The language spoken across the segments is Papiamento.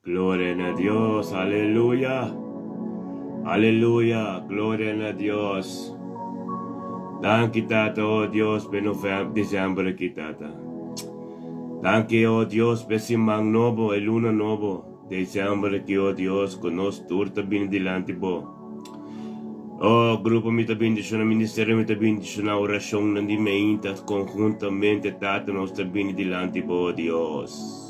Gloria na Dios, aleluya. Aleluya, gloria na Dios. Danki Tata, oh Dios, p'e novem december aki, Tata. Danki, oh Dios, p'e siman nobo, e luna nobo, december aki, oh Dios, ku nos tur ta bini dilanti Bo. Oh, grupo mi ta bendiciona, ministerio mi ta bendiciona, oracionnan di meinta conjuntamente, Tata, nos ta bini dilanti Bo, oh Dios.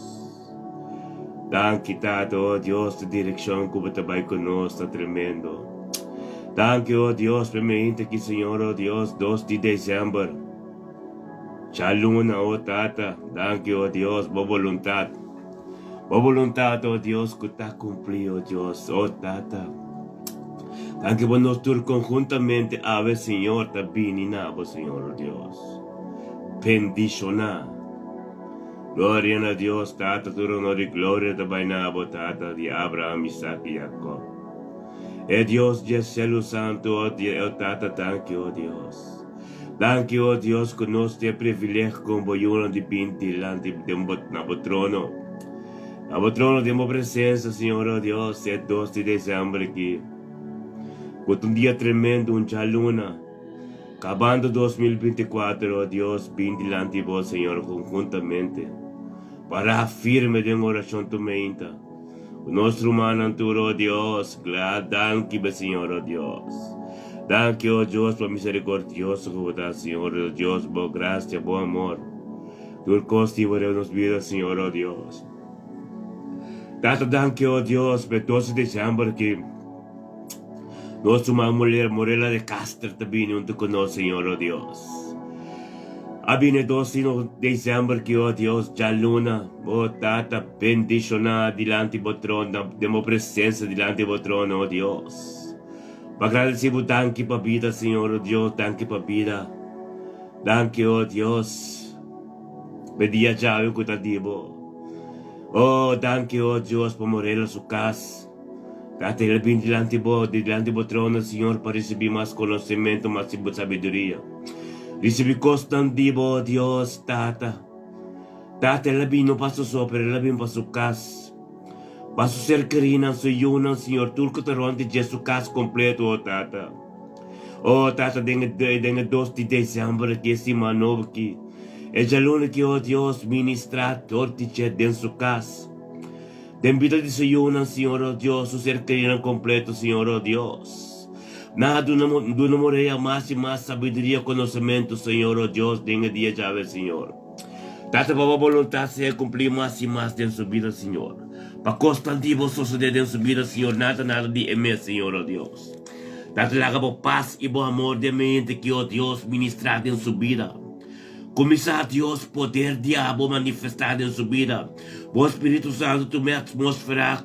Danki Tata, oh Dios, di direkshon ku bo ta bai ku nos ta tremendo. Danki, oh Dios, pa e meinta aki, Señor, oh Dios, dos di desèmber. Djaluna, oh Tata, danki, oh Dios, bo boluntat. Bo boluntat, oh Dios, ku ta kumplí, oh Dios, oh Tata. Danki pa nos tur konhuntamente awe, Señor, ta bini na bo, Señor, oh Dios. Bendishoná. Gloria na Dios Tata tur honor i gloria ta bai na abo Tata di Abraham, Isaac i Jacob. E Dios dje selu santu o o Tata danki o Dios. Danki o Dios ku nos tin e privilegio komo bo yunan di bin dilanti den bo na bo trono. Na bo trono den bo presensia Señor o Dios e dos di december aki. Ku ta un dia tremendo un djaluna. Kabando 2024, o Dios, bin dilanti bo, Señor, konhuntamente. Pará firme den orashon tur meinta. Ku nos rumannan tur, o Dios, gla danki be Señor, o Dios. Danki, o Dios, pa miserikordioso ku bo ta, Señor, o Dios, bo grasia, bo amor. Tur kos di bo den nos bida, Señor, o Dios. Tata, danki, o Dios, pa e 12 di desèmber ki. Nos ruman muler Morela de Caster ta bini huntu ku nos, Señor, o Dios. A bini e dos di december ki, o Dios, djaluna, bo Tata bendishoná dilanti bo trono, den bo presensia dilanti bo trono, o Dios. Pa gradisí bo danki pa bida, Señor, o Dios, danki pa bida. Danki, o Dios, p'e dia djawe ku ta di bo. O, danki, o Dios, pa Morela su kas. Tata, el a bin dilanti bo, dilanti bo trono, Señor, pa risibí mas konosementu, mas di bo sabiduria. Risibí kosnan di bo, Dios, Tata. Tata, el a bin no pa su so, pero el a bin pa su kas, pa su ser kerínan, su yunan, Señor, tur ku ta rònt di dje, su kas kompleto, o Tata. O Tata, den e, den e dos di desèmber aki, e siman nobo aki, e djaluna aki, o Dios, ministrá dor di dje den su kas. Den bida di su yunan, Señor, oh Dios, su ser kerinan kompleto, Señor, oh Dios. Nan a duna duna Morea mas i mas sabiduria, konosementu, Señor, oh Dios, den e dia djawe, Señor. Tata, pa bo boluntat sea kumplí mas i mas den su bida, Señor. Pa kosnan di bo sosodé den su bida, Señor, nada nada di e mes, Señor, oh Dios. Tata, laga bo pas i bo amor den mente ki, oh Dios, ministrá den su bida. Kuminsá Dios poder di abo manifestá den su bida. Bo Spiritu Santu tuma e atmósfera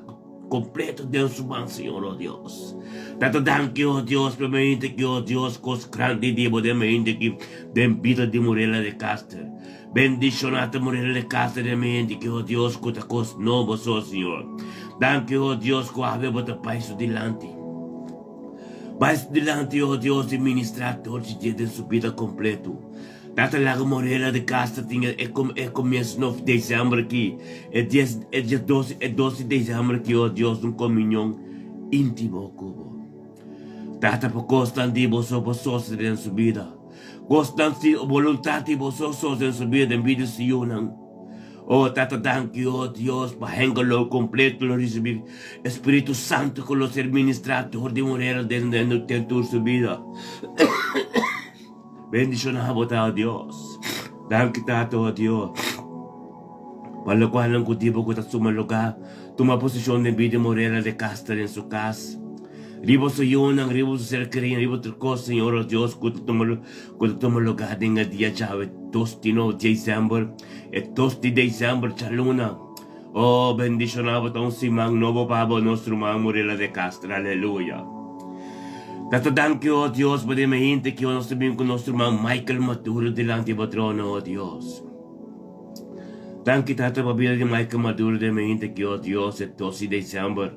kompleto den su man, Señor, oh Dios. Tata danki, oh Dios, pa mente ki, oh Dios, kos grandi di bo den mente ki den bida di Morela de Caster. Bendishoná ta Morela de Caster den mente ki, oh Dios, ku ta kos nobo so, Señor. Danki, oh Dios, ku awe bo ta bai su dilanti. Bai su dilanti, oh Dios, i ministrá tur di dje den su bida kompleto. Tata laga Morela de Castro tin e e comienzo nof december aki, e dies e dia dos e dos di december aki, oh Dios, un comunion intimo cu bo. Tata pa cosnan di bo so bo sosode den su bida. Cosnan si boluntad di bo so sosode den su bida den bida di su yunan. Oh Tata danki oh Dios pa Hengelo completo lo ricibi e Spiritu Santo cu lo ser ministra door di Morela den den tur su bida. Bendiciona bo ta, oh Dios. Danki Tata, oh Dios, pa locualnan cu di bo cu ta suma lugar, tuma posicion den bida di Morela de Castro den su cas. Riba su yunan, riba su ser querido, riba tur cos, Señor, oh Dios, cu ta tuma, cu ta tuma lugar den e dia djawe dos di no december, e dos di december djaluna. Oh, bendiciona bo ta un siman nobo pa bo, nos ruman Morela de Castro. Aleluya. Tata danki, oh Dios, pa den hente ki nos ta bin ku nos ruman Michael Maduro dilanti bo trono, oh Dios. Danki, Tata, pa bida di Michael Maduro den hente ki, oh Dios, e dos di december.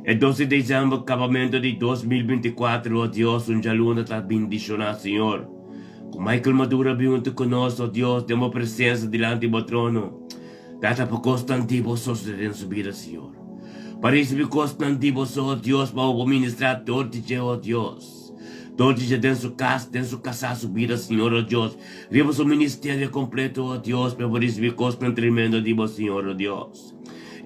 E dos di december, kabamento di 2024, oh Dios, un djaluna ta bendiciona, Señor. Ku Michael Maduro a bin huntu ku nos, oh Dios, den bo presensa dilanti bo trono. Tata pa kosnan di bo sosodé den su bida, Señor. Pa risibí kosnan di bo so, Dios, pa bo por ministrá dor di dje, o Dios. Dor di dje den su kas, den su kasá, su bida, Señor, o Dios. Riba su ministerio kompleto, o Dios, pa e por risibí kosnan tremendo di bo, Señor, o Dios.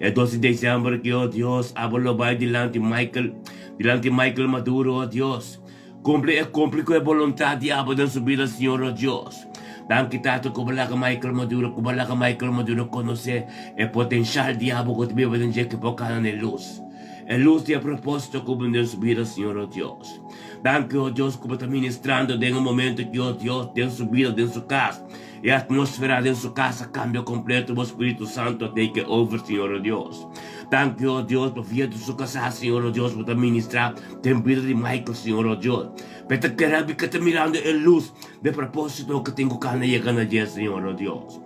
E dos di desèmber aki, o Dios, abo lo bai dilanti Michael, dilanti Michael Maduro, o Dios. Kumpli e kumpli ku e boluntat di abo den su bida Señor o Dios. Danki Tata ku bo laga Michael Maduro ku bo laga Michael Maduro konosé e potenshal di abo ku ta biba den dje ku por kana na e lus. E lus di e propósito ku bo den su bida Señor o Dios. Danki o Dios ku bo ta ministrando den e momento aki o Dios den su bida den su kas. E atmósfera den su kas a kambia kompleto bo Spiritu Santu a take over Señor o Dios. Danki o Dios pa via di su kasá Señor o Dios bo ta ministrá Den bida di Michael, Señor, oh Dios, pe ta kere mi ke ta mirando e lus de propósito ke tin ku kana yega na dje, Señor, oh Dios.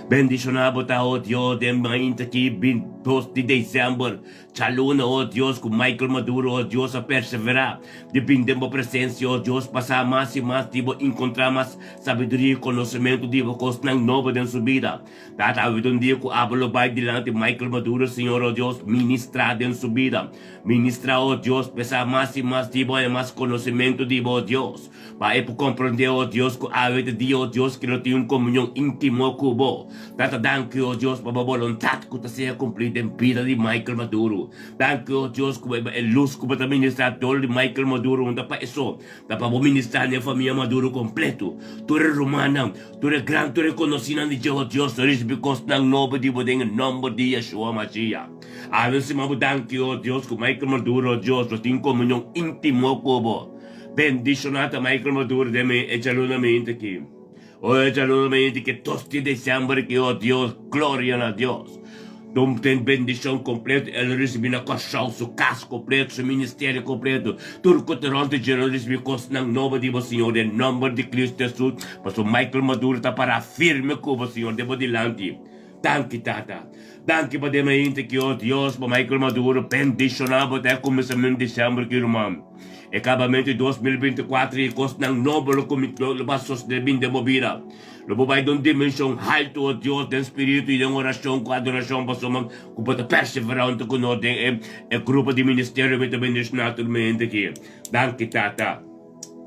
Bendishoná bo ta, oh Dios, den mainta ki 22 di desèmber, djaluna, oh Dios, ku Michael Maduro, oh Dios, a perseverá di bin den bo presensia, oh Dios, pasá mas i mas di bo enkontrá mas sabiduria i konosementu di bo kosnan nobo den su bida. Tata, awe ta un dia ku abo lo bai dilanti Michael Maduro, Señor, oh Dios, ministrá den su bida. Ministrá, oh Dios, p'e sa mas i mas di bo i mas konosementu di bo, oh Dios, pa e por komprondé, oh Dios, ku awe ta dia, oh Dios, ku lo tin un komunion íntimo ku bo. Tata, danki, oh Dios, pa bo boluntat ku ta sea kumplí den bida di Michael Maduro. Danki, oh Dios, ku e lus ku bo ta ministrá dor di Michael Maduro no ta pa e so, ta pa bo ministrá na e famia Maduro kompleto, tur e rumannan, Tur e gran, tur e konosínan di Jehová Dios lo risibí kosnan nobo di bo den e nòmber di Yeshua Mashiach. Awe siman bo danki, o Dios, ku Michael Maduro, o Dios, lo tin komunion íntimo ku bo. Bendishoná ta Michael Maduro den mi e djaluna mainta aki. O e djaluna mainta ki 2 di desèmber aki, o Dios, gloria na Dios. Don ten bendishon kompleto, el lo risibí na Kòrsou, su kas kompleto, su ministerio kompleto, tur ku ta rònt di dje lo risibí kosnan nobo di bo, Señor, den nòmber di Kristu Hesus, pasobra Michael Maduro ta pará firme ku bo, Señor, den bo dilanti. Danki, Tata. Danki pa den mainta ki, o Dios, pa Michael Maduro bendishoná bo ta e kuminsamentu di sèmber ki, ruman. E kabamentu di 2024 i kosnan nobo lo lo ba sosodé bin den bo bida. Lo bo bai den un dimenshon haltu, o Dios, den spiritu i den orashon ku adorashon, pasobra ku bo ta perseverá huntu ku nos den e e grupo di ministerio mi ta bendishoná tur mi hende aki. Danki, Tata.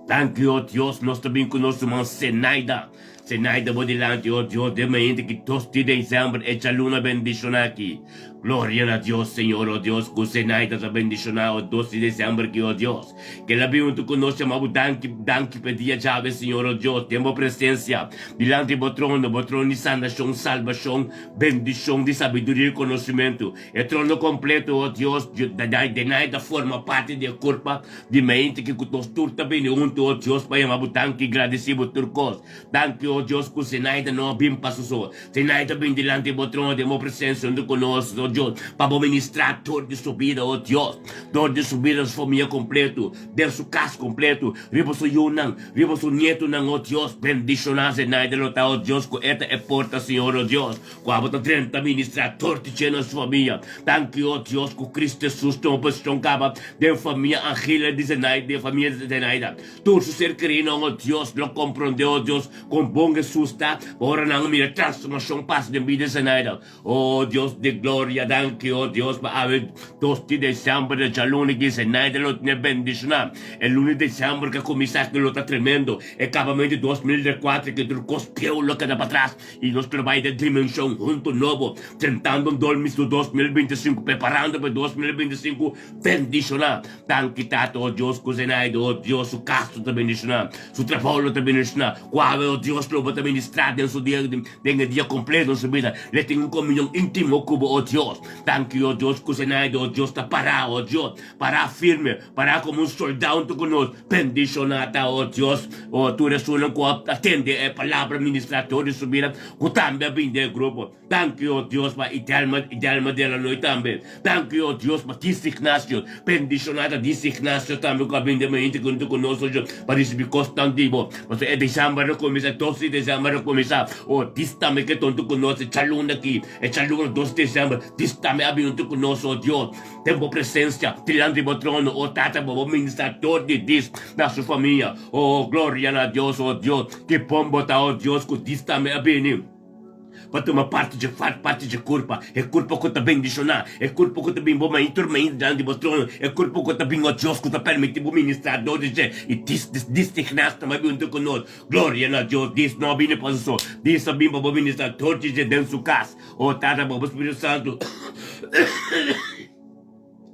Danki, o Dios, nos ta bin ku nos ruman Zenaida. Zenaida bo dilanti, o Dios, den mi hende ki 2 di desèmber e djaluna bendishoná aki. Gloria na Dios, Señor, o Dios, ku Zenaida ta bendishoná o 2 di desèmber aki, o Dios. Kel a bin huntu ku nos yama bo danki, danki p'e dia djawe, Señor, o Dios, den bo presensia, dilanti bo trono, bo trono di sanashon, salbashon, bendishon, di sabiduria i konosementu. E trono kompleto, o Dios, denai ta forma parti di e kurpa di mente ki ku nos tur ta bini huntu, o Dios, pa yama bo danki i gradisí bo tur kos. Danki, o Dios, ku Zenaida no a bin pa su so. Zenaida bin dilanti bo trono den bo presensia huntu ku nos, o Dios, pa bo ministrá dor di su bida, o Dios. Dor di su bida, su famia kompletu, den su kas kompletu, riba su yunan, riba su nietunan, o Dios. Bendishoná Zenaida lo ta, o Dios, ku e ta e porta, Señor, o Dios, ku abo ta drenta ministrá dor di dje na su famia. Danki, o Dios, ku Cristo Jesus tuma posishon kaba den famia Angela di Zenaida, den famia di Zenaida. Tur su ser kerinan, o Dios, lo komprondé, o Dios, kon bon Jesus ta, ora nan mira transformashon pasa den bida di Zenaida. O Dios di gloria, danki, o Dios, pa awe 2 di desèmber di djaluna ki Zenaida lo tene bendishoná. E luna di desèmber ku a kuminsá aki lo ta tremendo. E kabamentu di 2004 ki tur kos pieu lo keda patras i nos lo bai den dimenshon huntu nobo, drentando dolmis di 2025, preparando pa e 2025 bendishoná. Danki Tata, o Dios, ku Zenaida, o Dios, su kas lo ta bendishoná, su trabou lo ta bendishoná, ku awe, o Dios, lo bo ta ministrá den su dia, den e dia kompleto den su bida. Lo e tin un komunion íntimo ku bo, o Dios. Danki, o Dios, ku Zenaida, o Dios, ta pará, o Dios, pará firme, pará komo un soldá huntu ku nos. Bendishoná ta, o Dios, o tur esunnan ku a tende e palabra ministrá tur di su bida, ku tambe a bini den e grupo. Danki, o Dios, pa Idelma, Idelma Delanoy tambe. Danki, o Dios, pa Dis Ignacio. Bendishoná ta Dis Ignacio tambe ku a bini den mainta huntu ku nos ojo pa risibí kosnan di bo. Pasobra e desèmber a kuminsá, 2 di desèmber a kuminsá. O Dis tambe ke ta huntu ku nos e djaluna aki, e djaluna 2 di desèmber. Dis tambe a bini huntu ku nos, o Dios, den bo presensia, dilanti bo trono, o Tata, bo bo ministrá dor di Dis na su famia. O gloria na Dios, o Dios, ki bon bo ta, o Dios, ku Dis tambe a bini. Pa tuma parti dje fat parti dje kurpa, e kurpa ku ta bendishoná, e kurpa ku ta bin bo mai tur mainta dilanti di bo trono, e kurpa ku ta bin o Dios ku ta permití bo ministrá dor di dje i dis dis disigná ta bai huntu ku nos. Gloria na Dios! Dis no a bini pa su so, dis a bin pa bo ministrá dor di dje den su kas. O Tata, bo bo Spiritu Santu.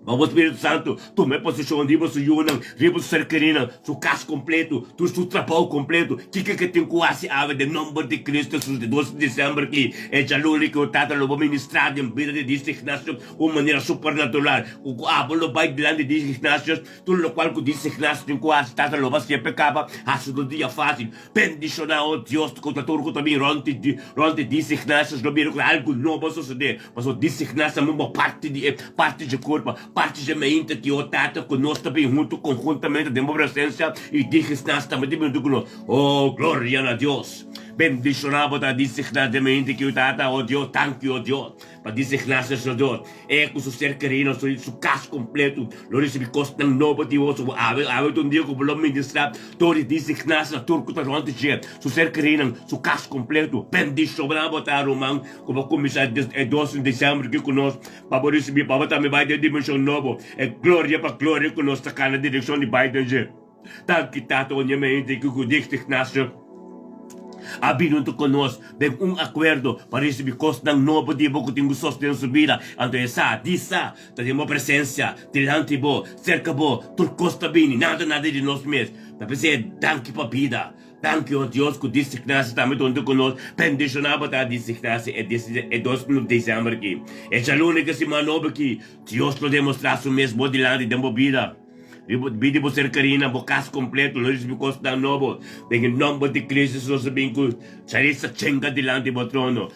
Ma bo Spiritu Santu tuma e posishon riba su yunan, riba su ser kerinan, su kas kompletu, tur su trabou kompletu. Kiko ke tin ku hasi awe den nomber di Kristu Hesus di dos di desèmber ki e djaluna ki bo Tata lo bo ministrá den bida di Dios Ignacio un manera supernatural ku ku abo lo bai dilanti di Dios Ignacio tur lokual ku Dios Ignacio tin ku hasi Tata lo bo hasié p'e kaba hasi tur dia fásil. Bendishoná, o Dios, ku ta tur ku ta bin rònt di rònt di Dios Ignacio lo bira ku algu nobo a sosodé. Pasobra disigná sa bo parti di e parti dje kurpa, parti dje mente ki o Tata ku nos ta bin huntu konhuntamente den bo presensia i digisná sa tambe ta bin huntu ku nos. O gloria na Dios! Bendishoná bo ta disigná dje mente ki o Tata, o Dios, danki o Dios pa disigná Señor. E ku su ser kerido, su su kas kompletu lo risibí kosnan nobo di bo. So awe awe ta un dia ku bo lo ministrá Tur di disigná sa tur ku ta rònt di dje, su ser kerinan, su kas kompletu. Bendishoná bo ta ruman. Ku bo kuminsá e dos di desèmber aki ku nos pa bo risibí pa bo tambe bai den dimenshon nobo, e gloria pa gloria ku nos ta kana direkshon di bai den dje. Danki Tata oña mente ku ku Dios Ignacio a bini huntu ku nos den un akuerdo pa risibí kosnan nobo di bo ku tin ku sosten su bida. Anto e sa di sa ta den bo presensia, dilanti bo, serka bo, tur kos ta bini, nada nada di nos mes. Ta p'esei danki pa bida. Danki o Dios ku disignasi tambe ta huntu ku nos. Bendishoná bo ta disignasi e e dos di desèmber aki. E djaluna ki siman nobo aki, Dios lo demostrá su mes bo dilanti den bo bida. Riba bida di bo ser karina, bo kas kompleto lo risibi kosnan nobo. Den e nòmber di Kristu nos ta bin ku Charissa chenga dilanti bo trono.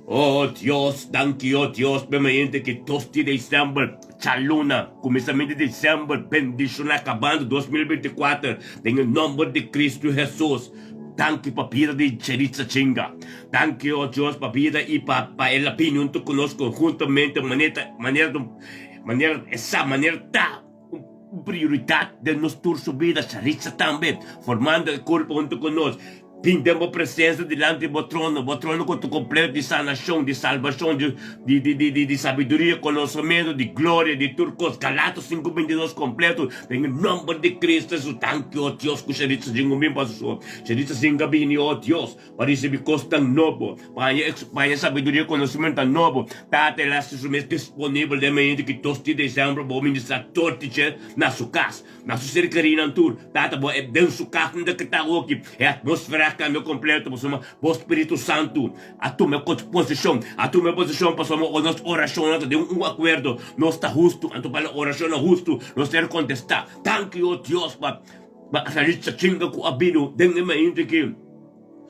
O Dios, danki o Dios p'e mainta ki dos di desèmber, djaluna, kuminsamentu di desèmber, bendishoná kabando 2024 den e nòmber di Kristu Hesus. Danki pa bida di Cheritza Chinga. Danki o Dios pa bida i pa pa el a bini huntu ku nos konhuntamente manera manera manera esa manera ta un prioridat den nos tur su bida, Charitza tambe, formando e kurpo huntu ku nos. Bin den bo presensia dilanti bo trono, bo trono ku ta kompleto di sanashon, di salbashon, di di di di sabiduria, konosementu, di gloria, di tur kos. Galatas sinku bintidos kompleto den e nomber di Kristu Hesus. Danki, o Dios, ku Charitza sin un bin pa su. Charitza sin a bini, o Dios, pa risibi kosnan nobo, pa haña pa haña sabiduria, konosementunan nobo. Tata, el a hasi su mes disponibel den mainta ki dos di desèmber bo ministrá tur di dje na su kas. Na su ser kerinan tur, Tata bo e den su kas unda ke ta awoki, e atmosfera a kambia kompleto pasobra bo Spiritu Santu a tuma e posishon, a tuma e posishon pasobra nos orashonnan ta den un akuerdo, nos ta hustu, anto pa orashonnan hustu nos ser kontestá. Danki o Dios pa Sarita Chinga ku a bini den e mainta aki.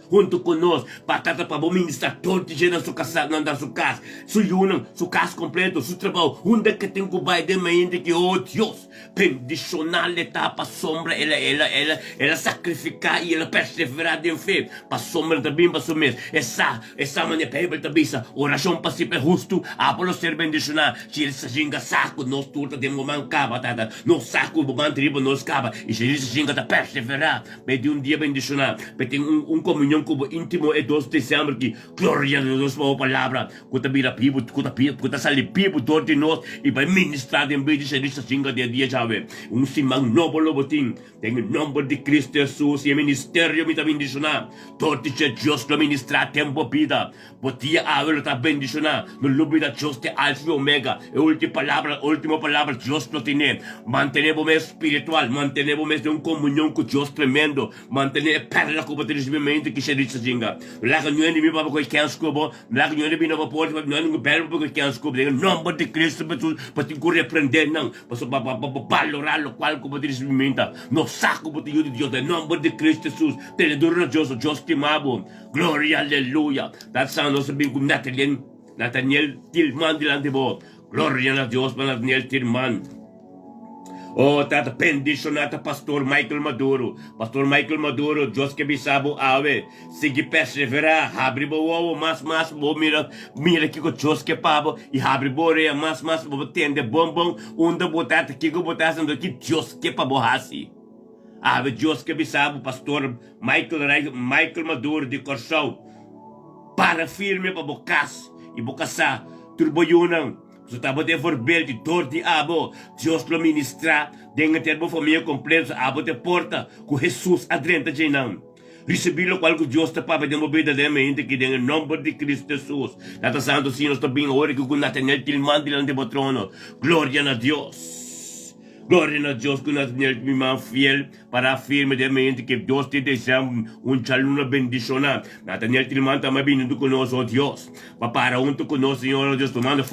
Huntu ku nos, pa trata pa bo ministra tur di dje na su kasa, na su kas, su yunan, su kas kompleto, su trabou, unda ke tin ku bai den mente ki, oh Dios, bendishoná le ta pasobra el a, el a, el a, el a sakrifiká i el a perseverá den fe, pasobra el ta bin pa su mes. E sa, e sa manera Beibel ta bisa, Orashon pa sipe hustu, abo lo ser bendishoná. Si el sa jinga sa ku nos tur ta den bo man kaba, Tata, nos sa ku bo man ta riba nos kaba, i si el sa jinga ta perseverá. P'e di un dia bendishoná, p'e tin un un komunion ku bo íntimo e dos desèmber ki. Gloria na Dios pa bo palabra ku ta bira bibu, ku ta ku ta sali bibu dor di nos i bai ministrá den bida di Sherissa Singa den dia djawe. Un siman nobo lo bo tin den e nòmber di Kristu Hesus i e ministerio mi ta bendishoná dor di dje Dios lo ministrá den bo bida. Bo dia awe lo ta bendishoná. No lubida Dios ta e Alfa i Omega, e ulti palabra, ultimo palabra Dios lo tene. Mantené bo mes spiritual, mantené bo mes den un komunion ku Dios tremendo, mantené e pèrla ku bo ta risibí mente ki Sherissa jinga. No laga niun enemigo papia ku e kèns ku bo, no laga niun enemigo na bo porta papia, niun enemigo bèl bo papia ku e kèns ku bo. Den e nòmber di Kristu Hesus bo tin ku reprendé nan, pasobra pa bo balorá lokual ku bo ta risibí menta. No sa ku bo ta yu di Dios, den e nòmber di Kristu Hesus, tene duru na Dios, Dios stima bo. Gloria aleluya. Dat sa nos a bin ku Nathaniel Nathaniel Tilman dilanti bo. Gloria na Dios pa Nathaniel Tilman. Oh tata bendiciona ta Pastor Michael Maduro. Pastor Michael Maduro, Dios ke bisa bo awe. Sigui persevera, habri bo wowo mas mas bo mira mira kiko Dios ke pa bo i habri bo orea mas mas bo tende bon bon unda bo ta ta kiko bo ta hasiendo ki Dios ke pa bo hasi. Awe Dios ke bisa bo Pastor Michael Rijk Michael Maduro di Kòrsou. Para firme pa bo kas i bo kasá, tur bo yunan. Pasobra ta bo ta e voorbeeld i dor di abo Dios lo ministrá den henter bo famia kompleto. Abo ta e porta ku Hesus a drenta djeinan. Risibí lokual ku Dios ta papia den bo bida den e mente aki den e nòmber di Kristu Hesus. Tata Santu, si nos ta bin awor aki ku Nathaniel Tilman dilanti bo trono. Gloria na Dios! Gloria na Dios ku Nathaniel Tilman fiel pará firme den e mente ki Dios tin desea un djaluna bendishoná. Nathaniel Tilman tambe a bini huntu ku nos, o Dios, pa para huntu ku nos, Señor, o Dios, tumando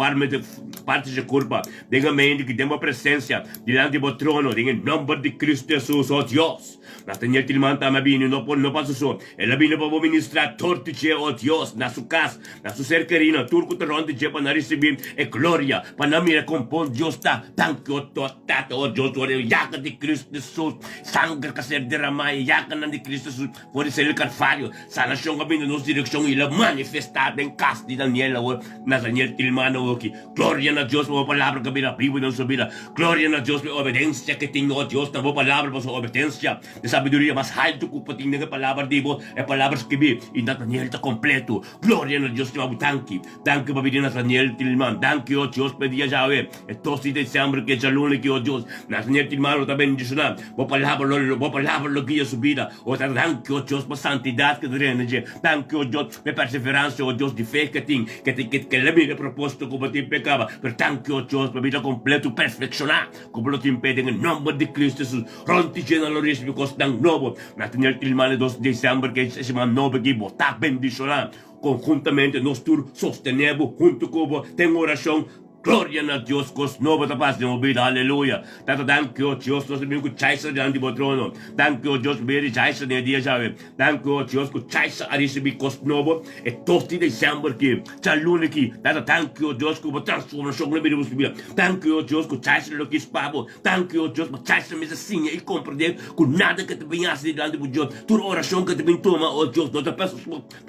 parti dje kurpa den e mente ki den bo presensia dilanti bo trono den e nòmber di Kristu Hesus, o Dios. Nataniel Tilman tambe a bini, no por no pa su so. El a bini pa bo ministrá tur di dje, o Dios, na su kas, na su ser kerí, na tur ku ta rònt di dje, pa nan risibí e gloria, pa nan mira kon bon Dios ta. Danki, o Tata, o Dios, for e yaga di Kristu Hesus, sanger ku a ser deramá, e yaganan di Kristu Hesus for di ser el Kalvario. Sanashon a bini na nos direkshon i el a manifestá den kas di Daniel awor, Nataniel Tilman awoki. Gloria na Dios pa bo palabra ku a bira bibu den su bida. Gloria na Dios pa e obedensia ku e tin, o Dios, na bo palabra, pasobra obedensia ta sabiduria mas haltu ku por tin den e palabra di bo, e palabra skibí, i Nataniel ta kompletu. Gloria na Dios, stima bo danki. Danki pa bida di Nataniel Tilman. Danki, o Dios, pa e dia djawe, e dos di desèmber ku e djaluna aki, o Dios. Nataniel Tilman lo ta bendishoná. Bo palabra lo, bo palabra lo guia su bida. O Tata, danki, o Dios, pa santidat ku ta drenta dje. Danki, o Dios, pa e perseveransia, o Dios, di fe ku e tin, ku e ku el a mira e propósito ku bo tin p'e kaba. Pero danki, o Dios, pa bida kompleto perfekshoná ku bo lo tin p'e den e nòmber di Kristu Hesus. Rònt di dje nan lo risibí kosnan nobo. Nataniel Tilman e dos di desèmber ku e siman nobo aki, bo ta bendishoná. Konhuntamente nos tur sostené bo huntu ku bo den orashon. Gloria na Dios, kos nobo ta pasa den bo bida, aleluya. Tata danki o Dios, nos a bin ku chaisa dilanti bo trono. Danki o Dios pa bida di chaisa den e dia djawe. Danki o Dios ku chaisa a risibi kos nobo e dos di desèmber ki, djaluna ki. Tata danki o Dios ku bo transformashon lo bira den bo bida. Danki o Dios ku chaisa lo kis pa bo. Danki o Dios pa chaisa mester siña i komprende ku nada ke ta bin hasi dilanti bo Dios. Tur orashon ke ta bin tuma o Dios no ta pa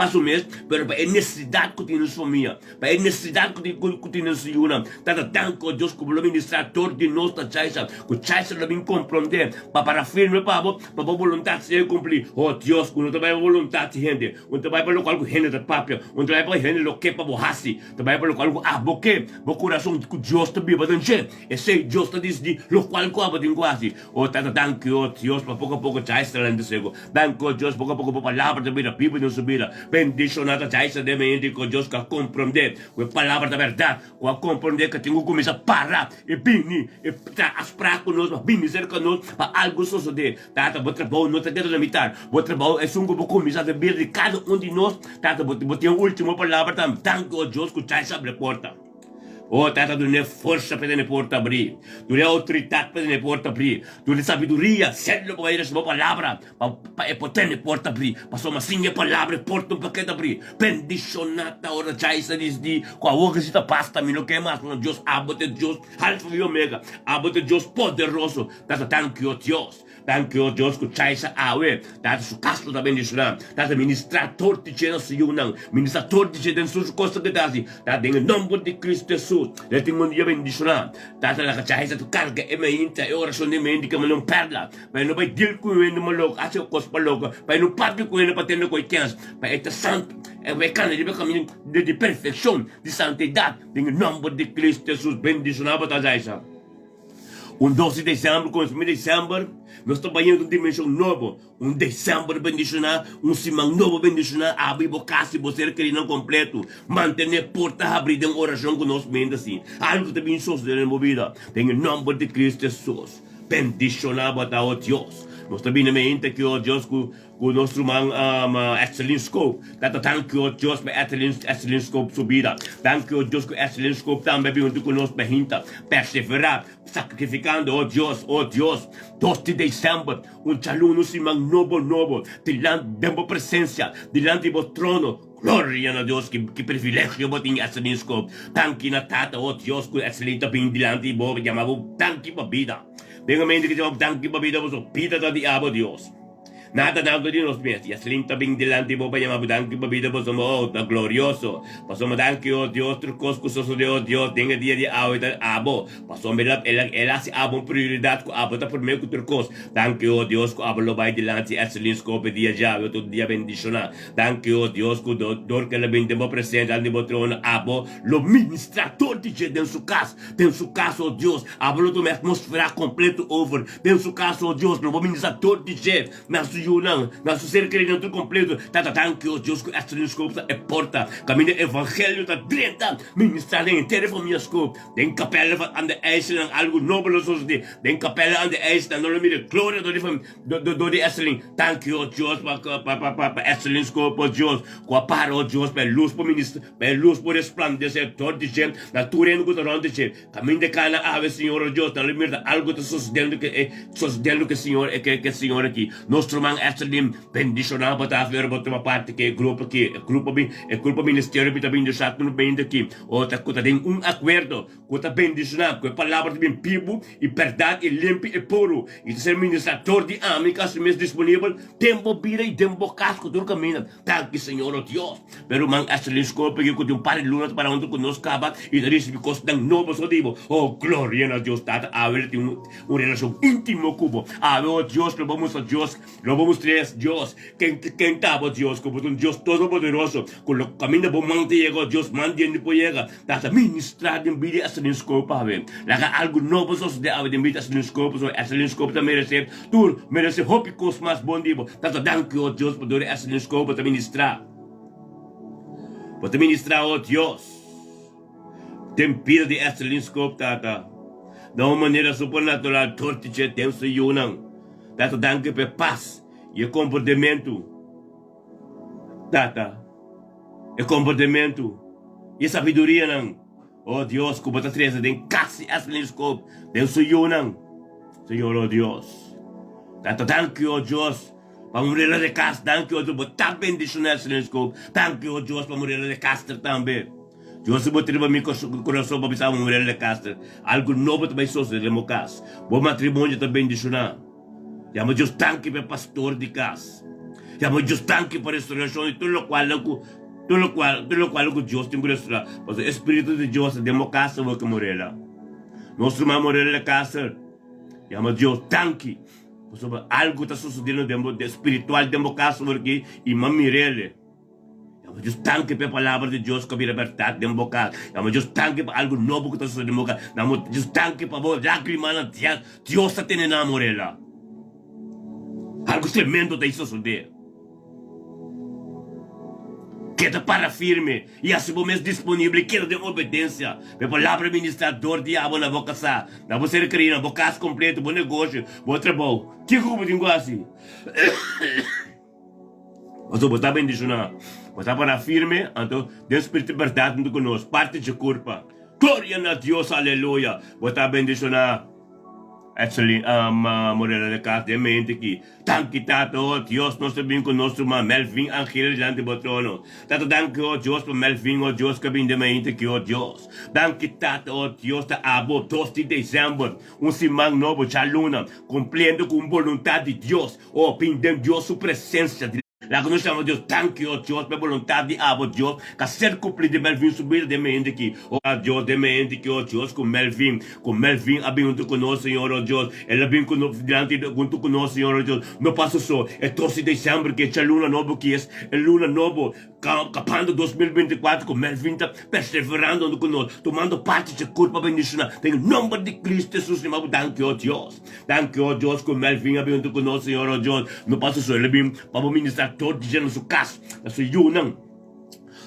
su mes, pero pa e nesesidat ku tin den su famia. Pa e nesesidat ku tin ku tin den su yunan. Tata danki, o Dios, ku bo lo ministrá tur di nos na Chaisa, ku Chaisa lo bin komprondé pa para firme pa bo, pa bo boluntat sea kumplí. O Dios, ku no ta bai pa boluntat di hende, un ta bai pa lokual ku hende ta papia, un ta bai pa hende lo ke pa bo hasi, ta bai pa lokual ku abo ke, bo kurason ku Dios ta biba den dje. Esei Dios ta disidí lokual ku abo tin ku hasi. O Tata, danki, o Dios, pa poko a poko Chaisa ta lanta sego. Danki, o Dios, poko a poko bo palabra ta bira bibu den su bida. Bendishoná ta Chaisa den mente ku Dios ku a komprondé ku e palabra ta bèrdat, ku a komprondé ku tin ku kuminsá para i bini i traha afsprak ku nos pa bini serka nos pa algu sosodé. Tata, bo trabou no ta keda na mitar. Bo trabou esun ku bo kuminsá den bida di kada un di nos. Tata, bo tin e último palabra tambe. Danki, o Dios, ku Chaisa abri e porta. O Tata, dun'é forsa pa tene porta abrí, dun'é outoridat pa tene porta abrí, dun'é sabiduria, selo pa bai resibi bo palabra, pa pa e por tene porta abrí, pasobra sin e palabra e porta no por keda abrí. Bendishoná ta ora Jaisa disdi ku awor ke si ta basta, mi no ke mas, pasobra Dios, abo ta e Dios Alfa i Omega, abo ta e Dios poderoso. Tata, danki, o Dios. Danki o Dios ku Chaisa awe tata su kas lo ta bendishoná, tata ministrá tur di dje na su yunan, ministrá tur di dje den su kosa ku e ta hasi, tata den e nòmber di Kristu Hesus lo tin un dia bendishoná. Tata laga Chaisa tu karga e mainta e orashon di mente ke manda un pèrla pa e no bai dil ku hende maloko, hasi kos maloko, pa e no papia ku hende pa tende ku e kens, pa e ta santu, pa e kana riba e kaminda di perfekshon, di santidat, den e nòmber di Kristu Hesus bendishoná bo ta Chaisa. Un dos di desèmber, kuminsamentu di desèmber, nos ta bai den un dimenshon nobo. Un desèmber bendishoná, un siman nobo bendishoná. Abri bo kas i bo ser kerinan kompletu. Mantené porta habrí den orashon ku nos mente asin. Algu ta bin sosodé den bo bida. Den e nòmber di Kristu Hesus, bendishoná bo ta, o Dios. Nos ta bini mente aki, o Dios, ku Ku nos ruman Etselin Scope. Tata danki o Dios pa Etselin Etselin Scope su bida. Danki o Dios ku Etselin Scope tambe a bin huntu ku nos pa hinta perseverá sakrifikando o Dios o Dios dos di december un djaluna un siman nobo nobo dilanti den bo presencia dilanti di bo trono gloria na Dios ki ki privilegio bo tin Etselin Scope danki na Tata o Dios ku Etselin ta bin dilanti di bo yama bo danki pa bida den e mente ki yama bo danki pa bida pasobra bida ta di abo Dios. Nada nada di nos mes. Yaslin ta bin dilanti bo pa yama bo danki pa bida boso oh ta glorioso. Pasobra danki oh Dios tur kos ku sosode oh Dios den e dia di awe ta abo. Pasobra el a el a el a hasi abo un prioridat ku abo ta prome ku tur kos. Danki oh Dios ku abo lo bai dilanti Yaslin Scope dia djawe tur dia bendishona. Danki oh Dios ku dor ku el a bin den bo presensia dilanti bo trono abo lo ministra tur di dje den su kas. Den su kas oh Dios abo lo tuma e atmosfera kompleto over. Den su kas, o Dios, lo bo ministra tur di dje na su yunan, na su ser kerinan tur kompleto. Tata, danki, o Dios, ku Estelin Scoop ta e porta kaminda e evangelio ta drenta, ministra den henter e famia Scoop. Den kapèl van aan de IJsselnan algu nobo lo sosodé. Den kapèl aan de IJsselnan nan lo mira e gloria dor di fam, dor di Estelin. Danki, o Dios, pa, pa, pa, pa, pa Estelin Scoop, o Dios, ku a para, o Dios, pa e lus por ministra, pa e lus por resplandesé dor di dje na tur hende ku ta rònt di dje. Caminda cana awe Señor o Dios, nan lo mira ta algo ta sucediendo ke e sucediendo ke Señor e ke Señor aki. Nos ruman Esterlin bendiciona bo ta afuera bo tuma parti ke e grupo aki, e grupo mi e grupo ministerio mi ta bendiciona tur bende aki o ta cu ta den un acuerdo cu ta bendiciona cu e palabra ta bin bibu y berdad y limpi y puro y ta ser ministra dor di ami casi mes disponibel den bo bida y den bo cas cu tur caminda. Danki Señor o Dios. Pero ruman Esterlin Scope cu tin un par di luna ta para hunto cu nos caba y ta ricibi cosnan nobo so di bo. Oh gloria na Dios Tata awe lo tin un relacion intimo cu bo. Awe o Dios lo bo mustra Dios lo bo mustra Dios ken ken ta bo Dios cu bo ta un Dios todopoderoso cu lo caminda bo man ta yega o Dios man di hende por yega. Tata ministra den bida di Esterlin Scope awe. Laga algo nobo sosode awe den bida di Esterlin Scope pasobra Esterlin Scope ta merece Tur merece hopi cos mas bon di bo. Tata danki o Dios pa dor e Esdrins cu bo ta ministra. Bo ta ministra o Dios den bida di Esdrins Scope Tata na un manera supernatural dor di dje den su yunan. Tata danki pa e pas y e comportamentu Tata e comportamentu y e sabidurianan. O Dios, ku bo ta trese den kas di Estelin Scope, den su yunan. Señor, o Dios. Tata, danki, o Dios, pa Murela de Castro. Danki, o Dios, bo ta bendishoná Estelin Scope. Danki, o Dios, pa Murela de Castro tambe. Dios, si bo ta riba mi kurason pa bisa Murela de Castro, algu nobo ta bai sosodé den bo kas. Bo matrimonio ta bendishoná. Yama Dios danki pa e pastor di kas. Yama Dios danki pa restaurashon di tur lokualnan ku tur lokual tur lokual ku Dios tin ku restaurá. Pasobra e spiritu di Dios ta den bo kas awor ke Morela. Nos ruman Morela de Castro yama Dios danki pasobra algu ta sosodiendo den bo spiritual den bo kas awor aki i m'a mir'el. Yama Dios danki pa e palabra di Dios ku a bira bèrdat den bo kas. Yama Dios danki pa algu nobo ku ta sosodé den bo kas. Yama Dios danki pa bo lágrimanan Dios ta tene nan morela. Algu tremendo ta sosodé. Keda para firme i hasi bo mes disponibel i keda den obedensia pa e palabra ministrá dor di abo na bo kasá, na bo ser kerí, na bo kas kompleto, bo negoshi, bo trabou. Kiko ku bo tin ku hasi? Pasobra bo ta bendishoná, bo ta pará firme, anto den spiritu di bèrdat huntu ku nos, parti dje kurpa. Gloria na Dios, aleluya! Bo ta bendishoná. Excelente, ama Morena de Castro, den mente aki. Danki Tata, oh Dios, nos ta bin ku nos ruman Melvin Angel dilanti bo trono. Tata, danki, oh Dios, pa Melvin, oh Dios, ku a bin den mente aki, oh Dios. Danki Tata, oh Dios, ta abo dos di desèmber, un siman nobo, djaluna, kumpliendo ku un boluntat di Dios. Oh, bin den Dios su presencia di. Laga nos yama Dios danki, oh Dios, pa e boluntad di abo, Dios, ka ser cumpli den Melvin su bida den mente aki. Oh Dios, den mente aki, oh Dios, cu Melvin, cu Melvin a bin hunto cu nos, Señor, oh Dios, el a bin cu nos, dilanti hunto cu nos, Señor, oh Dios, no pasa so, e dos di december ki e djaluna nobo ki es, e luna nobo, Capando 2024 cu Melvin ta perseverando hunto cu nos, tumando parti dje curpa bendiciona den e nomber di Cristo Jesus mi bo danki oh Dios. Danki oh Dios cu Melvin a bin hunto cu nos Señor oh Dios. No pasa so el a bin pa bo ministra tur dje na su cas, na su yunan,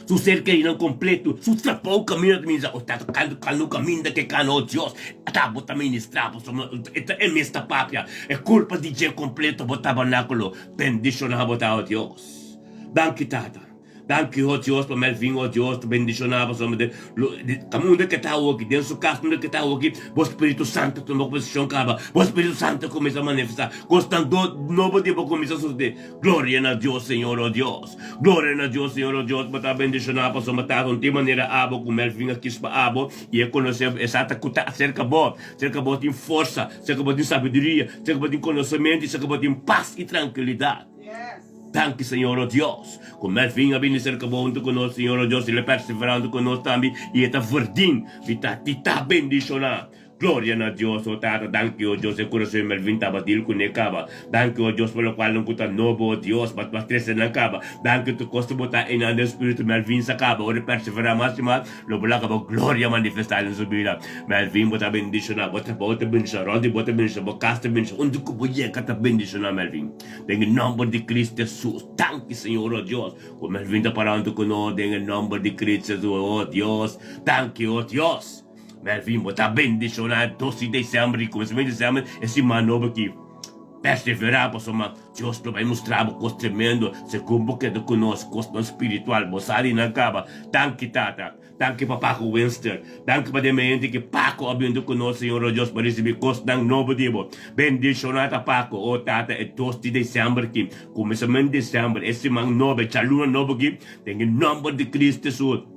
su ser kerinan completo, su trabou caminda ta ministra. Oh Tata canto cano caminda ke cano oh Dios ata bo ta ministra pasobra e ta e mes ta papia e curpa di dje completo bo tabernaculo bendiciona bo ta oh Dios. Danki Tata. Danki ho Dios pa Melvin ho Dios ta bendiciona pasobra de lo unda ke ta awoki den su cas unda ke ta awoki bo Spiritu Santo tuma posicion caba bo Spiritu Santo cuminsa manifesta cosnan do nobo di bo cuminsa sucede gloria na Dios Señor ho Dios gloria na Dios Señor ho Dios bo ta bendiciona pasobra Tata un tin manera abo cu Melvin a kis pa abo y e conoce e sa ta cu ta acerca bo cerca bo tin forsa cerca bo tin sabiduria cerca bo tin conocemento y cerca bo tin paz y trankilidad. Danki Señor o Dios, ku Melvin a bini serka bo huntu ku nos, Señor o Dios, i lo persevera huntu ku nos tambe, i e ta verdin di ta di ta bendishoná. Gloria na Dios, o Tata, danki o Dios, e kurason di Melvin tabatil ku ne kaba. Danki o Dios pa lokualnan ku ta nobo o Dios, pa pa trese nan kaba. Danki tur kos ku bo ta einan den spiritu Melvin sa kaba, ora e persevera mas i mas, lo bo laga bo gloria manifestá den su bida. Melvin, bo ta bendishoná, bo trabou ta bendishoná, rònt di bo ta bendishoná, bo kas ta bendishoná, unda ku bo yega ta bendishoná Melvin. Den e nòmber di Cristo Jesus. Danki Señor, o Dios, ku Melvin ta pará huntu ku nos den e nòmber di Cristo Jesus, o Dios. Danki, o Dios. Melvin, bo ta bendishoná e dos di desèmber i kuminsamentu di desèmber e siman nobo aki. Perseverá pasobra Dios lo bai mustra bo kos tremendo segun bo keda ku nos, kosnan spiritual. Bo sa di nan kaba. Danki, Tata. Danki pa Paco Winster. Danki pa den hende ki Paco a bintu ku nos, Señor o Dios, pa risibí kosnan nobo di bo. Bendishoná ta Paco, o Tata, e dos di desèmber aki, kuminsamentu di desèmber, e siman nobo, e djaluna nobo aki, den e nòmber di Cristo Hesus.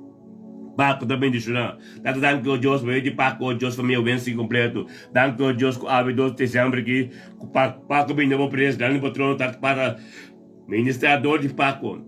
Paco ta bendishoná. Tata danki o Dios pa medio di Paco o Dios famia wensi kompleto. Danki o Dios ku awe dos di desèmber aki ku Paco bini na bo presensia grandi bo trono Tata para ministrador di Paco.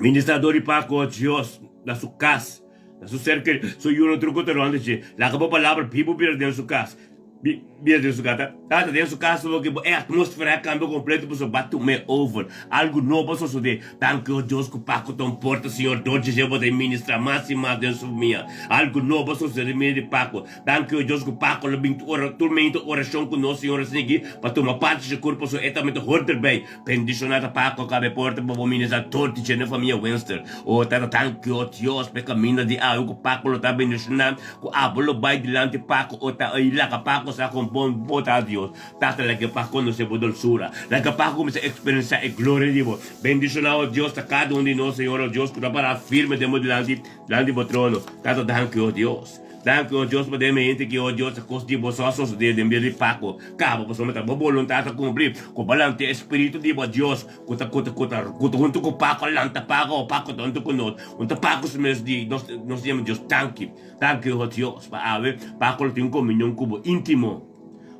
Ministrador di Paco o Dios na su kas na su ser kerido su yunan tur ku ta rònt di dje. Laga bo palabra bibu bira den su kas. Bira den su kata. Tata den su kas bo ke bo e atmosfera a kambia kompleto pasobra bo a tum'é over. Algu nobo a sosodé. Danki o Dios ku Paco ta un porta Señor dor dje bo ta ministra mas i mas den su famia. Algu nobo a sosodé den bida di Paco. Danki o Dios ku Paco lo bin ora tur meinta orashon ku nos Señor a sigui pa tuma parti dje kurpo pasobra e tambe ta hor derbei. Bendishoná ta Paco ku abre porta pa bo ministra dor di dje na famia Winster. O Tata danki o Dios pa e kaminda di awe ku Paco lo ta bendishoná. Ku abo lo bai dilanti Paco o ta i laga Paco sa kon bon bo ta Dios. Tata laga Paco konosé bo dolsura. Laga Paco kuminsá eksperensiá e gloria di bo. Bendishoná o Dios ta kada un di nos Señor o Dios ku ta pará firme den bo dilanti dilanti bo trono. Tata danki o Dios. Danki o Dios pa den mi hende ki o Dios ta kos di bo so a sosodé den bida di Paco. Kaba pasobra ta bo boluntat ta kumpli ku bo lanta e spiritu di bo Dios. Ku ta ku ta ku ta ku ta huntu ku Paco lanta Paco o Paco ta huntu ku nos un ta Paco su mes di nos nos yama Dios danki danki ho Dios pa awe Paco lo tin un komunion ku bo intimo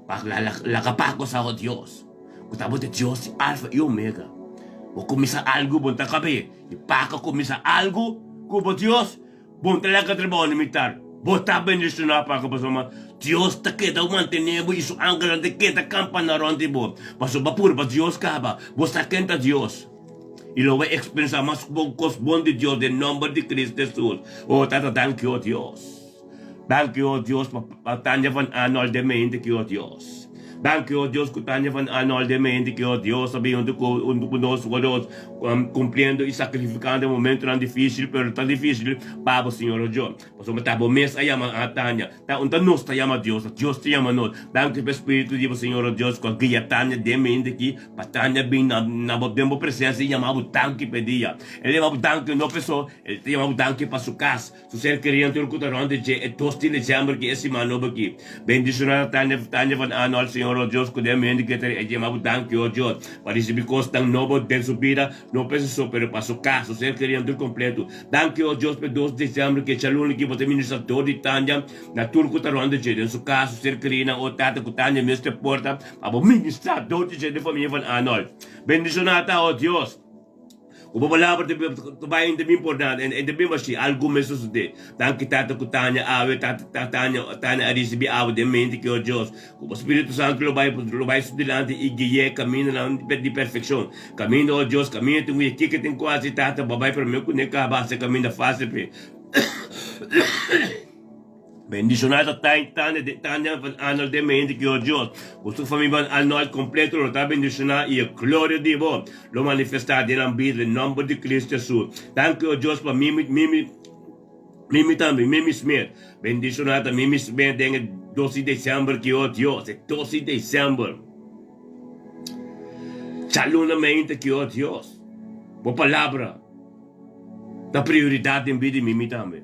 pa la la laga Paco sa ho Dios ku ta bo ta Dios di Alfa i Omega bo kuminsa algu bo no ta kabe i Paco a kuminsa algu ku bo Dios. Bon ta laga trabou na mitar. Bo ta bendishoná pa pasobra Dios ta keda mantené bo i su angelnan ta keda kampa na rònt di bo. Pasobra bo purba Dios kaba, bo sa ken ta Dios i lo bo eksperensiá mas kos bon di Dios den nòmber di Cristo Hesus. O Tata, danki o Dios. Danki o Dios pa Tanja van Arnold den mente ki o Dios. Danki o Dios ku Tanja van Arnold den mente ki o Dios a bin huntu ku nos o Dios. Cumpliendo y sacrificando e momentonan dificil, pero ta dificil pa bo Señor o Dios, pasobra ta bo mes a yama a Tania, ta un ta nos ta yama Dios, ta Dios ta yama nos. Danki pa e Spiritu di bo Señor o Dios cu a guia Tania den mente aki pa Tania bin na na bo den bo presencia y yama bo danki pa e dia. El yama bo danki no paso el ta yama bo danki pa su cas. Su ser kerinan tur ku ta rònt di dje e dos di desèmber ki e siman nobo aki. Bendishoná ta Tanja Tanja van Arnold, Señor o Dios ku den mente ke ta e yama bo danki o Dios pa risibí kosnan nobo den su bida, no pa esei so pero pa su kas, su ser kerinan tur kompleto. Danki o Dios pa e dos di desèmber ki e djaluna ki bo ta ministrador di Tanja na tur ku ta rònt di dje den su kas, su ser kerinan o Tata ku Tanja mes ta porta pa bo ministrá dor di dje den famia van Arnold. Bendishoná ta o Dios. Ku bo palabra ta bai en ta bin por nada, en ta bin bashí, algu mes sosodé. Danki Tata ku Tania awe, Tata Tania, Tania a risibí awe den mente ki o Dios, ku bo Spiritu Santu lo bai lo bai su dilanti i gui'é kamindanan di perfekshon. Kaminda, o Dios, kaminda tin ku ye kiko tin ku hasi, Tata, bo bai promé ku ne kaba hasi kaminda fásil p'e. Bendishoná ta Tania Tania van Arnold den mente ki o Dios ku su famia van Arnold kompleto lo ta bendishoná i e gloria di bo lo manifestá den nan bida den nòmber di Cristo Hesus. Danki o Dios pa Mimi Mimi Mimi tambe Mimi Smith bendishoná ta Mimi Smith den e dos di desèmber ki o Dios e dos di desèmber djaluna mente ki o Dios bo palabra. Ta prioridat den bida di mimi tambe.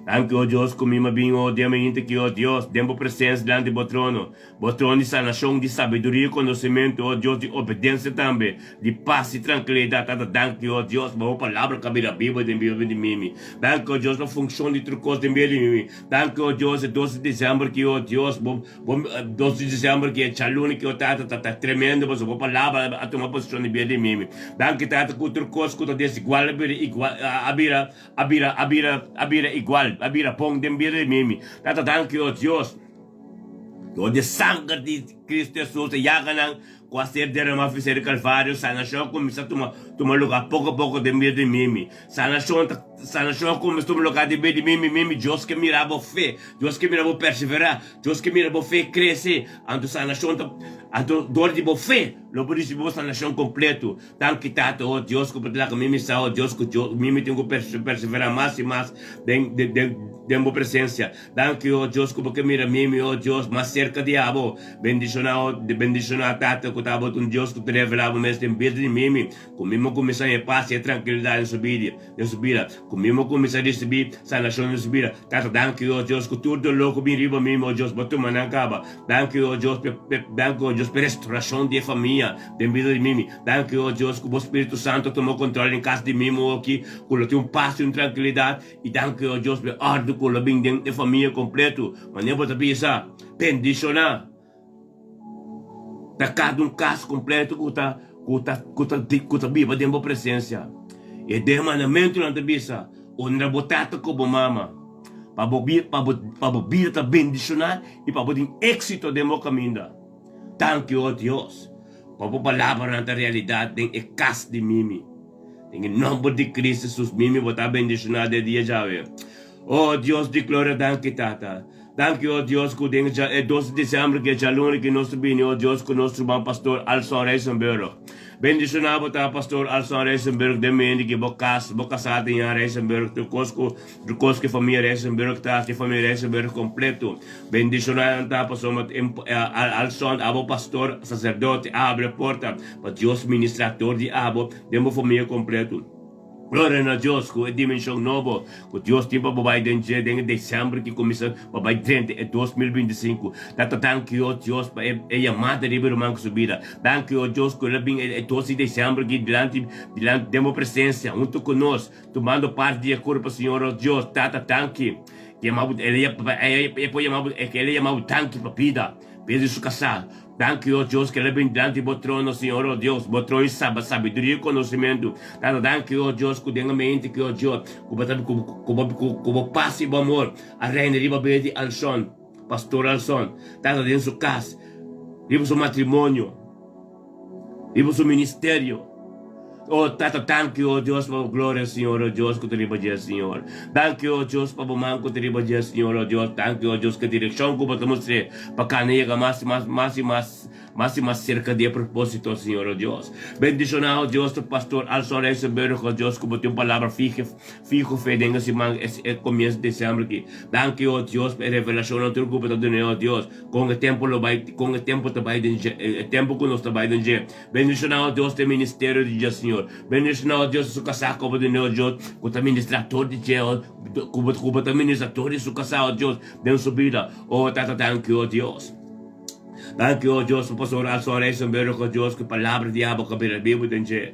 Danki, o Dios, ku mi a bin, o den mainta aki, o Dios, den bo presensia dilanti bo trono. Bo trono di sanashon, di sabiduria i konosementu, o Dios, di obedensia tambe, di pas i trankilidat. Tata, danki, o Dios, pa bo palabra ku a bira bibu den bida di mimi. Danki, o Dios, pa funshon di tur kos den bida di mimi. Danki, o Dios, e dos di desèmber aki, o Dios, bo, bo, dos di desèmber aki, e djaluna aki, o Tata, ta, ta tremendo, pasobra bo palabra a tuma posishon den bida di mimi. Danki, Tata, ku tur kos ku ta desigual a bira igual, a bira, a bira, a bira, a bira igual, a bira bon den bida di mimi. Tata, danki, o Dios. Dor di e sanger di Cristo Jesus, e yaganan cu a ser derama fisé di Calvario, sanacion a cuminsa tuma tuma lugar poco poco den bida di mimi. Sanacion ta sanacion a cuminsa tuma lugar den bida di mimi. Mimi, Dios ke mira bo fe, Dios ke mira bo persevera, Dios ke mira bo fe crece. Anto sanacion ta anto dor di bo fe lo bo ricibi bo sanacion completo. Danki Tata, oh Dios cu bo ta laga mimi sa, oh Dios cu mimi tin cu persevera mas y mas den den den bo presencia. Danki, o Dios, ku bo ke mira mi, mi, o Dios, mas serka di abo. Bendishoná, o bendishoná, Tata, ku ta abo ta un Dios ku ta revelá bo mes den bida di mi, mi, ku mi mo kuminsá haña pas i e trankilidat den su bida, den su bida, ku mi mo kuminsá risibí sanashon den su bida. Tata, danki, o Dios, ku tur doló ku bin riba mi, mi, o Dios, bo tuma nan kaba. Danki, o Dios, p'e, p'e, danki, o Dios, p'e restorashon di e famia den bida di mi, mi. Danki, o Dios, ku bo Spiritu Santu a tuma kontròl den kas di mi, mi, oki, ku lo tin un pas i un trankilidat. I danki o Dios p'e òrdu ku lo bin den e famia kompletu. Manera bo ta bisa, bendishoná ta kada un kas kompletu ku ta ku ta ku ta ku ta biba den bo presensia. E den mandamentunan ta bisa, Honra bo tata ku bo mama, pa bo pa bo pa bo bida ta bendishoná i pa bo tin éksito den bo kaminda. Danki o Dios pa bo palabranan ta realidat den e kas di Mimi. Den e nomber di Cristo Jesus mimi bo ta bendiciona den dia djawe. Oh Dios di gloria danki Tata. Danki oh Dios cu den e dos di december cu e djaluna ki nos ta bini oh Dios cu nos ruman Pastor Alson Rijsenburg. Bendiciona bo ta Pastor Alson Rijsenburg den mendi ki bo cas bo casa tin ya Rijsenburg tur cos cu tur cos cu e famia Rijsenburg ta haci e famia Rijsenburg completo. Bendiciona nan ta pasobra Alson abo pastor sacerdote a habri e porta pa Dios ministra dor di abo den bo famia kompletu. Gloria na Dios ku e dimenshon nobo ku Dios tin pa bo bai den dje den e desèmber ki kuminsá pa bai drenta e 2025. Tata danki o Dios pa e e yamada riba e ruman ku su bida. Danki o Dios ku el a bin e dos di desèmber aki dilanti dilanti den bo presensia huntu ku nos tumando parti di e kurpa Señor o Dios. Tata danki yama bo el e por yama bo el a yama bo danki pa bida bida di su kasá. Danki, o Dios, ke el a bin dilanti bo trono, Señor, o Dios, bo trono di sabiduria i konosementu. Tata, danki, o Dios, ku den ambiente ki, o Dios, ku bo ta, ku, ku bo, ku, ku bo pas i bo amor a reina riba bida di Alson, Pastor Alson, Tata, den su kas, riba su matrimonio, riba su ministerio. O Tata, danki, o Dios, pa bo gloria, Señor, o Dios, ku ta riba dje, Señor. Danki, o Dios, pa bo man ku ta riba dje, Señor, o Dios. Danki, o Dios, ku e direkshon ku bo ta mustr'é pa kana yega mas i mas, mas i mas, mas i mas serka di e propósito, Señor, o Dios. Bendishoná, o Dios, tu pastor Alson Rijsenburg, o Dios, ku bo tin un palabra fije, fijo fe den e siman, e, e komienso di desèmber aki. Danki, o Dios, pa e revelashonnan tur ku bo ta dun'é, o Dios, kon e tempu lo bai, kon e tempu ta bai den dje, e tempu ku nos ta bai den dje. Bendiciona, oh Dios, te ministerio di dje, Señor. Bendiciona, oh Dios, su casá como di neo, Dios, cu ta ministra tur di dje, oh, cu bo, cu bo ta ministra tur di su casá, oh Dios, den su bida. Oh, Tata, danki, oh Dios. Danki, oh Dios, pa Pastor Alson Rijsenburg, oh Dios, cu palabra di abo cu a bira bibu den dje.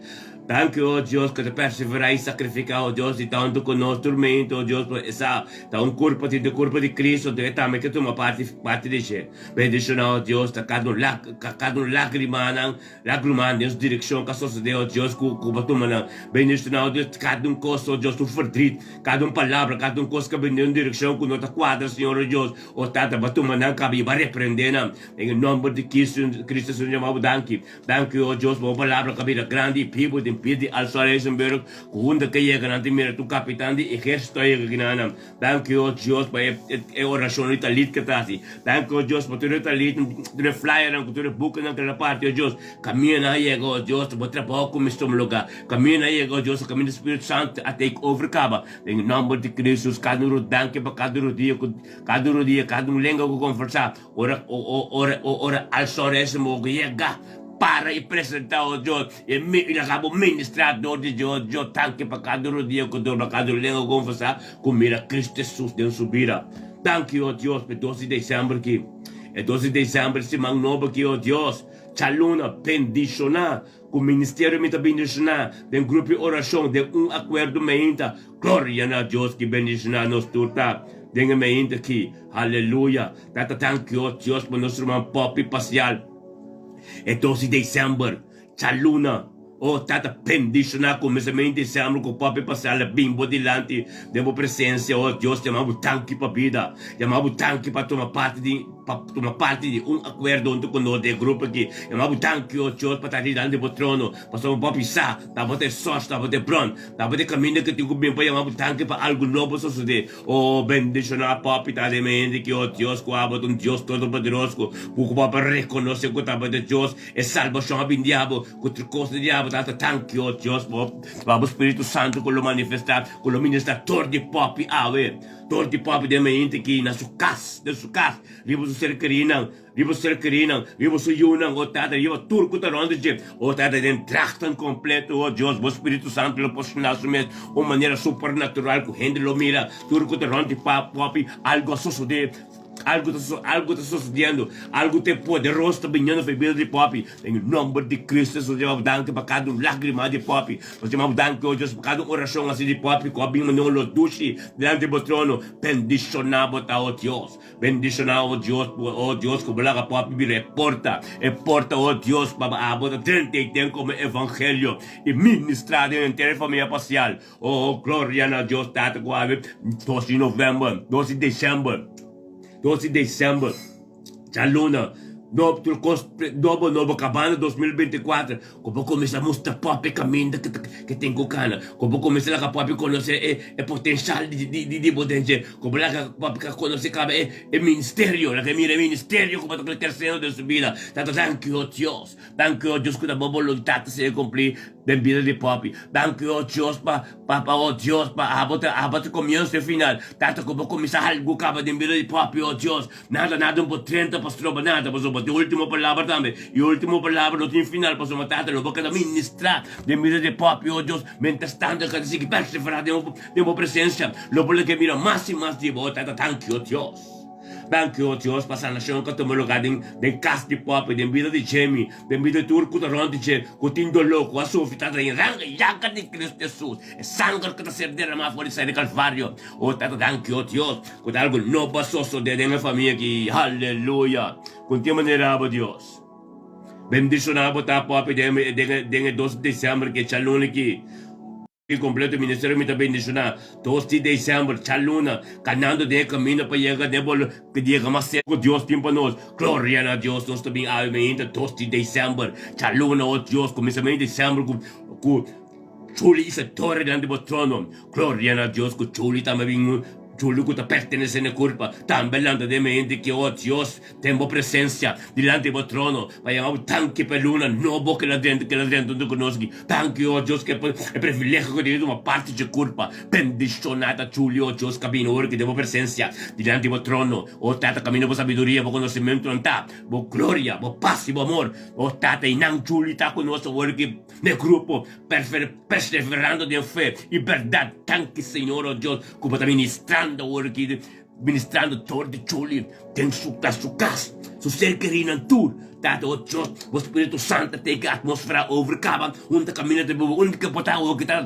Danki, oh Dios, cu ta persevera y sacrifica, oh Dios, di tanto cu nos tur mente, oh Dios, pa esa ta un curpa, tin e curpa di Cristo, anto e tambe ke tuma parti, parti di dje. Bendiciona, oh Dios, ta cada un lak, cada un lagrimanan, lagrimanan den su direccion ka sosode, oh Dios, cu, cu bo tuma nan. Bendiciona, oh Dios, cada un cos, oh Dios, un verdriet, cada un palabra, cada un cos ka bini den un direccion cu no ta cuadra, Señor, oh Dios, oh Tata, bo tuma nan caba y bo reprende nan. Den e nomber di Cristo, Cristo Señor, yama bo danki. Danki, oh Dios, pa bo palabra ka bira grandi y bibo den pie di Alson Rijsenburg, cu hunda ke yega nan ta mira tur capitan di ehercito a yega kinanan. Danki o Dios pa e e orashon di talit ke ta hasi. Danki o Dios pa tur e talit, tur e flyernan ku tur e bukinan ke ta parti o Dios. Kaminda nan a yega o Dios, bo trabou ku mis tuma luga. Kaminda nan a yega o Dios, kaminda Spiritu Santu a take over kaba. Den e nomber di Cristo Jesus kada un danki pa kada rodia ku kada rodia, kada un lenga ku konfersa. Ora ora ora al sonrisa bo yega. para i presentá, o Dios, i mi i laga bo ministrá dor di dje, o Dios. Danki pa kada rodia ku dobla, kada lenga konfesá ku mira Kristu Hesus den su bida. Danki, o Dios, pa e dos di desèmber aki, e dos di desèmber, siman nobo aki, o Dios. Djaluna, bendishoná ku ministerio mi ta bendishoná den grupo di orashon den un akuerdo meinta. Gloria na Dios ki bendishoná nos tur ta den e meinta aki. Haleluya! Tata danki o Dios pa nos ruman Poppy Pasial. E dos di december, djaluna, o Tata bendishoná kuminsamentu di december ku Poppy Pasial a bin bo dilanti den bo presensia o Dios yama bo danki pa bida, yama bo danki pa tuma parti di. Pa tuma parti di un akuerdo huntu ku nos den e grupo aki. E m'a bo danki, o Dios, pa ta dilanti di bo trono, pasobra bo a bisa, Tabata e sòs, tabata e bron, tabata e kaminda ku tin ku bin pa yama bo danki pa algu nobo sosodé. O, bendishoná Papi ta den e hende ki, o Dios, ku abo ta un Dios Todopoderoso, ku ku bo a rekonosé ku tabata Dios, e salbashon a bin di abo, ku tur kos di abo. Tata, danki, o Dios, pa bo Spiritu Santu ku lo manifestá, ku lo ministrá tur di Papi awe. Dor di papia den mainta ki na su kas, den su kas, riba su ser kerinan, riba su ser kerinan, riba su yunan, o Tata, riba tur ku ta rònt di dje, o Tata, den dragtan kompleto, o Dios, bo Spiritu Santu lo poshoná su mes un manera supernatural ku hende lo mira tur ku ta rònt di papi, algu a sosodé. Algu ta algu ta sosodiendo, algu te poderoso ta biniendo pa e bida di popi. Den e nomber di Cristo Jesus, nos yama bo danki pa kada un lagrima di popi. Nos yama bo danki, oh Dios, pa kada un orashon hasi di popi ku a bin manera un lo dushi dilanti bo trono. Bendishoná bo ta, oh Dios. Bendishoná, oh Dios, oh Dios, ku bo laga popi bira e porta, e porta, oh Dios, pa abo ta drenta ei den komo evangelio i ministrá den henter e famia pasial. Oh, gloria na Dios Tata ku awe dos di november, dos di december, dos di december, djaluna, no tur kos nobo nobo kabando 2024, ku bo kuminsá mustra popi kaminda ku ke tin ku kana, ku bo kuminsá laga popi konosé e e potenshal di di di bo den dje, ku bo laga popi ka konosé kaba e e ministerio, laga e mira e ministerio ku bo ta kresiendo den su bida. Tata danki oh Dios. Danki o Dios ku ta bo boluntat ta ser kumplí den bida di popi. Danki o Dios pa pa pa o Dios pa abo ta abo ta komienso i final. Tata ku bo kuminsá algu kaba den bida di popi o Dios. Nada nada no por drenta pa stroba nada pasobra bo tin ultimo palabra tambe i ultimo palabra no tin final pasobra Tata lo bo keda ministrá den bida di popi o Dios. Mientras tanto e keda sigui perseverá den bo den bo presensia. Lo bo leke mira mas i mas di bo Tata. Danki o Dios. Danki o Dios pa sanashon ku a tuma lugá den den kas di Poppy, den bida di Jamie, den bida di tur ku ta rònt di dje, ku tin doló, ku a sufri tata den ranga yaga di Kristu Hesus, e sanger ku ta ser deramá for di sai di Kalvario. O Tata, danki o Dios, ku ta algu nobo a sosodé den e famia aki. Haleluya! Ku tin manera abo Dios. Bendishoná bo ta Poppy den den den e dos di desèmber ki e djaluna aki. E kompleto ministerio mi ta bendishoná dos di december djaluna kanando den e kaminda pa yega den bo yega mas serka ku Dios tin pa nos. Gloria na Dios nos ta bin awe mainta dos di december djaluna o Dios kuminsamentu di december ku ku Julie Isadora dilanti bo trono. Gloria na Dios ku Julie tambe bin Julie ku ta pertenesé na e kurpa tambe lanta den mainta ki o Dios Den bo presencia, dilanti bo trono, pa yama bo danki pa e luna nobo ke la drenta, ke la drenta huntu ku nos aki. Danki, o Dios, ke e privilegio ku tin di tuma parti dje kurpa. Bendishoná ta Julio, o Dios, kabina ora ki den bo presencia, dilanti bo trono. O Tata, kaminda bo sabiduria, bo konosementunan ta, bo gloria, bo pas i bo amor. O Tata, i nan Julio ta ku nos awor ki na e grupo, perseverando den fe i bèrdat. Danki, Señor, o Dios, ku bo ta ministrando awor ki. Ministrando tor di Chuli den su ta su kas, su ser kerinan tur. Tata o Dios, bo Spiritu Santu ta teke atmosfera over kaba un ta kaminda ta biba un ke bo ta awo ki ta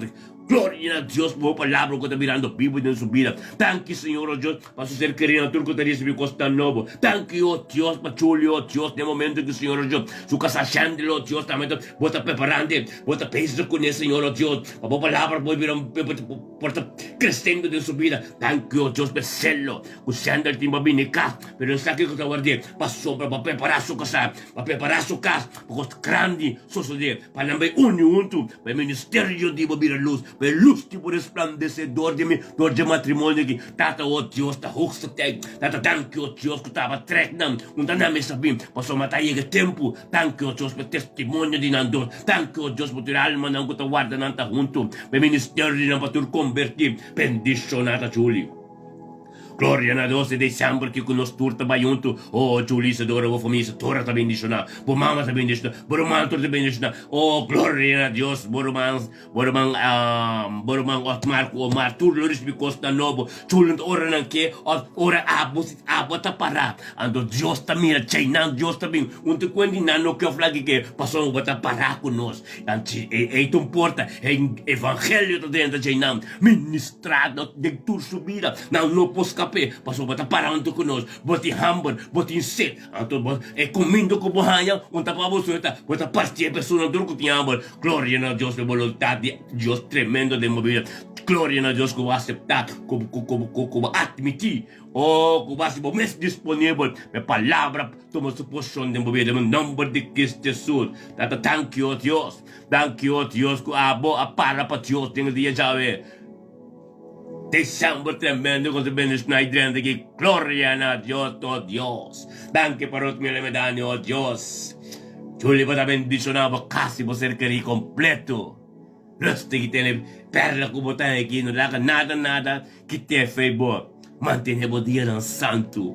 Gloria na Dios pa bo palabra ku ta birando bibu den su bida. Danki Señor o Dios pa su ser kerinan tur ku ta risibi kosnan nobo. Danki o Dios pa Chuli o Dios den momento ki Señor o Dios su kasa Shandel o Dios tambe ta bo ta preparante bo ta bezig kune Señor o Dios pa bo palabra por bira Por ta creciendo den su bida. Danki o Dios p'e celo cu Sander tin pa bini cas, pero esaki cu ta ward'é pasobra pa prepara su casa, pa prepara su cas pa cos grandi sosode, pa nan bay uni huntu pa e ministerio di bo bira luz, pa e luz di bo resplandece door di mi, door dje matrimonio aki. Tata o Dios ta hoogste tijd. Tata danki o Dios cu taba trek nan unda nan mester bin, pasobra ta yega e tempo. Danki o Dios pa e testimonio di nan dos. Danki o Dios pa tur e almanan ku ta warda nan ta huntu pa e ministerio di nan pa tur kombertí. Bendishoná ta Julie. Gloria na Dios e december ki ku nos tur ta bai huntu. Oh Julissa Dora bo famia tur ta bendiciona. Bo mama ta bendiciona, bo ruman tur ta bendiciona. Oh gloria na Dios bo ruman bo ruman bo ruman Otmar ku Omar tur lo ricibi kosnan nobo. Chulent ora nan ke of ora abo si abo ta para anto Dios ta mira chainan Dios ta bin un ta kuenti nan no ke of laki ke pasobra bo ta para ku nos. Anto ei ta un porta e evangelio ta drenta chainan ministra den tur su bida nan no por skap'é pasobra bo ta para huntu ku nos. Bo tin hamber, bo tin set, anto bo e kuminda ku bo haña un ta pa bo suelta, bo ta parti e persona tur ku tin hamber. Gloria na Dios pa e boluntat di Dios tremendo den bo bida. Gloria na Dios ku bo aseptá, ku ku ku ku ku bo atmití, oh ku bo hasi bo mes disponibel pa e palabra tuma su posishon den bo bida. Den nomber di Cristo Jesus. Tata, danki, oh Dios. Danki, oh Dios, ku abo a para pa Dios den e dia djawe. December tremendo con su bendicion y drenta aki. Gloria na Dios, oh Dios. Danki pa Ruth Miller Medani, oh Dios. Jullie bo ta bendiciona bo cas y bo ser keri completo. Rustig y tene perla cu bo ta aki, no laga nada nada kite fe bo. Mantene bo dianan santu.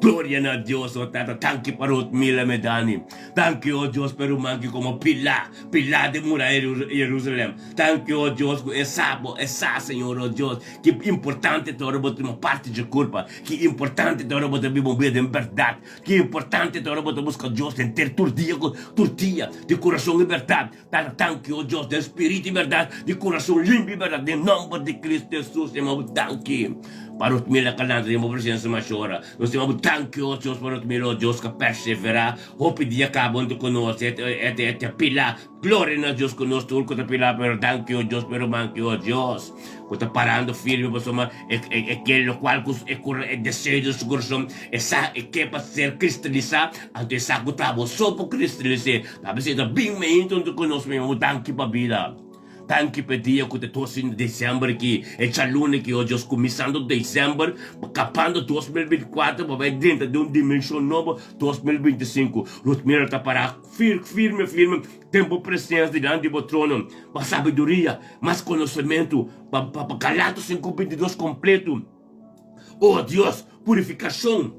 Gloria na Dios, oh Tata. Danki pa Ruth Miller Medani. Danki, oh Dios, pa e ruman ki como pila, pila den muraya di Jerusalem. Danki, oh Dios, ku e sa bo, e sa, Señor, oh Dios, ki importante ta ora bo tuma parti dje kurpa, ki importante ta ora bo ta biba un bida den bèrdat, ki importante ta ora bo ta buska Dios henter tur dia ku tur dia, di kurason i bèrdat. Tata, danki, oh Dios, den spiritu i bèrdat, di kurason limpi i bèrdat, den nòmber di Kristu Hesus, stima bo danki pa nos mira kalanta den bo presensia masha ora. Nos stima bo danki, oh Dios, pa nos mira, oh Dios, ka perseverá hopi dia kaba huntu ku nos, e ta pila. Gloria na Dios ku nos tur ku ta pila pero danki o Dios pero manki o Dios ku ta parando firme pasobra e e ke lokual ku e kura e deseo den su kurason e sa e ke pa ser kristalisá anto e sa ku ta bo so por kristalis'é ta bisa e ta bin meinta huntu ku nos mi danki pa bida danki pa e dia ku ta 12 di december aki e djaluna aki o Dios kuminsando december kapando 2024 pa bai drenta den un dimenshon nobo 2025 Ruthmira ta para Firme, firme den bo presensa dilanti di bo trono, pa sabiduria, mas konosementu, pa pa pa Galatos 5:22 kompletu. O Dios, purifikashon,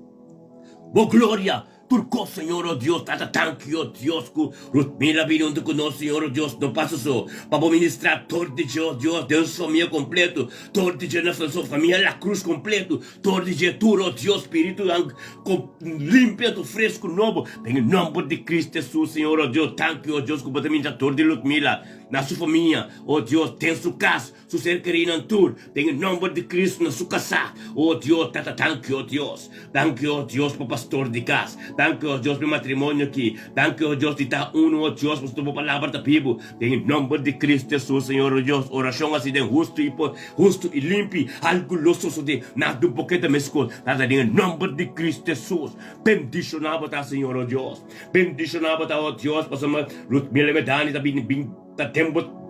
bo gloria, tur kos, Señor, o Dios, Tata, danki, o Dios, ku Ruthmila bini huntu ku nos, Señor, o Dios, no pasa so, pa bo ministrá tur di dje, o Dios, den su famia kompletu, tur di dje na su famia La Cruz kompletu, Tor di dje tur, o Dios, spiritunan ku limpia tu fresku nobo, den e nomber di Cristo Jesus, Señor, o Dios, danki, o Dios, ku bo ta minta tor di Ludmila, na su famia, o Dios, den su kas, su ser kerinan tur, den e nomber di Cristo, na su kasá, o Dios, Tata, danki, o Dios, danki, o Dios, pa pastor di kas, danki, o Dios, pa e matrimonio aki, danki, o Dios, di ta uno, o Dios, pasobra bo palabra ta bibu, den e nomber di Cristo Jesus, Señor, o Dios, orashon hasi den hustu i por. Hustu i limpi, algu lo sosodé na du boketa meskos. Tata, den e nòmber di Kristu Hesus, bendishoná bo ta, Señor, o Dios. Bendishoná bo ta, o Dios, pasobra Ludmila Medani ta bini bin ta den bo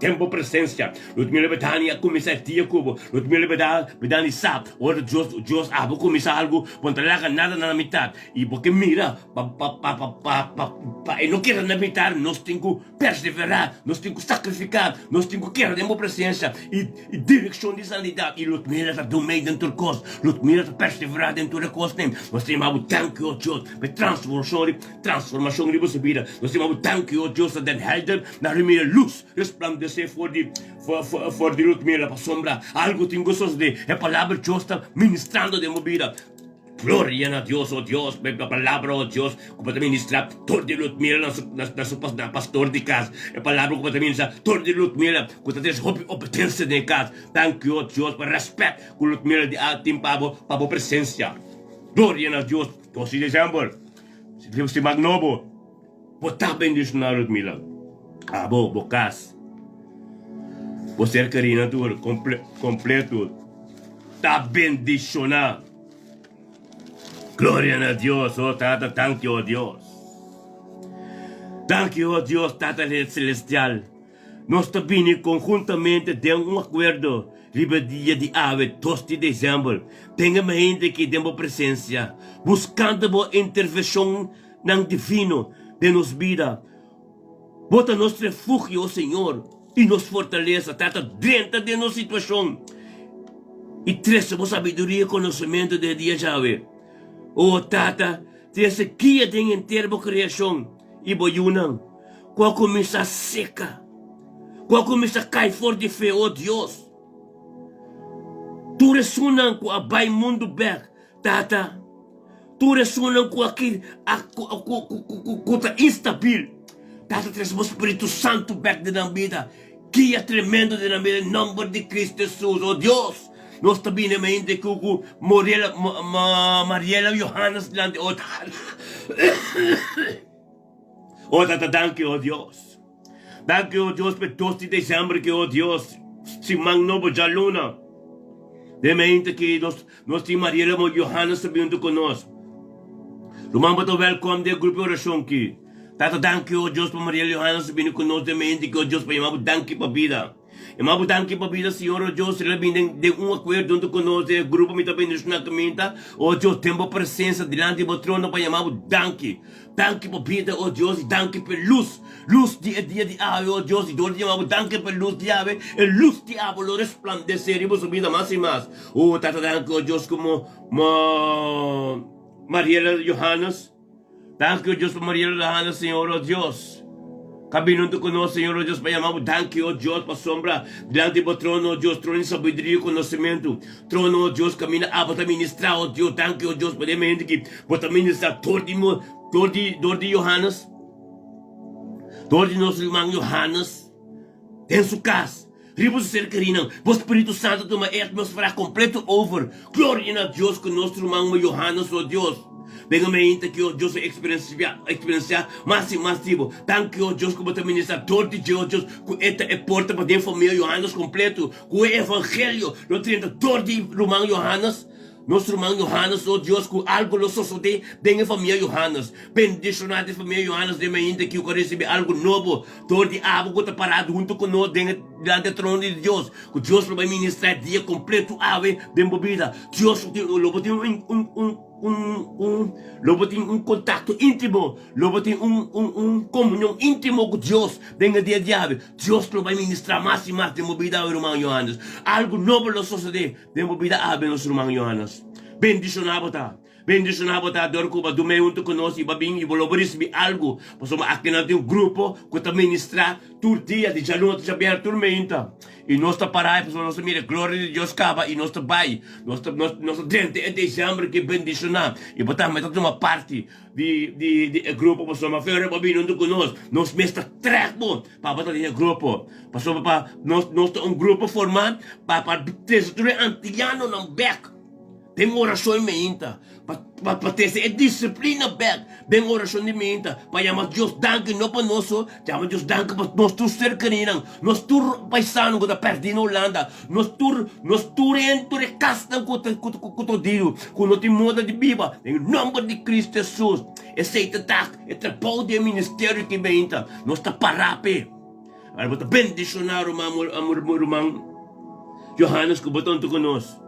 den bo presensia. Ludmila Medani a kuminsá e dia ku bo. Ludmila Medani sa ora Dios Dios abo kuminsá algu, bo no ta laga nada na mitat. I bo ke mira pa pa pa pa pa pa e no keda na mitar, nos tin ku Perseverá, nos tin ku sakrifiká, nos tin ku keda den bo presensia i i direkshon di santidat. I Ludmila ta dumei den tur kos, Ludmila ta perseverá den tur e kosnan. Nos ta yama bo danki, o Dios, pa e transformashon ri transformashon riba su bida. Nos ta yama bo danki, o Dios, ta den helder na rimira lus resplandesé for di for for for di Ludmila pasobra algu tin ku sosodé. E palabra Dios ta ministrando den bo bida. Gloria na Dios, oh Dios, pa e palabra, oh Dios, ku bo ta ministra tur di Ludmila na su na su na pastor di kas. E palabra ku bo ta ministra tur di Ludmila ku ta trese hopi obedensia den e kas. Danki, oh Dios, pa rèspèt ku Ludmila di a tin pa bo, pa bo presensia. Gloria na Dios. 2 di desèmber, siman nobo, bo ta bendishoná, Ludmila. Abo, bo kas, bo ser kerí nan tur kompleto ta bendishoná. Gloria na Dios, oh Tata, danki, oh Dios. Danki, oh Dios, Tata Celestial. Nos ta bini conjuntamente den un acuerdo riba dia di awe, 2 di december, den e mente aki den bo presencia, buscando bo intervencionnan divino den nos bida. Bo ta nos refugio, oh Señor, y nos fortaleza. Tata, drenta den nos situacion. I trese bo sabiduria i konosementu den e dia djawe. O Tata, trese guia den henter bo kreashon i bo yunan, ku a kuminsá seka, ku a kuminsá kai for di fe, o Dios. Tur esunnan ku a bai mundu bèk, Tata, tur esunnan ku a ku ta instabil, Tata trese bo Spiritu Santu bèk den nan bida, guia tremendo den nan bida, den nòmber di Kristu Hesus. O Dios, nos ta bini mainta ku ku Moriela, Mariela Johannes dilanti, o Tata. O Tata, danki, o Dios. Danki, o Dios, p'e dos di desèmber ki, o Dios, siman nobo djaluna. Den mainta ki nos, nos tin Mariela mo Johannes ta bin huntu ku nos. Ruman bo ta wèlkòm den e grupo di orashon ki. Tata, danki, o Dios, pa Mariela Johannes ta bini ku nos den mainta ki, o Dios, pa yama bo danki pa bida. Yama bo danki pa bida, Señor, o Dios, el a bin den, den un akuerdo huntu ku nos den e grupo mi ta bendishoná kaminda, o Dios, den bo presensia dilanti di bo trono pa yama bo danki. Danki pa bida, o Dios, i danki pa e lus, lus di e dia di awe, o Dios, i dor di yama bo danki pa e lus di awe, e lus di abo lo resplandesé riba su bida mas i mas. O Tata, danki, o Dios, komo mo Mariela Johannes. Danki, o Dios, pa Mariela Johannes, Señor, o Dios. Ka bini huntu ku nos, Señor, o Dios, pa yama bo danki, o Dios, pasobra dilanti bo trono, o Dios, trono di sabiduria i konosementu, trono, o Dios, kaminda abo ta ministrá, o Dios, danki, o Dios, pa den mente ki bo ta ministrá dor di dor di dor di Johannes, dor di nos ruman Johannes, den su kas. Riba su ser kerinan, bo Spiritu Santu tuma e atmosfera kompleto over. Gloria na Dios ku nos ruman mo Johannes, o Dios. Den e mainta ki, o Dios, a eksperensiá mas i mas di bo. Danki, o Dios, ku bo ta ministrá dor di dje, o Dios, ku e ta e porta pa den famia Johannes kompleto, ku e evangelio lo drenta dor di ruman Johannes. Nos ruman Johannes, o Dios, ku algu lo sosodé den e famia Johannes. Bendishoná e famia Johannes den mainta ki ku a risibí algu nobo dor di abo ku ta parado huntu ku nos den e dilanti e trono di Dios. Ku Dios lo bai ministrá e dia kompletu awe den bo bida. Dios lo tin, lo bo tin un, un, un, un, un, lo bo tin un kontakto íntimo, lo bo tin un, un, un komunion íntimo ku Dios den e dia di awe. Dios lo bai ministrá mas i mas den bo bida awe, ruman Johannes. Algu nobo lo sosodé. Den bo bida abe nos ruman Johannes. Bendishoná bo ta. Bendishoná bo ta dor ku bo a dum'é huntu ku nos i bo a bin i bo lo bo risibí algu. Pasobra akinan tin un grupo ku ta ministrá tur dia di djaluna te djabièrnè tur meinta. I nos ta pará pasobra nos ta mira e gloria di Dios kaba i nos ta bai. Nos ta nos nos ta drenta e desèmber ki bendishoná i bo tambe ta tuma parti di di di e grupo pasobra mafia bo a bini huntu ku nos. Nos mes ta trèk bo. Pa bo ta den e grupo. Pasobra pa nos nos ta un grupo formá pa pa trese tur e antianonan bèk den orashon meinta. Pa pa pa trese e disiplina bèk den orashon di meinta. Pa yama Dios danki no pa nos so, yama Dios danki pa nos tur serkaninan, nos tur paisano ku ta pèrdí na Hulanda, nos tur nos tur hende tur e kasnan ku ta ku ku ta odidu, ku no tin moda di biba. Den nòmber di Kristu Hesus esei ta ta e trabou di e ministerio ki meinta. Nos ta pará p'e. Ora bo ta bendishoná ruman ruman Johannes ku bo ta huntu ku nos.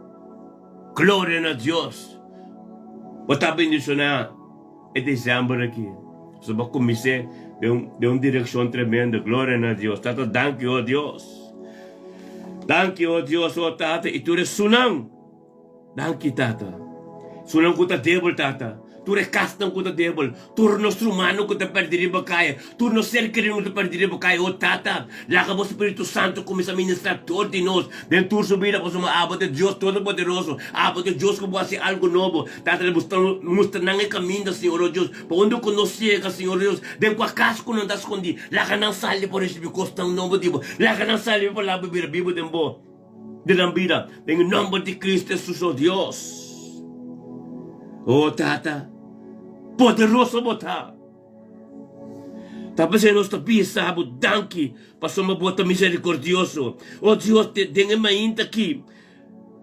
Gloria na Dios. Bo ta bendishoná e desèmber aki. Pasobra bo a kumins'é den un den un direkshon tremendo. Gloria na Dios. Tata danki o Dios. Danki o Dios o Tata i tur esunnan. Danki Tata. Sunan ku ta debel Tata, tur e kasnan ku ta debel, tur nos rumannan ku ta perdi riba kaya, tur nos ser kerido ku ta perdi riba kaya, o Tata, laga bo Spiritu Santu kuminsá ministrá tur di nos den tur su bida, pasobra abo ta Dios Todopoderoso, abo ta Dios ku bo hasi algu nobo. Tata, mustra nan e kaminda, Señor, o Dios, pa unda ku nos yega, Señor Dios, den kua kas ku nan ta skondí, laga nan sali pa risibi kosnan nobo di bo, laga nan sali pa laga bira bibu den bo. Di nan bida, den e nomber di Cristo Jesus, o Dios. O Tata, poderoso bo ta. Ta p'esei nos ta bisa bo danki, pasobra bo ta misericordioso. O Dios, den e mainta aki,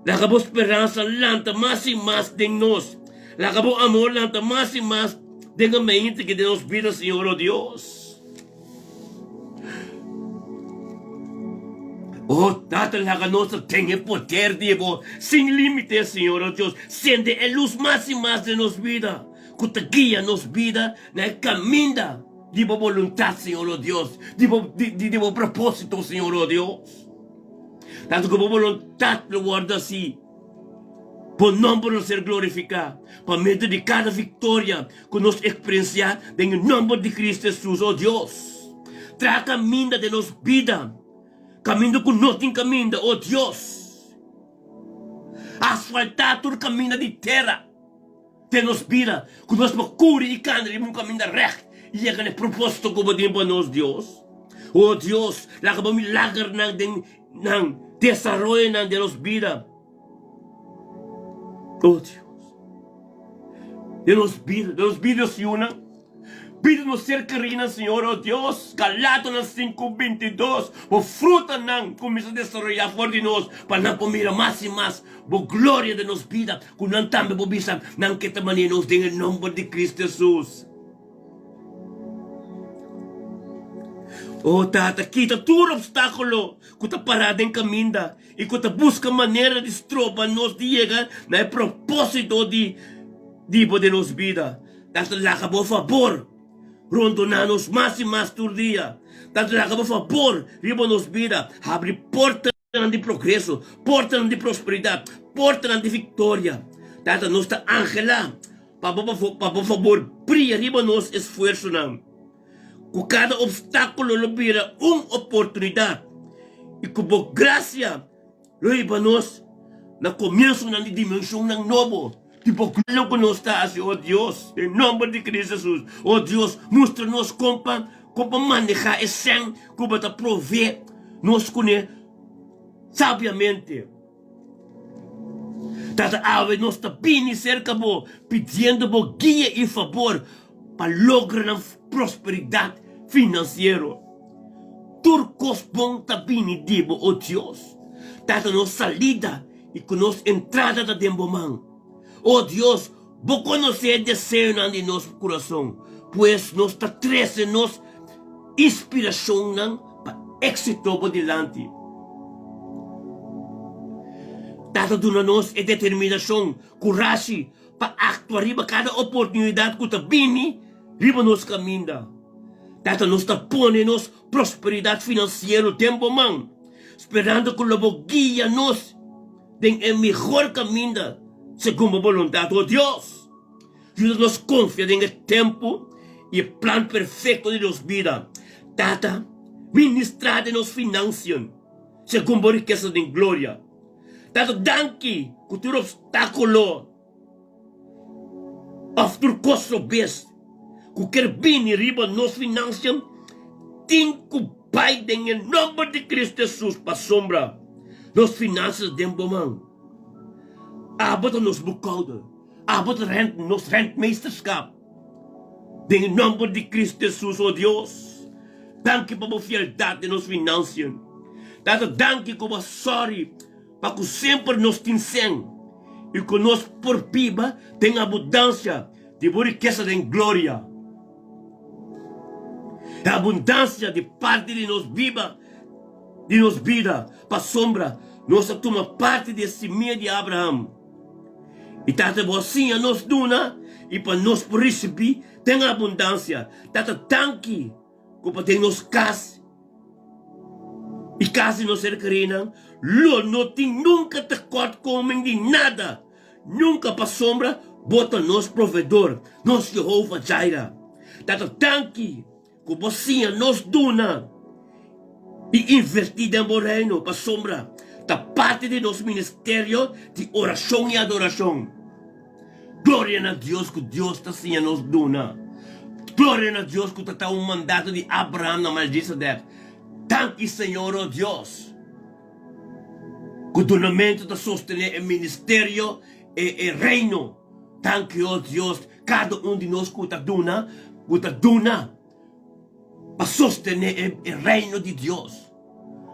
laga bo speransa lanta mas i mas den nos. Laga bo amor lanta mas i mas den e mainta aki den nos bida, Señor, o Dios. Oh Tata, laga nos ta ten e poder di bo sin limite, Señor, oh Dios. Sende e lus mas i mas den nos bida, ku ta guia nos bida na e kaminda di bo boluntat, Señor, oh Dios, di bo, di, di bo propósito, Señor, oh Dios. Tantu ku bo boluntat lo wòrdu hasi. Bo nòmber lo ser glorifiká pa medio di kada viktoria ku nos eksperensiá den e nòmber di Kristu Hesus. O Dios, traha kaminda den nos bida, kaminda ku no tin kaminda. O Dios, asfaltá tur kaminda di tera den nos bida, ku nos por kuri i kanda riba un kaminda règt i yega na e propósito ku bo tin pa nos, Dios. O Dios, laga bo milagernan den nan desaroyonan den nos bida. Oh Dios, den nos bida, den nos bida nos yunan, bida nos ser kerinan, Señor, oh Dios, Galatonan 5:22, bo frutanan kuminsa desaroyá for di nos, pa nan por mira mas i mas bo gloria den nos bida, ku nan tambe por bisa nan ke ta manera nos den e nomber di Cristo Jesus. Oh Tata, kita tur obstákulo ku ta pará den kaminda i ku ta buska manera di stroba nos di yega na e propósito di di bo den nos bida. Tata laga bo fabor rondoná nos mas i mas tur dia. Tata laga bo fabor riba nos bida habri portanan di progreso, portanan di prosperidat, portanan di viktoria. Tata nos ta anhelá pa bo pa bo fabor bria riba nos esfuersonan. Ku kada opstákulo lo bira un oportunidat i ku bo grasia lo hiba nos na komiensonan di dimenshonnan nobo di bo gloria ku nos ta hasi, o Dios, den nòmber di Cristo Jesus. O Dios, mustra nos kon pa kon pa manehá e sèn ku bo ta provee nos kuné sabiamente. Tata, awe nos ta bini serka bo pidiendo bo guia i fabor pa logra nan prosperidat finansiero. Tur kos bon ta bini di bo, o Dios. Tata, nos salida i ku nos entrada ta den bo man. O Dios, bo konosé e deseonan di nos kurason, pues nos ta trese nos inspirashonnan pa éksito bo dilanti. Tata duna nos e determinashon, kurashi pa aktua riba kada oportunidat ku ta bini riba nos kaminda. Tata nos ta pone nos prosperidat finansiero den bo man, sperando ku lo bo guia nos den e mihor kaminda segun bo boluntat. O Dios, yuda nos konfia den e tempu i e plan perfekto di nos bida. Tata, ministrá den nos finansian segun bo rikesa den gloria. Tata, danki ku tur opstákulo òf tur kos robes ku ker bini riba nos finansian tin ku bai den e nòmber di Kristu Hesus pasobra nos finansas den bo man. Abo ta nos boekhouder, abo ta nos rentmeesterskap. Den e nòmber di Kristu Hesus, o Dios, danki pa bo fieldat den nos finansian. Tata, danki ku bo a sòri pa ku semper nos tin sèn i ku nos por biba den abundansia di bo rikesa den gloria. E abundansia di parti di nos biba di nos bida pasobra nos a tuma parti di e simia di Abraham. I Tata bo a siña nos duna i pa nos por risibí den abundansia. Tata danki ku pa den nos kas i kas di nos ser kerinan lo no tin nunka tekortkoming di nada, nunka pasobra bo ta nos Proveedor, nos Jehovah Jireh. Tata danki Ku bo siña nos duna i invertí den bo Reino pasobra ta parti di nos ministerio di orashon i adorashon. Gloria na Dios ku Dios ta siña nos duna. Gloria na Dios ku ta ta un mandato di Abraham na Melchizedek. Danki Señor, o Dios, ku dunamentu ta sostené e ministerio e e Reino. Danki, o Dios, Kada un di nos ku ta duna, ku ta duna pa sostené e Reino di Dios,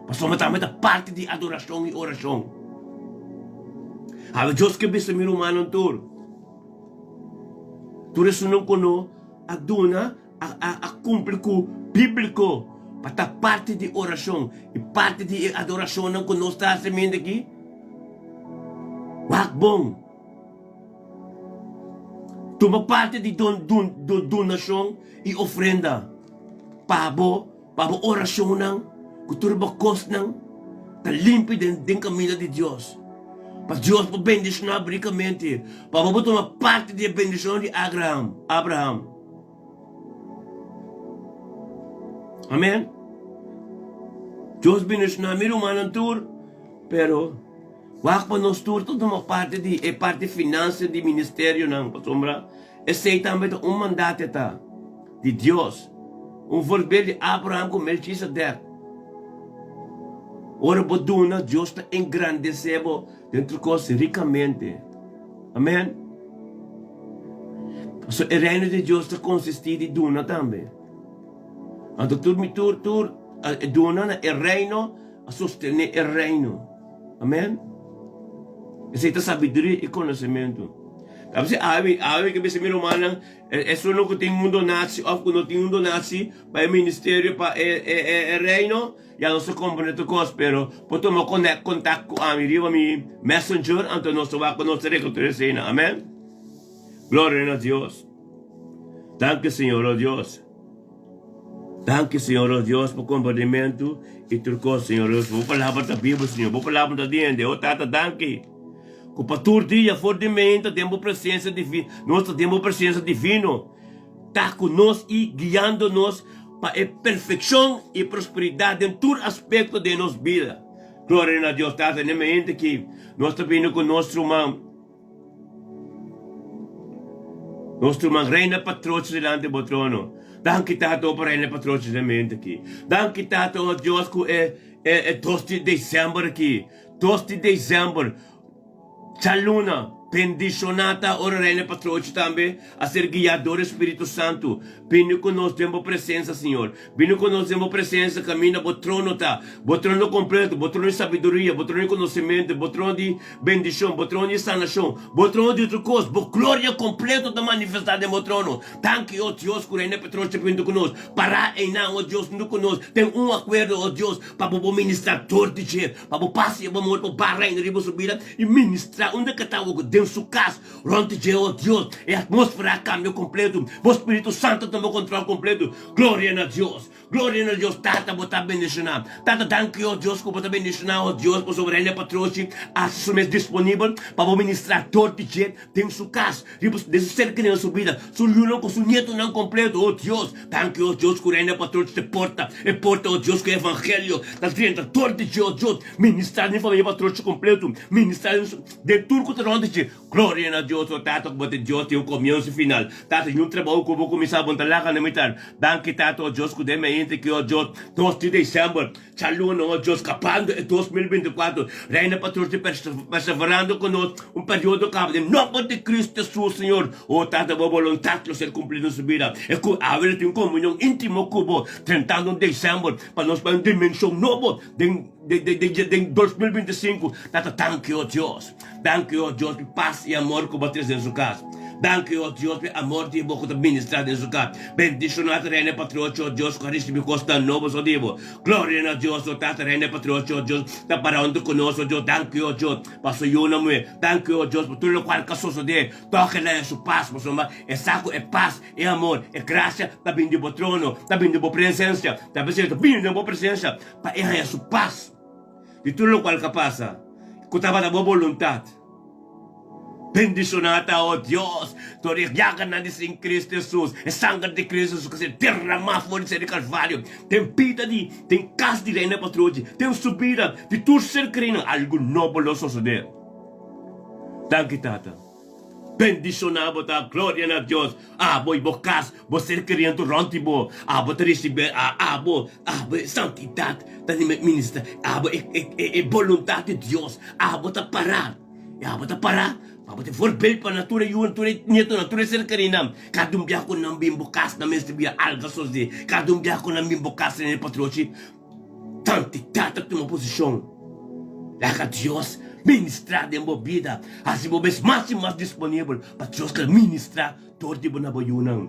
pasobra tambe ta parti di adorashon i orashon. Awe Dios ke bisa mi rumannan tur, tur esunnan ku no a duna a kumpli ku bíbliko pa ta parti di orashon i parti di e adorashonnan ku nos ta hasi mende aki, wak bon. Tuma parti di donashon i ofrenda pa bo pa bo orashonnan ku tur bo kosnan ta limpi den kaminda di Dios. Pa Dios por bendishoná bo rikamente, pa bo por tuma parti di e bendishon di Abraham. Abraham. Amen. Dios bendishoná mi rumannan tur, pero wak pa nos tur ta tuma parti di e parti finansia di ministerionan, pasobra esei tambe ta un mandate ta di Dios. Un voorbeeld di Abraham ku Melchizedek. Ora bo duna, Dios ta engrandesé bo den tur kos rikamente. Amen. Pasobra e reino di Dios ta konsistí di duna tambe. Anto tur mi tur tur e duna na e reino a sostené e reino. Amen. Esei ta sabiduria i konosementu. Ta bisa awe, awe ke bisa mi rumannan, esun ku tin un donasi òf ku no tin un donasi pa e ministerio, pa e e e reino, Ya nos ta comprende tur cos, pero por tuma contact cu ami riba mi messenger, anto nos ta wak cu nos ta regla tur eseinan. Amen. Gloria na Dios. Danki Señor, oh Dios. Danki Señor, oh Dios, pa comprendimento y tur cos, Señor Dios. Bo palabra ta bibo, Señor. Bo palabra ta di hende. Oh Tata, danki. Cu pa tur dia for di meinta den bo presencia divino, nos ta den bo presencia divino. Ta ku nos i guiando nos pa e perfekshon i prosperidat den tur aspekto den nos bida. Gloria na Dios Tata. Den mente aki nos ta bini ku nos ruman, nos ruman Reina Patrochi dilanti bo trono. Danki Tata o pa Reina Patrochi den mente aki. Danki Tata o Dios ku e e dos di december aki, dos di december, Djaluna, bendishoná ta ora Reina Patrochi tambe a ser guiá dor e Spiritu Santu. Bini ku nos den bo presensa, Señor. Bini ku nos den bo presensa kaminda bo trono ta, bo trono kompleto, bo trono di sabiduria, bo trono di konosementu, bo trono di bendishon, bo trono di sanashon, bo trono di tur kos. Bo gloria kompleto ta manifestá den bo trono. Danki, o Dios, ku Reina Patrochi ta bintu ku nos. Pará einan, o Dios, huntu ku nos den un akuerdo, o Dios, pa bo por ministrá dor di dje. Pa bo pasa i bo amor por ba reina riba su bida i ministrá unda ke ta awor den su kas rònt di dje, o Dios. E atmósfera a kambia kompletu. Bo Spiritu Santu tuma kontrol kompletu. Gloria na Dios! Gloria na Dios! Tata, bo ta bendishoná. Tata, danki, o Dios, ku bo ta bendishoná, o Dios, pasobra hende patrochi hasi su mes disponibel pa bo ministrá dor di dje. Den su kas, riba su, den su serkania, su bida, su yunan ku su nietonan kompleto, o Dios, danki, o Dios, ku Reina Patrón te porta, e porta, o Dios, ku e evangelio ta drenta dor di dje, o Dios, ministra den famia Patrón kompleto, ministra den su, den tur ku ta rònt di dje. Gloria na Dios, o Tata, ku bo ta Dios di un komienso i final. Tata, niun trabou ku bo kuminsá bo no ta laga na mitar. Danki, Tata, o Dios, ku den mi ainda ki, o Dios, dos di desèmber, Djaluna, o Dios, kabando e 2024, Reina Patrus di perseverando ku nos un periodo kaba den nomber di Cristo Jesus, Señor. O Tata, bo boluntat lo ser kumplí den su bida. E ku awe lo tin komunion íntimo ku bo, drentando un december pa nos bai un dimenshon nobo den den 2025. Tata, danki, o Dios. Danki, o Dios, pa pas i amor ku bo a trese den su kas. Danki, o Dios, pa e amor di bo ku ta ministrá den su kas. Bendishoná ta Reina Patriocho, o Dios, ku a risibí kosnan nobo so di bo. Gloria na Dios, o Tata Reina Patriocho, o Dios, ta para huntu ku nos, o Dios. Danki, o Dios, pa su yunan muhé. Danki, o Dios, pa tur lokual ku a sosodé. Toke nan e su pas, pasobra e sa ku e pas, e amor, e grasia ta bini di bo trono, ta bini di bo presensia. Ta p'esei ta bini den bo presensia pa e haña su pas di tur lokual ku a pasa, ku tabata bo boluntat. Bendishoná ta, o Dios, tur e yaganan di sin Cristo Jesus, e sanger di Cristo Jesus ku a ser derramá for di ser di Kalvario den bida di, den kas di Reina Patrochi, den su bida di tur ser kerinan, algu nobo lo sosodé. Danki, Tata. Bendishoná bo ta, gloria na Dios, abo i bo kas, bo ser kerinan tur rònt di bo, abo ta risibé, abo, abo e santidat ta ministrá, abo e, e, e boluntat di Dios, abo ta pará. Ya bo ta para pa bo ta voorbeeld pa nan tur e yunan, tur e nietonan, tur e serkerinan. Kada un biaha ku nan bin bo kas nan mester bira alga sosdé. Kada un biaha ku nan bin bo kas tene patrochi santidad ta tuma posishon. Laga Dios ministra den bo bida. Hasi bo mes mas i mas disponibel pa Dios keda ministra Dor di bo na bo yunan.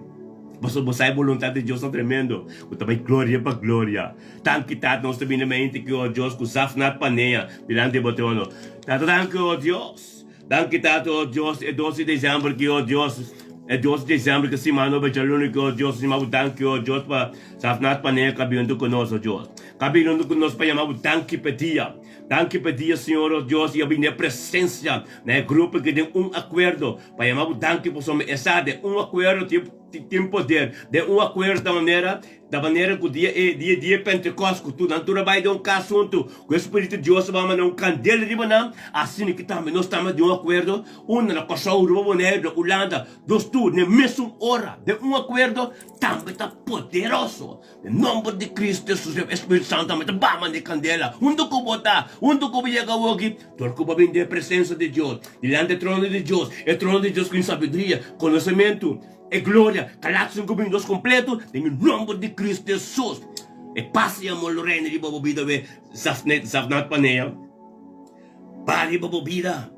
Pasobra bo sa e boluntat di Dios ta tremendo, ku ta bai gloria pa gloria. Danki, Tata, nos ta bini mente ki, o Dios, ku Zafnat Panea dilanti di bo trono. Tata, danki, o Dios. Danki, Tata, o Dios, e dos di desèmber ki, o Dios, e dos di desèmber ki siman nobo djaluna ki, o Dios, nos yama bo danki, o Dios, pa Zafnat Panea ku a bini huntu ku nos, o Dios. Ku a bini huntu ku nos pa yama bo danki pa e dia. Danki pa e dia, Señor, o Dios, i a bini e presencia na e grupo aki den un akuerdo pa yama bo danki pasobra e sa den un akuerdo tin tin poder. Den un akuerdo ta manera ta manera ku dia e dia dia Pentekòst ku tur nan tur a bai den un kas huntu ku e Spiritu di Dios a bai manda un kandela riba nan, asina ki tambe nos tambe den un akuerdo unda na Kòrsou, Aruba, Boneiru, na Ulanda, nos tur den mesun ora den un akuerdo tambe ta poderoso. Den nomber di Cristo Jesus e Spiritu Santo tambe ta baha manda e candela hunto cu bo ta, hunto cu bo yega awoki, dor cu bo a bini den e presencia di Dios, dilanti e trono di Dios, e trono di Dios cu tin sabiduria, conocemento, e gloria, Galatas un cu 22 completo, den e nomber di Cristo Jesus. E paz y amor lo reina riba bo bida we Zafnat Panea. Baha riba bo bida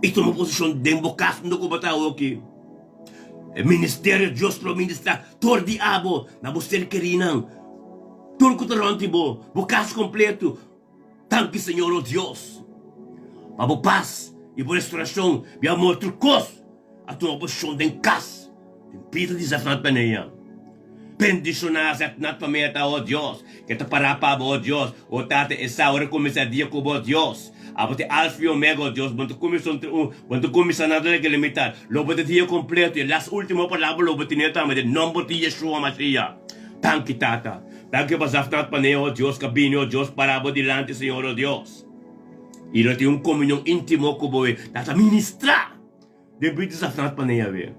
y tuma posicion den bo cas hunto cu bo ta awoki. E ministerio Dios lo ministra tor di abo na bo ser kerinan, tur ku ta rònt di bo, bo kas kompletu. Danki Señor, o Dios, pa bo pas i bo restorashon. Mi amor tur kos a tuma posishon den kas den bida di Zafnat Panea. Bendishoná Zafnat Panea ta, o Dios, ke ta pará pa bo, o Dios. O Tata, e sa ora kuminsá dia ku bo, Dios. Abo ta e Alfa i Omega, o Dios. Bo no ta kuminsá un un, bo no ta kuminsá nada lege limitá. Lo bo ta dia kompleto, i e las último palabra lo bo tene tambe den nòmber di Yeshua Mashiach. Danki, Tata. Danki pa Zafnat Panea, o Dios, ku a bini, o Dios, pará bo dilanti, Señor, o Dios. I lo tin un komunion íntimo ku bo, e ta ministrá. Den bida Zafnat Panea awe,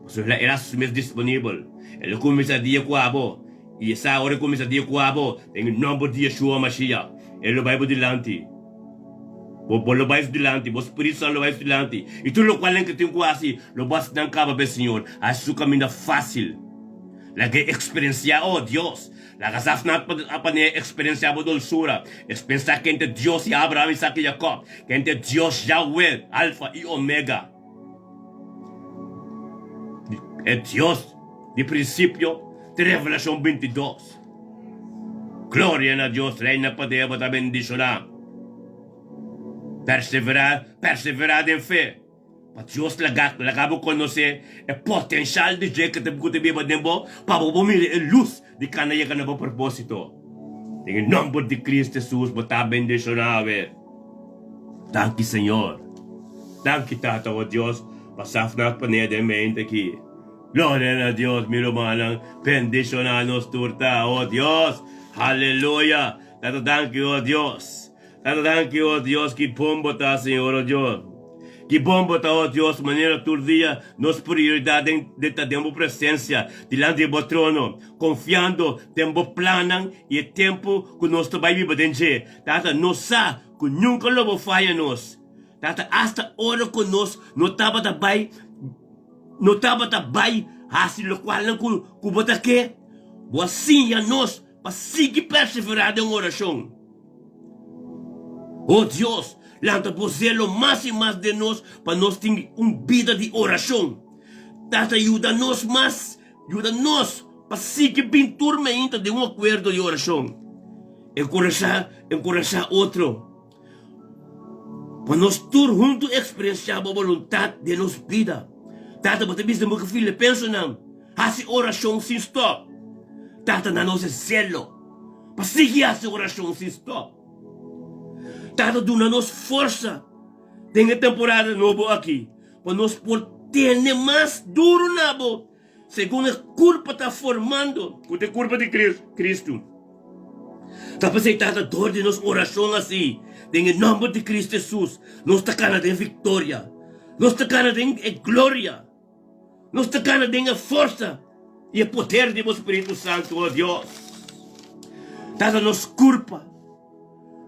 pasobra el a hasi su mes disponibel. El a kuminsá dia ku abo, i e sa ora e kuminsá dia ku abo, den e nòmber di Yeshua Mashiach, e lo bai bo dilanti. Bo, bo lo bai su dilanti, bo Spiritu Santu lo bai su dilanti, i tur lokual nan ke tin ku hasi, lo bo hasi nan kaba p'e Señor. Hasi su kaminda fásil. Laga e eksperensiá, o Dios, laga Zafnat Panea eksperensiá bo dolsura. Ekspensá ken ta Dios di Abraham, Isaac i Jacob, ken ta Dios Yahweh, Alfa i Omega, e Dios di prinsipio te Revelashon 22. Gloria na Dios, Reina Padea bo ta bendishoná. Perseverá, perseverá den fe. Pa Dios laga laga bo konosé e potenshal di dje ku ta biba den bo, pa bo por mira e lus di kanda yega na bo propósito. Den e nòmber di Cristo Hesus bo ta bendishoná awe. Danki Señor. Danki Tata o Dios pa safna pon'é den mente aki. Gloria na Dios mi rumannan, bendishoná nos tur ta o Dios. Haleluya. Tata danki o Dios. Tata danki o Dios ki bon bo ta Señor o Dios ki bon bo ta o Dios manera tur dia nos prioridad den den ta den bo presencia dilanti di bo trono confiando den bo plannan y e tempo cu nos ta bay biba den dje Tata nos sa cu nunca lo bo faya nos Tata hasta ora cu nos no tabata bay no tabata bay haci locualnan cu cu bo ta ke bo a siña nos pa sigui perseverá den orashon. O Dios, lanta bo zelo mas i mas den nos pa nos tin un bida di orashon. Tata, yuda nos mas, yuda nos pa sigui bin tur meinta den un akuerdo di orashon. Enkurashá, enkurashá otro pa nos tur huntu eksperensiá bo boluntat den nos bida. Tata, bo ta bisa den buki Filipensenan, Hasi orashon sin stòp. Tata, na nos e zelo pa sigui hasi orashon sin stòp. Tata, duna nos forsa den e temporada nobo aki pa nos por tene mas duru na bo segun e kurpa ta formando, ku ta e kurpa di Kristu. Ta p'esei, Tata, dor di nos orashon hasi den e nòmber di Kristu Hesus, nos ta kana den viktoria, nos ta kana den e gloria. Nos ta gana den e forsa i e poder di bo Spiritu Santu, o Dios. Tata nos kurpa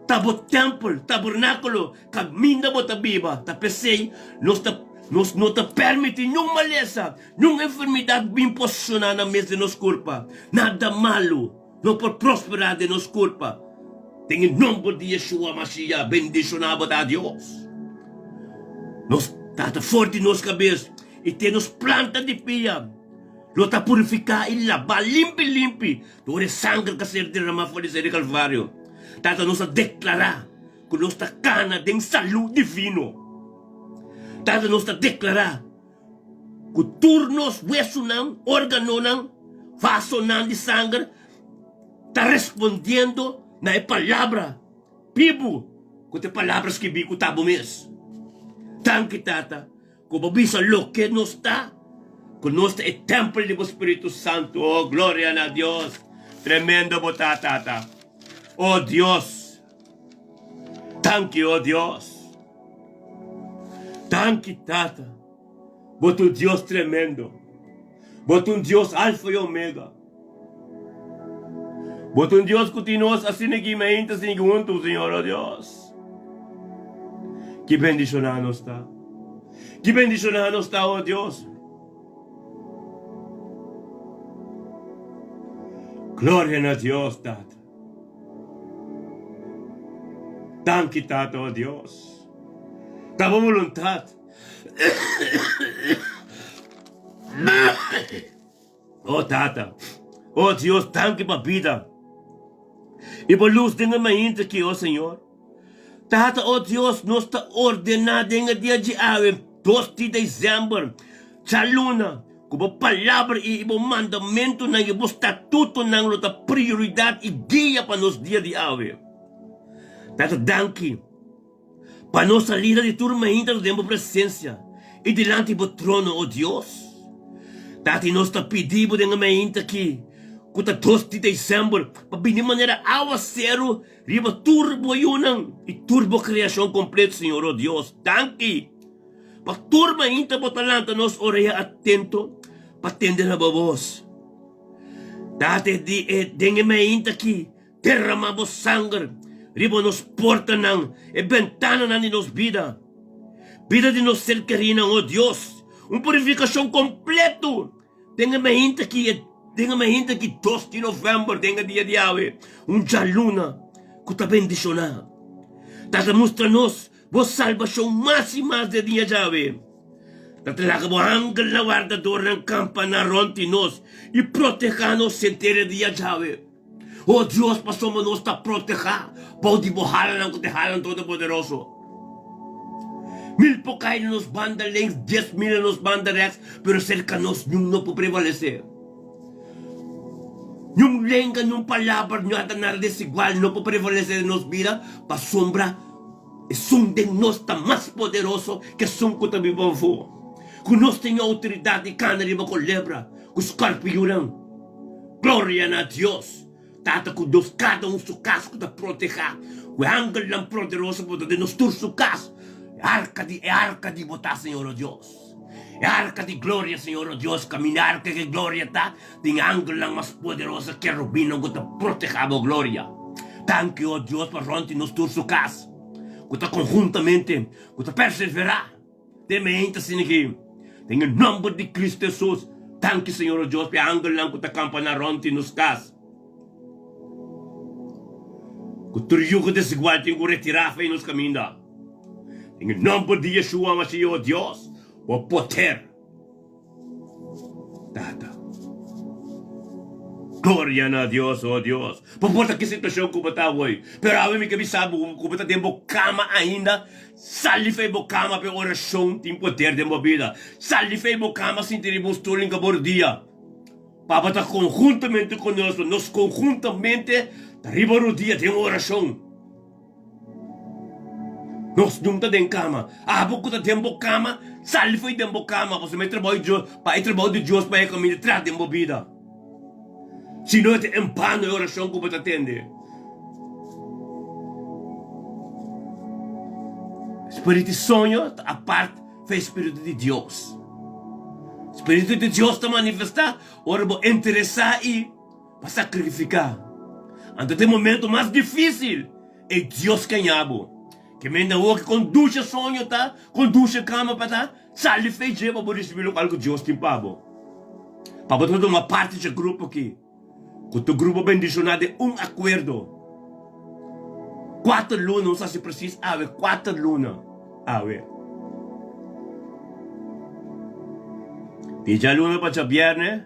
ta bo tèmpel, tabernákulo, kaminda bo ta biba. Ta p'esei nos ta nos no ta pèrmití niun malesa, niun enfermidat bin posishoná na mes di nos kurpa. Nada malu no por prosperá den nos kurpa. Den e nomber di Yeshua Mashiach, bendishoná bo ta, Dios. Nos Tata for di nos kabes i te nos planta di pia lo ta purifiká i labá limpi limpi dor e sanger ku a ser deramá for di ser di Kalvario. Tata, nos a deklará ku nos ta kana den salú divino. Tata, nos ta deklará ku tur nos wesunan, órganonan, vasonan di sanger ta respondiendo na e palabra. bibu ku ta e palabra skibí ku ta bo mes. Danki, Tata, ku bo bisa loke nos ta, ku nos ta e tèmpel di bo Spiritu Santu. Oh, gloria na Dios! Tremendo bo ta, Tata. Oh, Dios! Danki, oh Dios! Danki, Tata! Bo ta un Dios tremendo. Bo ta un Dios Alfa i Omega. Bo ta un Dios ku tin nos asina ki mainta sigui huntu, Señor, oh Dios. Ki bendishoná nos ta! Ki bendishoná nos ta, oh Dios! Gloria na Dios, Tata. Danki, Tata, oh Dios. Ta bo boluntat. Oh Tata, oh Dios, danki pa bida i bo lus den e mainta aki, oh Señor. Tata, oh Dios, nos ta ordená den e dia dje awe, dos di desèmber, djaluna, ku bo palabra i bo mandamentunan i bo statutonan lo ta prioridat i guia pa nos dia di awe. Tata, danki. Pa nos salida di tur mainta ta den bo presensia i dilanti bo trono, o Dios. Tata, i nos ta pidi bo den e mainta aki, ku ta dos di desèmber, pa bini manera awaseru riba tur bo yunan i tur bo kreashon kompleto, Señor, o Dios. Danki pa tur mainta bo ta lanta nos orea atento pa tende na bo bos. Tata, i den e mainta aki, Derramá bo sanger riba nos portanan, e bentananan di nos bida, bida di nos ser kerínan, o Dios. Un purifikashon kompleto den e mainta ki, den e mainta ki dos di novèmber, den e dia di awe, un djaluna ku ta bendishoná. Tata mustra nos bo salbashon mas i mas den dia djawe. Tata laga bo angelnan wardadornan kampa na rònt di nos i protehá nos henter e dia djawe. O Dios, pasobra nos ta protehá bou di bo halanan ku ta e halanan Todopoderoso. Mil por kai na nos banda links, 10,000 na nos banda rèks, pero serka nos niun no por prevalesé. Niun lenga, niun palabra, nada, nada desigual no por prevalesé den nos bida, pasobra esun den nos ta mas poderoso ke esun ku ta biba afó. Ku nos tin e outoridat di kana riba kolebra ku skorpionnan. Gloria na Dios! Tata ku nos kada un su kas ku ta protehá ku e angelnan poderoso bo ta den nos tur su kas. E arka di e arka di bo ta, Señor o Dios. E arka di gloria, Señor o Dios, kaminda e arka di gloria ta, tin e angelnan mas poderoso, kerubinnan ku ta protehá bo gloria. Danki, o Dios, pa rònt di nos tur su kas ku ta konhuntamente, ku ta perseverá. Den mente asina ki den e nomber di Cristo Jesus, danki Señor o Dios pa e angelnan ku ta kampa na rònt di nos kas. Ku tur yugo desigual tin ku retirá fei nos kaminda. Den e nomber di Yeshua Mashiach o Dios, bo poder. Tata. Gloria na Dios, oh Dios. Bo por ta ki situacion cu bo ta awoi, pero awe mi ke bisa bo cu bo ta den bo cama ainda, sali fei bo cama pa e oracion tin poder den bo bida. Sali fei bo cama sinti riba un stoel hinca bo rodia. Pa bo ta conhuntamente cu nos, nos conhuntamente ta riba rodia den oracion. Nos nun ta den kama. Abo ku ta den bo kama, sali fo'i den bo kama, pasobra e trabou di Dios, pa e trabou di Dios pa e kaminda tras den bo bida. Si no, e ta en bano e orashon ku bo ta tende. Spiritu di soño ta apart for e spiritu di Dios. Spiritu di Dios ta manifestá ora bo interesá i. Pa sakrifiká. Anto ta e momento mas difísil ei Dios kañá bo. Ke menda awor ke kon dushi e soño ta, kon dushi e kama pa ta, sali fe dje pa bo risibí lokual ku Dios tin pa bo. Pa bo ta tuma parti dje grupo aki, ku tur grupo bendishoná den un akuerdo. Kuater luna, nos hasi presis awe kuater luna awe. Di djaluna pa djabièrnè.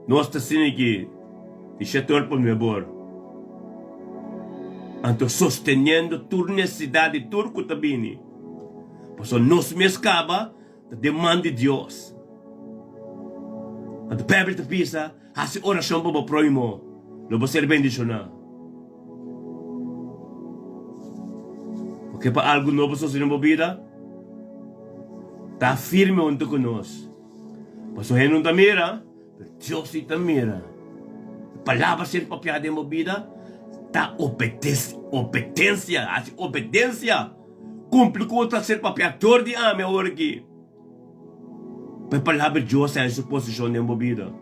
Nos ta siña ki di shetor pa mebor, anto sosteniendo tur nesesidat di tur ku ta bini, pasobra nos mes kaba ta den man di Dios. Anto Beibel ta bisa, Hasi orashon pa bo próhimo, lo bo ser bendishoná. Ke pa algu nobo sosodé den bo bida? Ta firme huntu ku nos. Pasobra hende no ta mira, pero Dios si ta mira. E palabra ser papiá den bo bida ta obedensia, hasi obedensia. Kumpli ku ta ser papiá dor di ami awor aki. Pa e palabra di Dios haña su posishon den bo bida.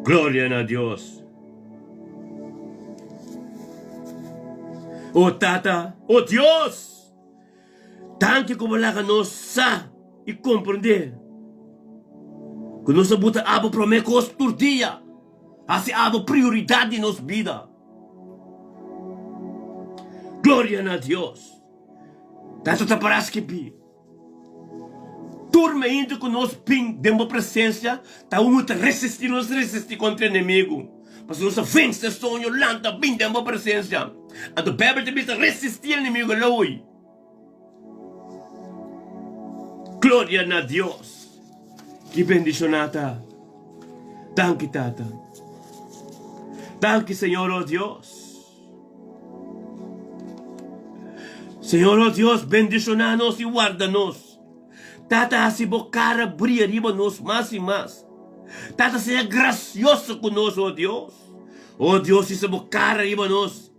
Gloria na Dios! O Tata, o Dios! Danki ku bo laga nos sa i komprendé ku nos a buta abo promé kos tur dia, hasi abo prioridat di nos bida. Gloria na Dios! Tata ta para skibí. Tur meintu ku nos bin den bo presensia ta unu ta resistí, nos resistí kontra enemigu, pasobra nos ta vense soño, lanta bin den bo presensia. Anto Beibel ta bisa resistí enemigu, el a hui. Gloria na Dios! Ki bendishoná ta! Danki Tata! Danki Señor, o Dios! Señor nos Dios, bendiciona nos y warda nos. Tata haci bo cara bria riba nos mas y mas. Tata sea gracioso cu nos, oh Dios. Oh Dios, hisa bo cara riba nos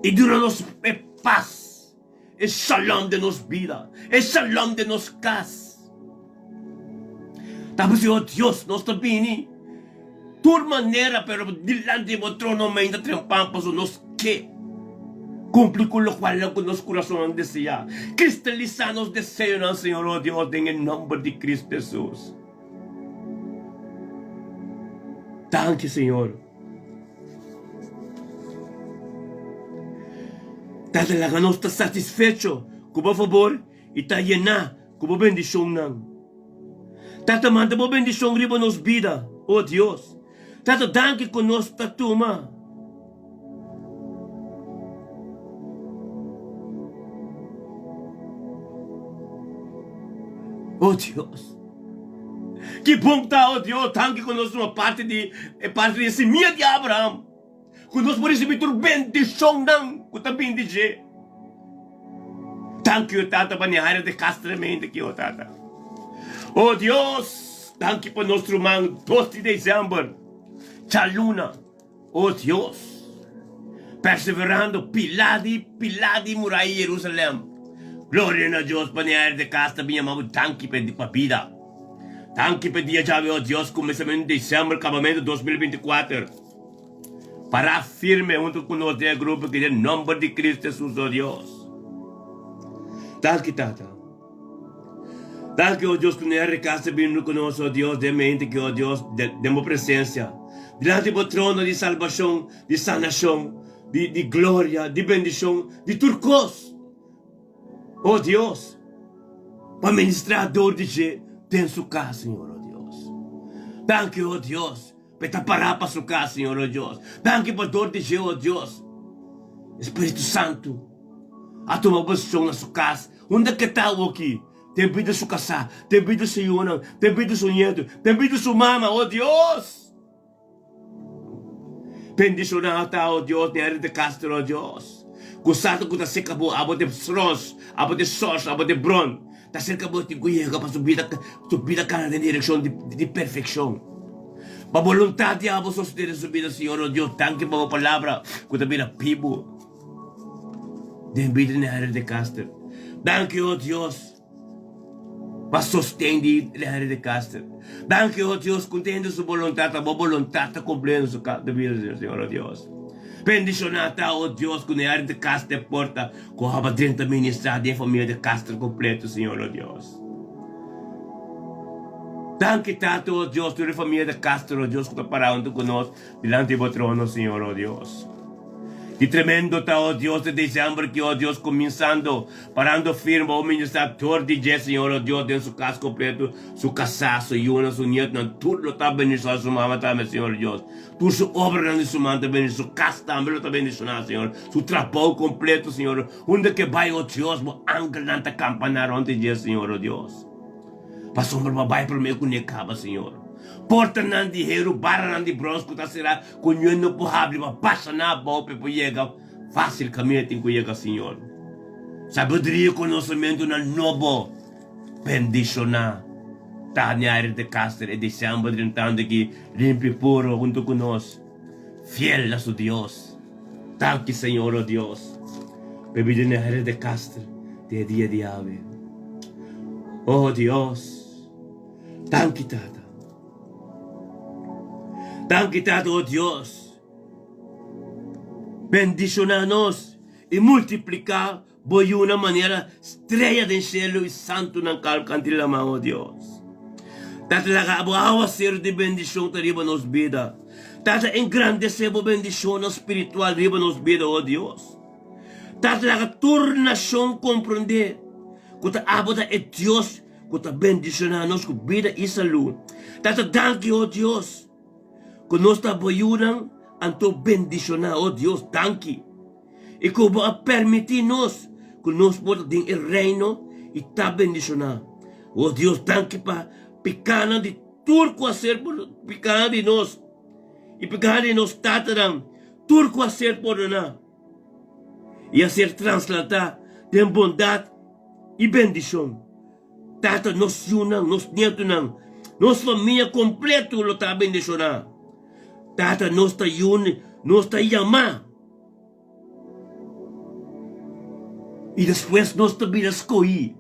y duna nos e paz. E shalom den nos bida, e shalom den nos kas. Ta p'esei, o Dios, nos ta bini tur manera, pero dilanti di bo trono mainta trempan, pasobra nos ke kumpli ku lokual ku nos kurasonnan deseá. Kristalisá nos deseonan, Señor, o Dios, den e nòmber di Kristu Hesus. Danki, Señor. Tata laga nos ta satisfecho ku bo fabor i ta yená ku bo bendishonnan. Tata manda bo bendishon riba nos bida, o Dios. Tata danki ku nos ta tuma. O Dios. Ki bon ta, o Dios, danki ku nos tuma parti di e parti di e simia di Abraham, ku nos por risibí tur bendishonnan ku ta bin di dje. Danki, o Tata, pa Nehaira de kas tremendo aki, o Tata. O Dios, danki pa nos ruman dos di desèmber, djaluna. O Dios, perseverando pilá di pilá di muraya di Jerusalem. Gloria na Dios pa neer de kas ta bin yama bo danki pa pa bida. Danki pa dia djawe o Dios kuminsamentu di december kabamentu 2024. Pará firme huntu ku nos den e grupo aki den nomber di Cristo Jesus o Dios. Danki Tata. Danki, o Dios, ku neer di kas ta bini ku nos, o Dios, den mente ki, o Dios, den bo presensia, dilanti bo trono di salbashon, di sanashon, di, di gloria, di bendishon, di tur kos, o Dios, pa ministrá dor di dje den su kas, Señor, o Dios. Danki, o Dios, pa e ta pará pa su kas, Señor, o Dios. Danki pa dor di dje, o Dios, Spiritu Santu a tuma posishon na su kas. Unda ke ta awoki? Den bida su kasá, den bida su yunan, den bida su nietu, den bida su mama, o Dios! Bendishoná ta, o Dios, Nery de Castro, o Dios, ku sa ku ta serka bo, abo ta e sros, abo ta e sors, abo ta e bron, ta serka bo tin ku yega pa su bida, su bida kana den direkshon di, di perfekshon. Pa boluntat di abo sosodé den su bida, Señor, o Dios, danki pa bo palabra ku ta bira bibu. Den bida di Henry de Caster. Danki o Dios pa sosten di Henry de Caster. Danki o Dios ku hende su boluntat ta bo boluntat ta kumpli den su bida Señor o Dios. Bendiciona ta o Dios ku Henry de Caster porta ku aba drenta ministra den famia de Caster completo Señor o Dios. Danki Tata o Dios tur e famia de Caster o Dios ku ta para huntu ku nos dilanti bo trono Señor o Dios. Ki tremendo ta, oh Dios, e december ki, oh Dios, cuminsando, parando firme, oh ministra dor di dje, Señor, oh Dios, den su cas completo, su casá, su yunan, su nietonan, tur lo ta bendiciona, su mama tambe, Señor Dios, tur su obranan di su man ta bendiciona, su cas tambe lo ta bendiciona, Señor, su trabou completo, Señor, unda ke bay, oh Dios, bo angelnan ta campana rond di dje, Señor, oh Dios. Pasobra bo a bai promé ku ne kaba, Señor. Portanan di heru, baranan di brons ku ta será ku niun no por habri, bo a basha nan abou pa e por yega. Fásil kaminda tin ku yega Señor. Sabiduria i konosementunan nobo bendishoná Tania Aires de Caster e desèmber drentando aki limpi i puro huntu ku nos, fiel na su Dios. Danki Señor o Dios pa e bida di Aires de Caster den e dia di awe. O Dios, danki Tata. Danki Tata o Dios. Bendishoná nos i multipliká bo yunan manera strea den shelu i santunan kalkanti laman, o Dios. Tata, laga bo awaseru di bendishon ta riba nos bida. Tata, engrandesé bo bendishonnan spiritual riba nos bida, o Dios. Tata, laga tur nashon komprondé ku ta abo ta e Dios ku ta bendishoná nos ku bida i salú. Tata, danki, o Dios. Ku nos ta bo yunan anto bendishoná, o Dios, danki. I ku bo a permití nos ku nos por ta den e Reino i ta bendishoná. O Dios, danki pa pikánan di tur ku a ser pikánan di nos i pikánan di nos tatanan, tur ku a ser pordoná i a ser transladá den bondat i bendishon. Tata, nos yunan, nos nietunan, nos famia kompleto lo ta bendishoná. Tata, nos ta yun, nos ta yamá. I despues nos ta bira skohí.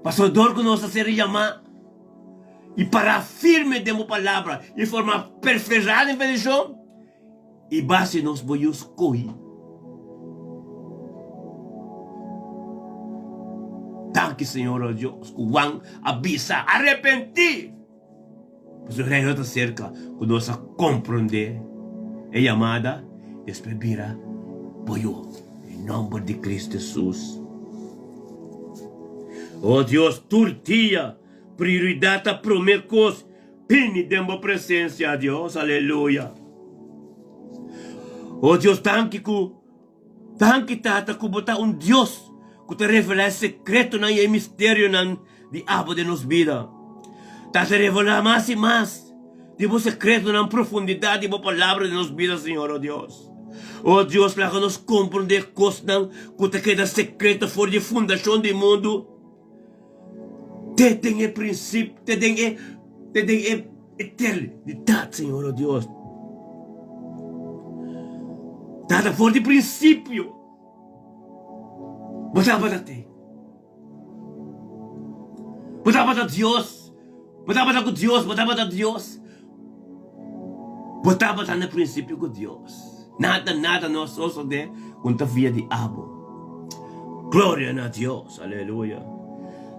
Pasobra dor ku nos a ser yamá i pará firme den bo palabra i forma perferá den bendishon, I base nos bo yu skohi. Danki Señor o Dios ku Juan a bisa arepentí pasobra e reino ta serka ku nos a komprondé e yamada despues bira bo yu den nomber di Cristo Jesus. O Dios tur dia prioridat ta prome kos. Bini den bo presencia, Dios, aleluya. O Dios, danki ku, danki Tata ku bo ta un Dios ku ta revelá e sekretonan i e misterionan di abo den nos bida. Tata, revelá mas i mas di bo sekretonan, profundidat di bo palabra den nos bida, Señor, o Dios. O Dios, laga nos komprondé kosnan ku ta keda sekreto for di e fundashon di mundu. Te den e prinsip, te den e, te den e eternidat, Señor, o Dios. Tata, for di prinsipio, Bo tabata te. Bo tabata Dios. Bo tabata ku Dios, Bo tabata Dios. Bo tabata na prinsipio ku Dios. Nada, nada no a sosodé ku no ta via di abo. Gloria na Dios, aleluya.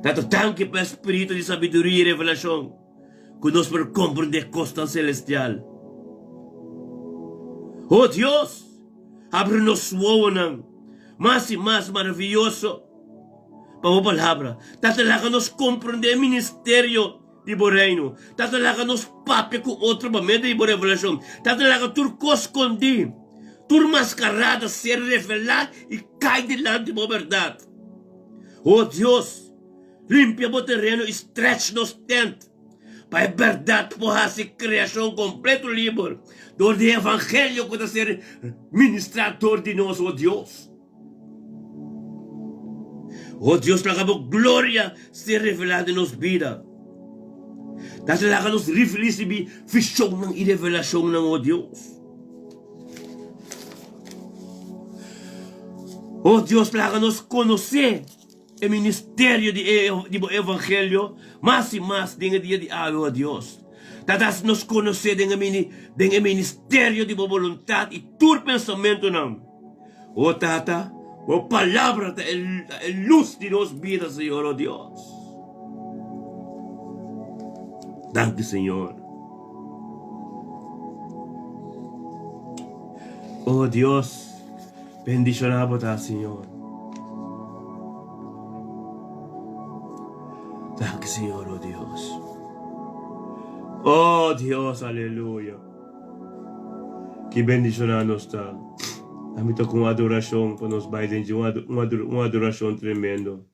Tata, danki pa e spiritu di sabiduria i revelashon ku nos por komprendé kosnan selestial. O Dios, habri nos wowonan mas i mas maravioso pa bo palabra. Tata, laga nos komprendé e ministerio di bo Reino. Tata, laga nos papia ku otro pa medio di bo revelashon. Tata, laga tur kos skondí, tur maskarada ser revelá i kai dilanti bo bèrdat. O Dios, limpia bo tereno i stretch nos tent pa e bèrdat por hasi kreashon kompleto liber dor di e evangelio ku ta ser ministrá dor di nos, o Dios. O Dios, laga bo gloria ser revelá den nos bida. Ta laga nos risibí vishonnan i revelashonnan, o Dios. O Dios, laga nos konosé e ministerio di e di bo evangelio mas i mas den e dia di awe, o Dios. Ta hasi nos konosé den e den e ministerio di bo boluntat i tur pensamentunan. O Tata, bo palabra ta e lus di nos bida, Señor, o Dios. Danki, Señor. O Dios, bendiciona bo ta, Señor. Danki, Señor, o Dios. O Dios, aleluya. Ki bendishoná nos ta! Ami ta ku un adorashon pa nos bai den dje, un adorashon tremendo.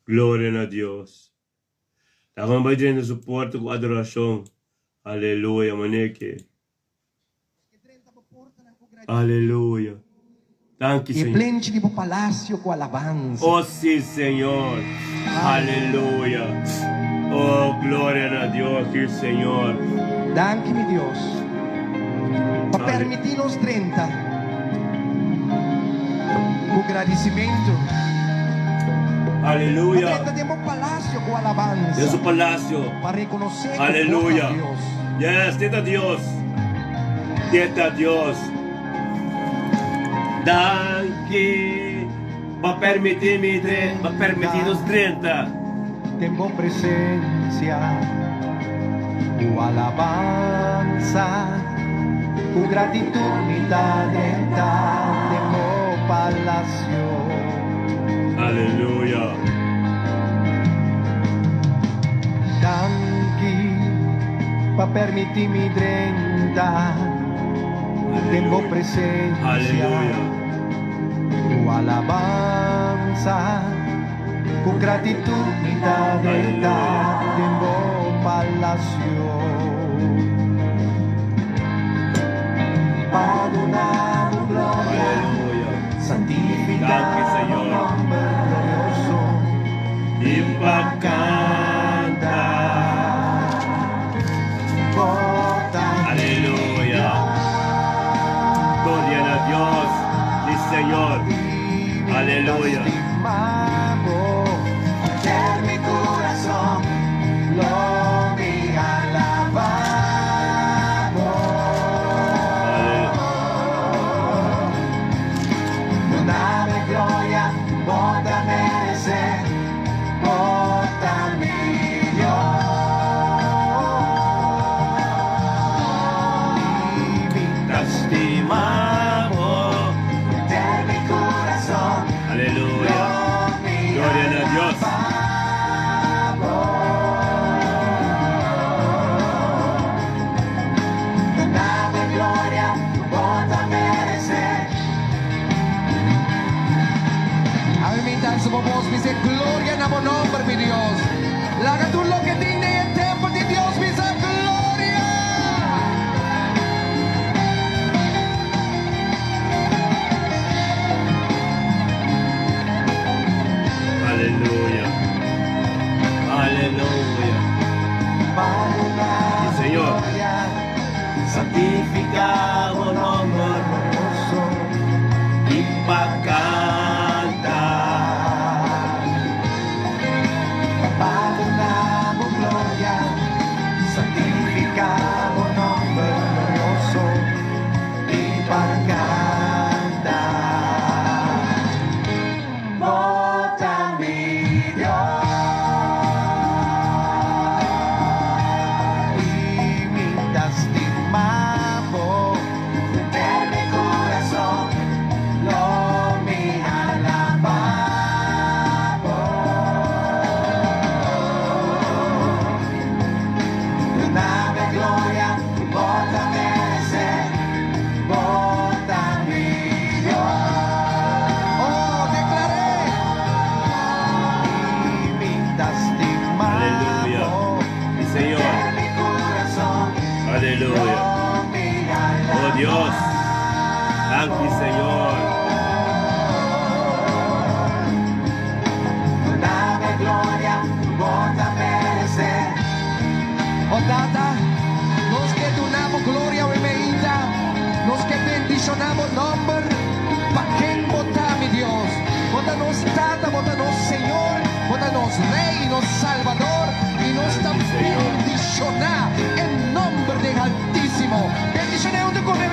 Gloria na Dios! Ta kon bai drenta su porta ku adorashon. Aleluya! Manera ke. E drenta bo portanan ku. Aleluya. Danki E Señor. plenchi di bo palacio cu alabanza. Oh si Señor. Aleluya. Oh gloria na Dios si Señor. Danki mi Dios pa permiti nos drenta cu gradicimento. Pa Aleluya. drenta den bo palacio cu alabanza. Den su palacio. Pa reconoce cu bo ta Aleluya. Dios. Yes, te ta Dios. Te ta Dios. Danki pa permiti mi pa permiti nos drenta. Den bo presencia ku alabansa, ku gratitud mi ta drenta den bo palacio. Aleluya. Danki pa permiti mi drenta. Den bo presencia Ku alabansa Ku gratitud mi ta drenta den bo palacio Pa duna bo gloria Santifica bo nomber glorioso I pa canta. Aleluya. Gloria na Dios, mi Señor. Aleluya. Ta stima bo. Aleluya. Gloria na Dios. Awe mi ta alsa bo bos bisa gloria na bo nomber mi Dios. Laga tur loke tin den e tempel di Dios bisa gloria. Aleluya. Aleluya. Si Señor. Santifica bo nomber i pa canta. Pa duna bo gloria, santifica bo nomber glorioso i pa canta. Bo ta mi Dios i mi ta stima bo. Den mi kurason lo mi alabá bo. Duna bo gloria, bo ta meresé, bo ta mi Dios. Oh, deklar'é. I mi ta stima Aleluya. bo. Si Señor. Den mi kurason Aleluya. lo mi Oh Dios. Danki Señor. Duna bo gloria, bo ta meresé. Oh Tata, nos ke duna bo gloria awe mainta, nos ke bendishoná bo nòmber, pa ken bo ta, mi Dios. Bo ta nos Tata, bo ta nos Señor, bo ta nos Rei, nos Salbador, i nos ta Danki, Señor. bendishoná e nòmber di Altísimo. Bendishoná huntu ku mi,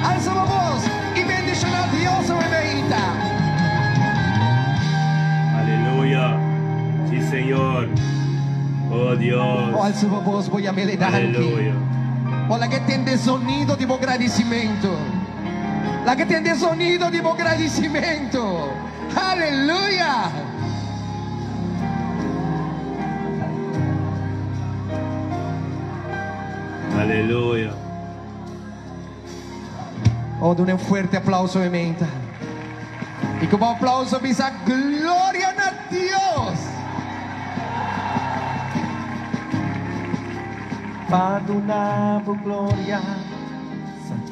alsa bo bos i bendishoná Dios awe mainta. Aleluya. Si Señor. Oh Dios. Oh, alsa bo bos, bo yam'é danki. Aleluya. Oh, lag'é tende zonido di bo gradisimentu. Lag'é tende zonido di bo gradisimentu. Aleluya. Aleluya. Oh, duna un fuerte aplauso awe mainta. I ku un aplauso bisa gloria na Dios. Pa duna bo gloria.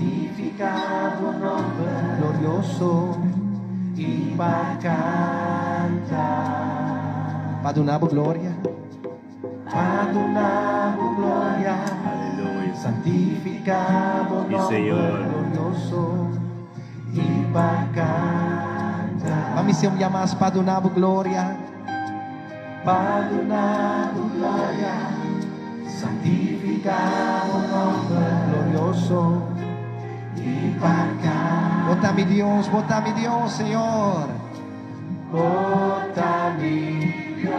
Santifiká bo nòmber glorioso i pa kanta. Pa duna bo gloria. Pa duna bo gloria. Aleluya. Santifiká bo Sí, nòmber Señor. glorioso i pa kanta. Pa mi sea un dia mas pa duna bo gloria. Pa duna bo gloria. Santifiká bo nòmber glorioso i pa kanta. Bo ta mi Dios, bo ta mi Dios, Señor. Bo ta mi Dios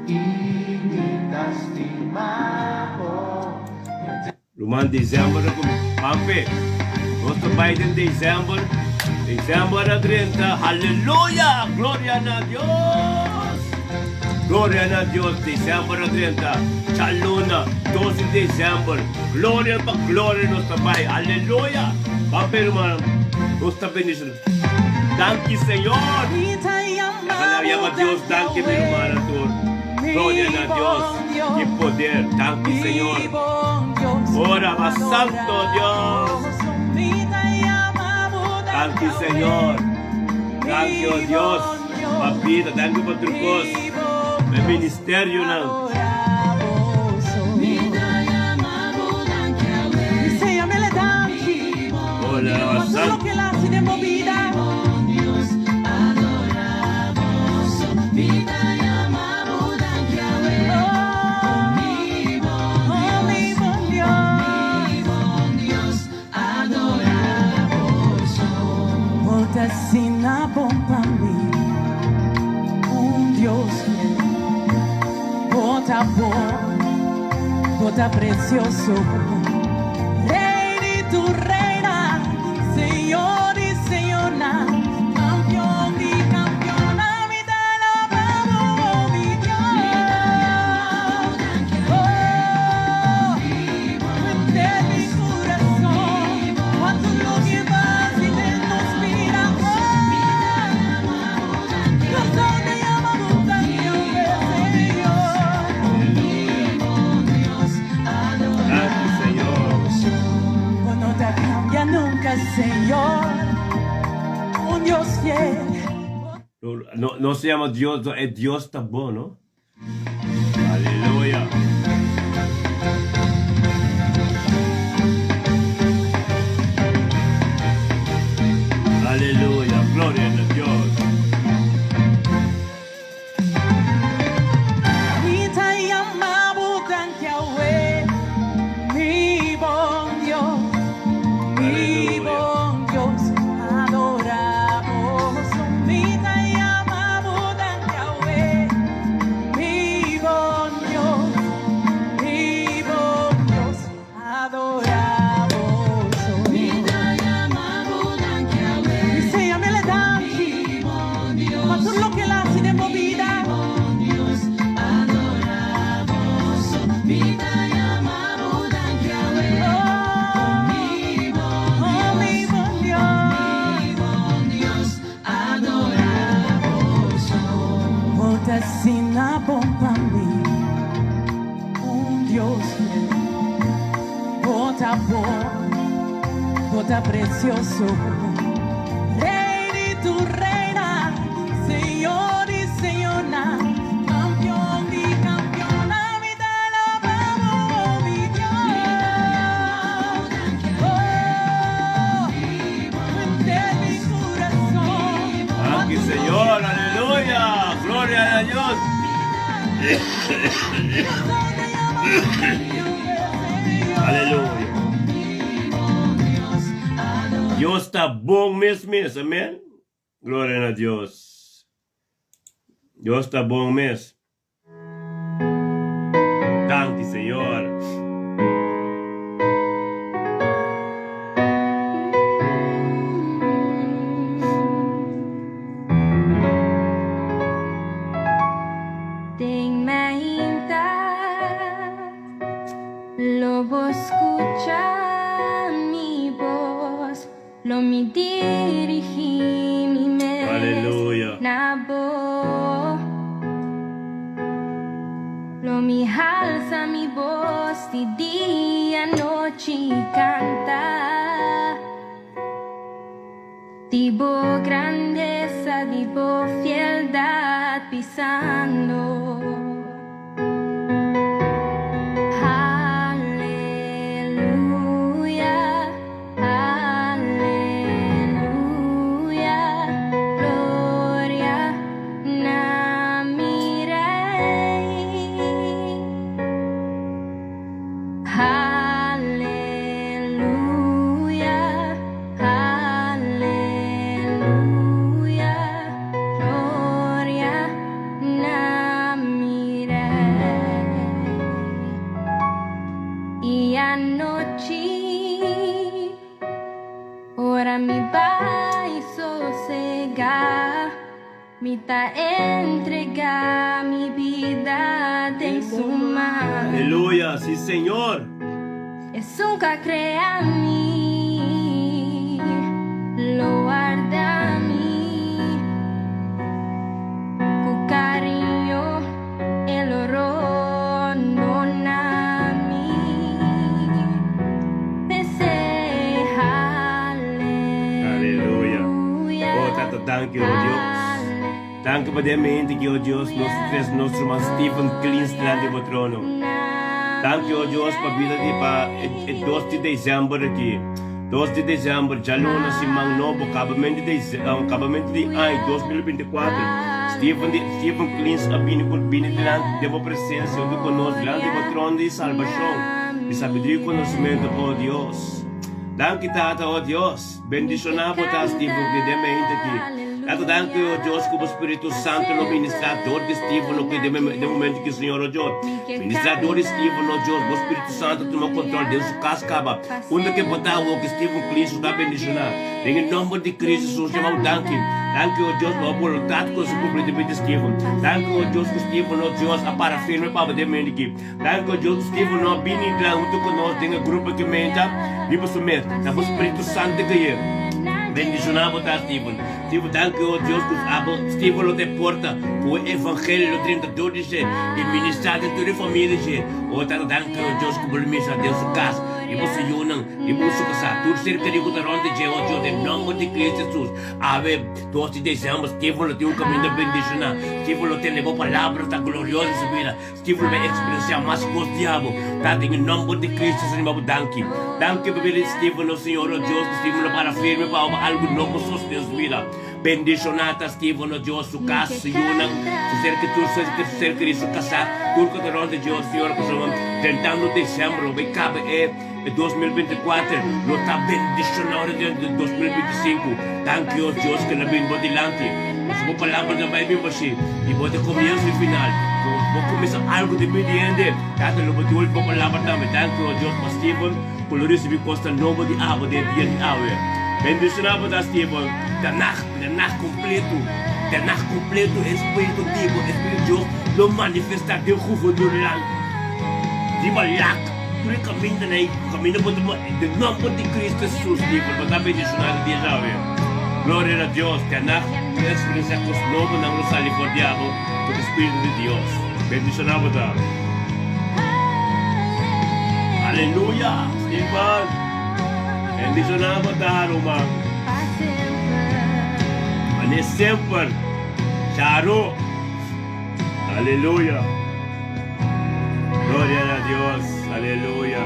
i mi ta stima bo. Ruman december a cuminsa. Pampe, nos ta bay den december. December a drenta. Haleluya! Gloria na Dios! Gloria na Dios! December a drenta. Djaluna, dos di december. Gloria pa gloria nos ta bay. Haleluya! Pampe ruman, nos ta bendiciona. Danki Señor! Laga yama Dios danki mi rumannan tur. Gloria na Dios ki poder. Danki Señor. Ora mas Santo Dios. Danki Señor. Danki oh Dios pa bida. Danki pa tur kos. Pa e ministerionan. Ora mas Santo. Danki Señor. No, no se llama Dios, no, es Dios ta bon, no? Aleluya. Aleluya, gloria a Dios. Aleluya. Danki Señor, aleluya, gloria a Dios. Aleluya. Dios ta bon mes mes, amen. Gloria na Dios. Dios ta bon mes. Danki Señor. Den mainta lo bo scucha mi bos, lo mi dirigi mi mes Aleluya. na bo. Lo mi halsa mi bos. bos di dia nochi kanta di bo grandesa di bo fieldat bisando. Aleluya, aleluya, gloria na mi Rei. Aleluya, aleluya, gloria na mi Rei. I anochi, ora mi bai sosegá, mi ta entregá mi bida den su man. Aleluya, si Señor. Esun ku a krea mi, lo warda mi. Ku kariño e lo rondoná mi. P'esei, Aleluya. aleluya, Oh, Tata, danki, oh Dios. Danki pa den mente ki, oh Dios, nos ta trese nos ruman Stephen Klins dilanti bo trono. Danki, oh Dios, pa bida di pa e e dos di december aki. Dos di december, djaluna, siman nobo, kabamentu di kabamentu di aña 2024, Stephen di Stephen Klins a bini ku bini dilanti den bo presensia huntu ku nos dilanti bo trono di salbashon, di sabiduria i konosementu, oh Dios. Danki, Tata, oh Dios. Bendishoná bo ta Stephen ku den mente aki. Tata danki o Dios ku bo Spiritu Santu lo ministrá dor di Stephen lo den den momento ki Señor o Dios ministrá dor di Stephen o Dios bo Spiritu Santu tuma kontrol den su kas kaba unda ke bo ta awor ku Stephen Cristo ta bendishoná den e nomber di Cristo Jesus yama bo danki danki o Dios pa bo boluntat ku a kumpli den bida di Stephen danki o Dios ku Stephen o Dios a para firme pa bo den mente aki. Danki o Dios Stephen no a bini dla huntu ku nos den e grupo ki menta riba su mes. Ta bo Spiritu Santu ke ye bendishoná bo ta Stephen. Stephen danki o Dios ku abo Stephen lo ta e porta ku e evangelio lo drenta dor di dje i ministrá den tur e famia di dje. O Tata danki o Dios ku bo lo ministrá den su kas i bo su yunan i bo su kasá tur ser kerí ku ta rònt di dje o Dios den nòmber di Cristo Jesus. Awe dos di desèmber Stephen lo tin un kaminda bendishoná. Stephen lo tende bo palabra ta glorioso den su bida. Stephen lo bai eksperensiá mas kos di abo. Tata, den e nòmber di Kristu Hesus mi bo danki. Danki pa bida di Stephen, nos Señor, nos Dios, ku Stephen lo para firme pa abo algu nobo sosodé den su bida. Bendishoná ta Stephen, nos Dios, su kas, su yunan, su ser ke tur su ser kerí, su kasá, tur ku ta rònt di dje, Señor, pasobra drentando desèmber lo bai kaba e 2024, lo ta bendishoná ora den 2025. Danki, o Dios, ku el a bini bo dilanti. Pasobra bo palabra ta bai bin bashí, i bo ta komienso i final. Ku bo kuminsá algu den bida di hende, Tata lo bo dul bo palabra tambe. Danki, o Dios, pa Steven, ku lo risibí kosnan nobo di abo den e dia di awe. Bendishoná bo ta, Steven, den nagt, den nagt kompletu, den nagt kompletu e Spiritu di bo, e Spiritu di Dios, lo manifestá den guvernurnan riba lak. Tur e kamindanan ei, kaminda bo ta den nòmber di Cristo Jesus, Steven, bo ta bendishoná den dia di awe. Gloria na Dios! Te anag bo experiencia cos nobo nan lo sali for di abo cu ta Spiritu di Dios. Bendiciona bo ta. Aleluya! Steven! Bendiciona bo ta, ruman. Mane semper. Charo! Aleluya! Gloria na Dios! Aleluya!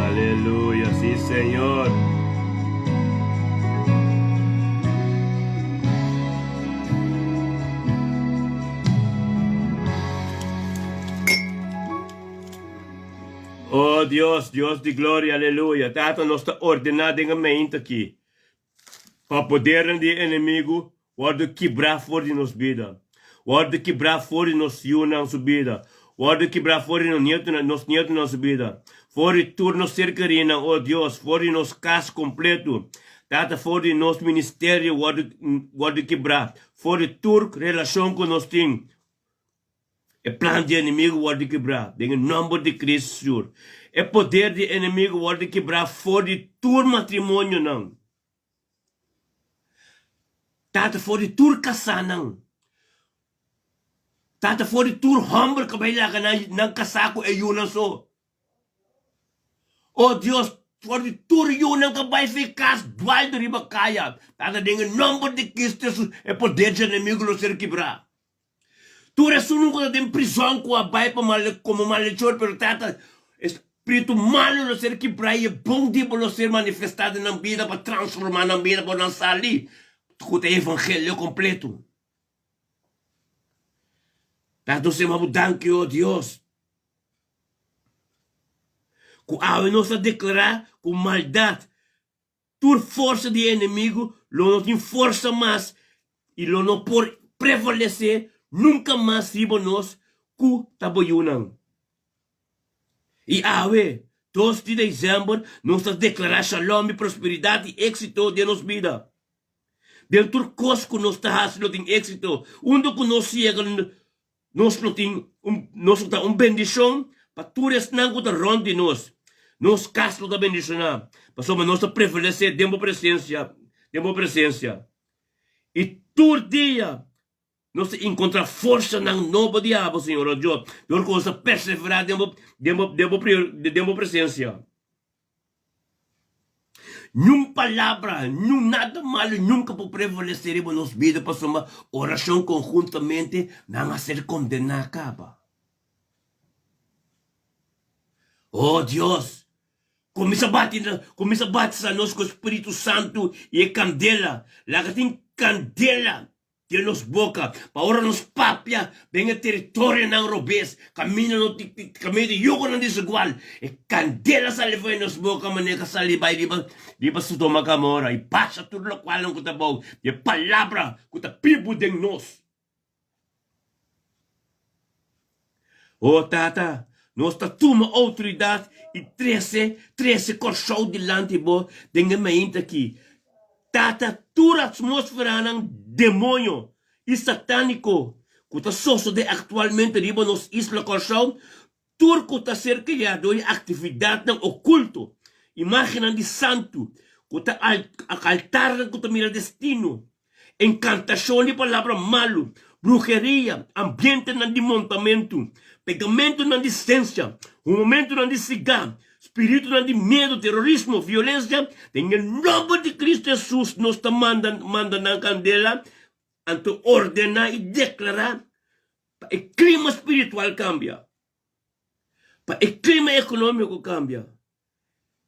Aleluya, sí Señor. Oh Dios, Dios di gloria, aleluya. Tata, nos ta ordená den e mainta aki pa podernan di e enemigu wòrdu kibrá for di nos bida, wòrdu kibrá for di nos yunan su bida, wòrdu kibrá for di nos nietunan, nos nietunan su bida, for di tur nos ser kerínan, oh Dios, for di nos kas kompletu. Tata, for di nos ministerio wòrdu wòrdu kibrá, for di tur relashon ku nos tin. E plan di enemigu wòrdu kibrá den e nòmber di Cristo Señor. E poder di enemigu wòrdu kibrá for di tur matrimonionan. Tata for di tur kasánan. Tata for di tur hòmber ku bai laga nan kasá ku e yunan so. O Dios, for di tur yunan ku bai fi kas dualdo riba kaya. Tata den e nòmber di Cristo Jesus e poder di enemigu lo ser kibrá. Tur esun ku ta den prizòn ku a bai pa mal komo malechor, pero Tata, e spiritu malu lo ser kibrá i e bon di bo lo ser manifestá den nan bida pa transformá nan bida pa nan sali ku ta e evangelio kompletu. Tata, nos yama bo danki, o Dios, ku awe nos a deklará ku maldat Tur forsa di e enemigu lo no tin forsa mas i lo no por prevalesé nunka mas riba nos ku ta bo yunan. I awe, dos di desèmber, nos ta deklará shalom i prosperidat i éksito den nos bida. Den tur kos ku nos ta hasi lo tin éksito. Unda ku nos yega Nos lo tin un, nos lo ta un bendishon pa tur esnan ku ta rònt di nos. Nos kas lo ta bendishoná, pasobra nos ta prevalesé den bo presensia, den bo presensia. I tur dia nos ta enkontrá forsanan nobo di abo, Señor, o Dios, dor ku nos ta perseverá den bo, den bo, den bo, den bo presensia. Niun palabra, niun nada malu nunka por prevalesé riba nos bida pasobra orashon konhuntamente nan a ser kondená kaba. O Dios, kuminsá bati, kuminsá batisá nos ku Spiritu Santu i e kandela. Laga tin kandela Den nos boka, pa ora nos papia den e teritorionan robes, kaminda no tin, kaminda di yugonan desigual, e kandela sali for di nos boka manera ku a sali bai riba riba Sodoma Gomora i basha tur lokualnan ku ta bou di e palabra ku ta bibu den nos. O Tata, nos ta tuma outoridat i trese trese Kòrsou dilanti Bo den e mainta aki. Tata, tur atmósferanan demoño i satániko ku ta sosodé aktualmente riba nos isla Kòrsou, tur ku ta ser kreá dor di aktividatnan okulto, imágennan di santu ku ta altarnan ku ta mira destino, enkantashon di palabra malu, bruheria, ambientenan di montamentu, pegamentunan di sensia, humamentunan di sigá, spiritunan di miedu, terorismo, violensia, den e nòmber di Kristu Hesus nos ta manda manda nan kandela, anto ordená i deklará pa e klima spiritual kambia, pa e klima ekonómiko kambia.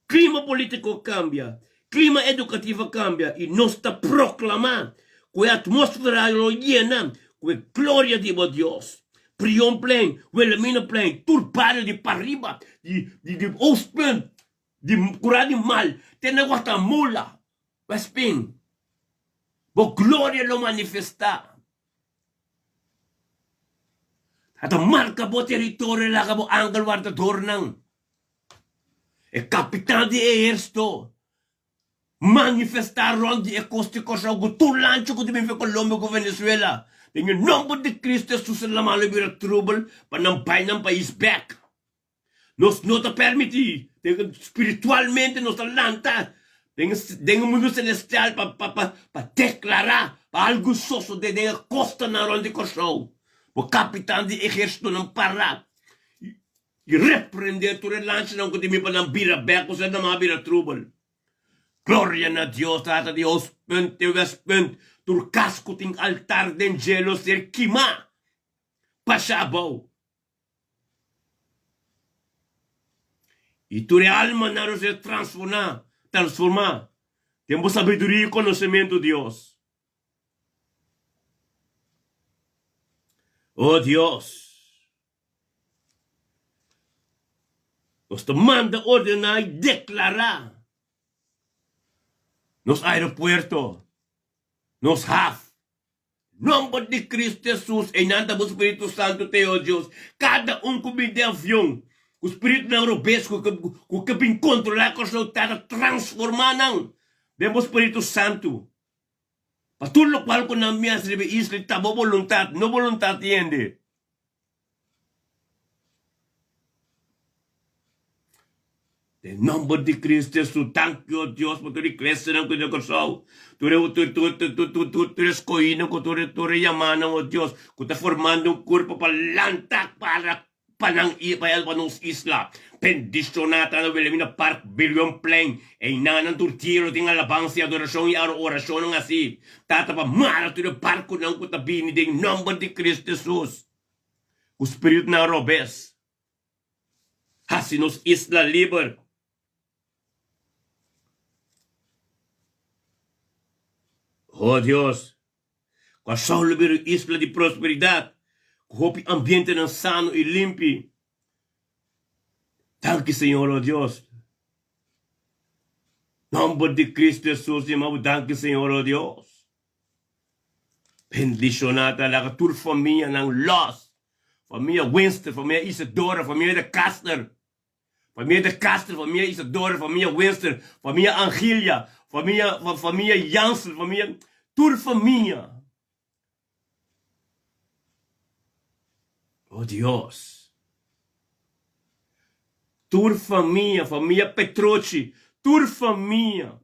Klima polítiko kambia, klima edukativo kambia i nos ta proklamá ku e atmósfera lo yena ku e gloria di bo Dios. Prionplein, Wilhelminaplein, tur bario di pariba, di di Oostpunt, di Kura di Mal te na Guatemala, Westpunt, bo gloria lo manifestá. A ta marka bo teritorio laga bo angel wardadornan. E kapitan di ehérsito manifestá rònt di e kos di Kòrsou ku tur lancha ku ta bin fi Kolombia ku Venezuela. Den e nòmber di Kristu Hesus e laman lo bira trubel pa nan bai nan pais bèk. Nos no ta permití den spiritualmente nos ta lanta den den e mundu selestial pa pa pa pa deklará pa algu sosodé den e kostanan rònt di Kòrsou. Bo kapitan di ehérsitonan pará i reprendé tur e lanchanan ku ta bin pa nan bira bèk pasobra nan a bira trubel. Gloria na Dios, Tata di Oostpunt te Westpunt, tur kas ku tin altar den dje lo ser kimá pashá abou. I tur e almanan lo ser transforná, transformá, den bo sabiduria i konosementu, Dios. O Dios, nos ta manda ordená i deklará nos aeropuerto, nos haf, Nomber di Cristo Jesus, einan ta bo Spiritu Santu te o Dios, kada un ku bin den avion, ku spiritunan robes ku ku ke bin kontrolá Kòrsou ta transformá nan den bo Spiritu Santu, pa tur lokual ku nan mias riba e isla ta bo boluntat, no boluntat di hende. Den nomber di Cristo Hesus, danki o Dios pa tur e iglesianan ku ta na Kòrsou, tur e tur tur tur tur tur tur e skohinan ku tur tur e yamanan o Dios ku ta formando un kurpo pa lanta para pa nan i pa pa nos isla. Bendishoná ta na Wilhelmina Park, Biljoenplein, einan nan tur dia lo tin alabansa i adorashon i orashonnan hasi. Tata pa mara tur e barkunan ku ta bini den nomber di Cristo Hesus ku spiritunan robes. Hasi nos isla liber. Oh Dios, Kòrsou lo bira un isla di prosperidat ku hopi ambientenan sano i limpi. Danki Señor, oh Dios. Nomber di Cristo Hesus, mi bo danki Señor, oh Dios. Bendishoná ta laga tur famianan lòs Famia Winster, famia Isadora, famia de Kastner, famia de Kastner, famia Isadora, famia Winster, famia Angilia, famia, famia Jansen, famia, tur famia. Oh Dios. Tur famia, famia Petrochi, tur famia.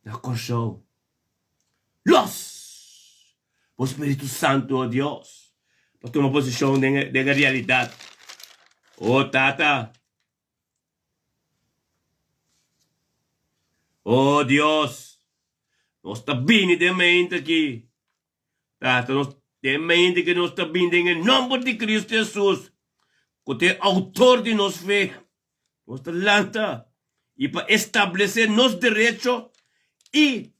Na Kòrsou. Los! Bo Spiritu Santu, o Dios, pa tuma posishon den e den e realidat. O Tata! O Dios! Nos ta bini den mente aki. Tata, nos den mente ku nos ta bini den e nòmber di Kristu Hesus, ku ta e outor di nos fe. Nos ta lanta i pa establesé nos derecho i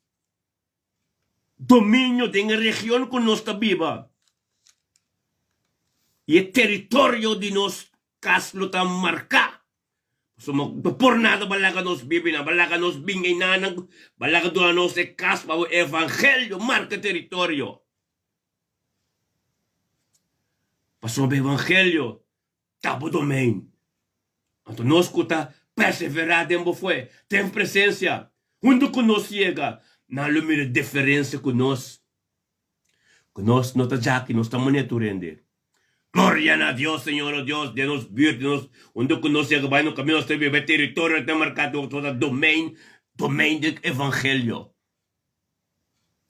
dominio den e region ku nos ta biba. I e teritorio di nos kas lo ta marká. Pasobra no por nada bo laga nos biba einan, bo laga nos bin einanan, bo laga duna nos e kas pa bo evangelio marka teritorio. Pasobra evangelio Ta bo domein. Anto nos ku ta perseverá den bo fe, den presensia, huntu ku nos yega, nan lo mira diferensia ku nos, ku nos no ta djaki, nos ta manera tur hende. Gloria na Dios, Señor, o Dios, den nos buurt, den nos, huntu ku nos yega bai no kaminda, nos ta biba e teritorio ta marká tur ta domein, domein di evangelio.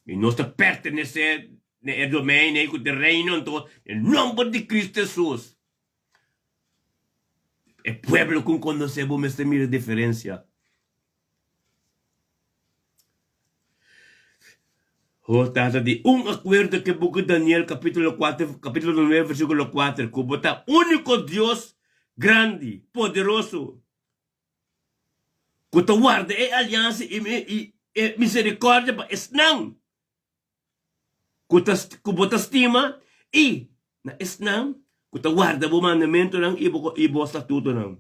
I nos ta pertenesé na e domein ei ku ta reino, anto den nomber di Kristu Hesus, e pueblo ku konosé bo mester mira diferensia. Ho Tata, di un akuerdo ku e buki Daniel kapítulo kuater, kapítulo nuebe versíkulo kuater, ku bo ta úniko Dios grandi, poderoso, ku ta warda e aliansa i e miserikòrdia pa esnan ku ta ku bo ta stima i na esnan ku ta warda bo mandamentunan i bo i bo statutonan.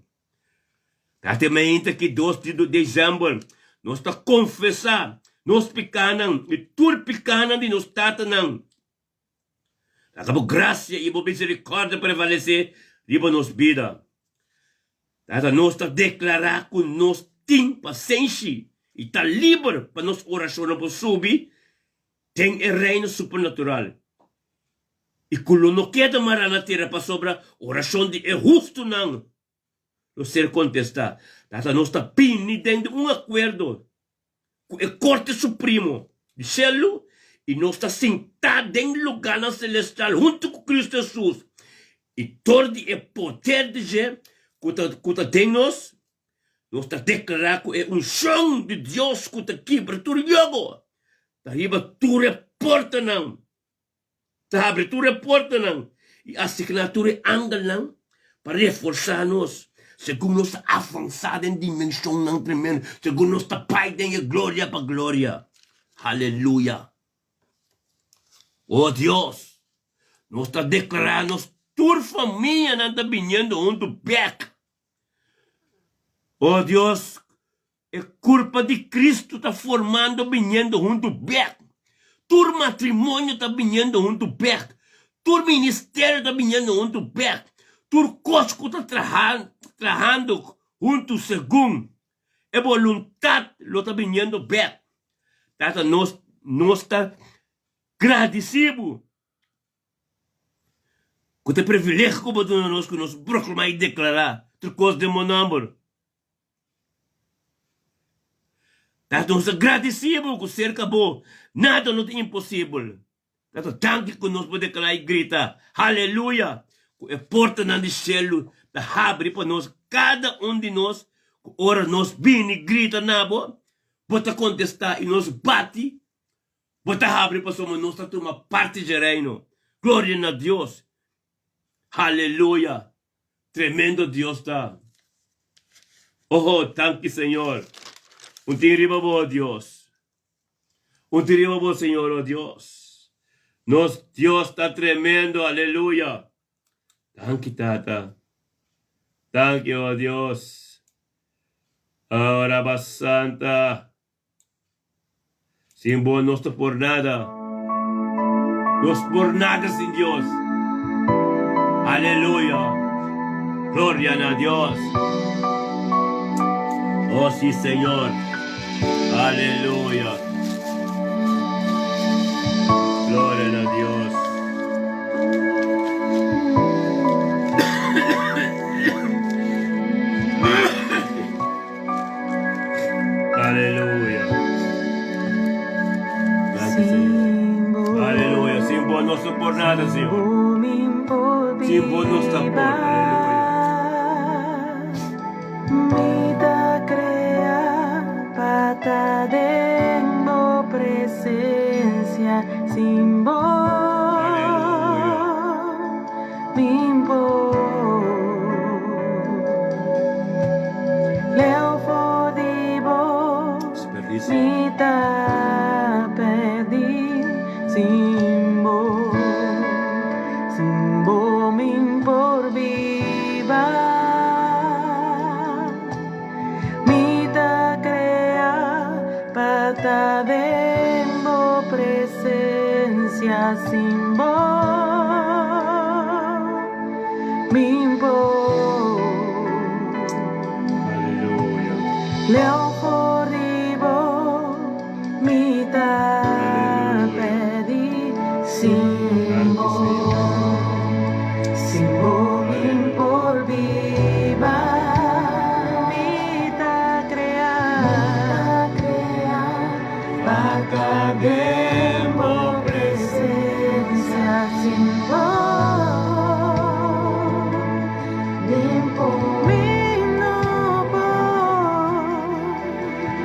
Ta te mainta ki dos di desèmber nos ta konfesá nos pikánan i tur pikánan di nos tatanan. Laga bo grasia i bo miserikòrdia prevalesé riba nos bida. Tata, nos ta deklará ku nos tin pasenshi i ta liber pa nos orashonnan por subi den e reino supernatural i ku lo no keda mará na tera pasobra orashon di e hustunan lo ser kontestá. Tata, nos ta bini den di un akuerdo ku e Korte Supremo di shelu i nos ta sintá den lugánan selestial huntu ku Kristu Hesus i dor di e poder di dje ku ta ku ta den nos, nos ta deklará ku e unshon di Dios ku ta kibra tur yogo ta riba tur e portanan. Ta habri tur e portanan i asigná tur e angelnan pa reforsá nos segun nos ta avansá den dimenshonnan tremendo, segun nos ta bai den e gloria pa gloria. Haleluya! O Dios, nos ta deklará nos tur famianan ta biniendo huntu bèk. O Dios, E kurpa di Kristu ta formando biniendo huntu bèk. Tur matrimonio ta biniendo huntu bèk. Tur ministerio ta biniendo huntu bèk. Tur kos ku ta traha trahando huntu segun e boluntat lo ta biniendo bèk. Tata nos nos ta gradisí bo ku ta e privilegio ku bo duna nos ku nos proklamá i deklará. Tur kos den bo nòmber. Tata, nos ta gradisí bo ku serka bo nada no ta imposibel. Tata, danki ku nos por deklará i grita, Haleluya! Ku e portanan di shelu ta habri pa nos, kada un di nos, ku ora nos bini grita na bo, bo ta kontestá i nos bati, bo ta habri pasobra nos ta tuma parti dje Reino. Gloria na Dios! Haleluya! Tremendo Dios ta. Oho, danki Señor. Un tin riba bo, Dios. Un tin riba bo, Señor, oh Dios. Nos Dios ta tremendo, aleluya. Danki, Tata. Danki, oh Dios. Oh, Rabasanta. Sin bo nos ta por nada. Nos por nada sin Dios. Aleluya. Gloria na Dios. Oh si Señor. Aleluya. Gloria na Dios. Aleluya. Gracias, Señor. Aleluya. Sin bo no por nada, Señor. Sin bo no está por. Aleluya. Mi ta crea pata den bo presencia sin bo. Aleluya. Mi por. Leu for di bo, mi ta perdí sin bo. Sin bo mi por biba. Mi ta crea pa ta den bo presencia sin bo mi por. Aleluya. Leu for di bo mi ta Aleluya. perdí sin Danki, bo. Señor. Sin bo mi Aleluya. por biba. Mi ta crea pa ta den bo presencia sin bo mi no por.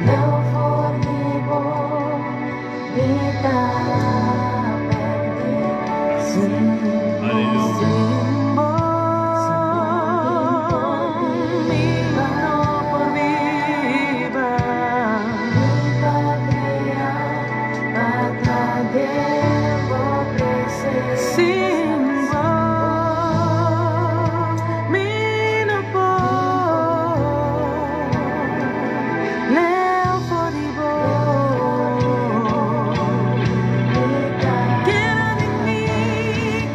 Leu for di bo mi ta perdí sin bo. Aleluya. Sin bo mi no por biba. Mi ta crea pa ta den bo presencia. Sin bo mi no por. Leu for di bo. Keda den mi,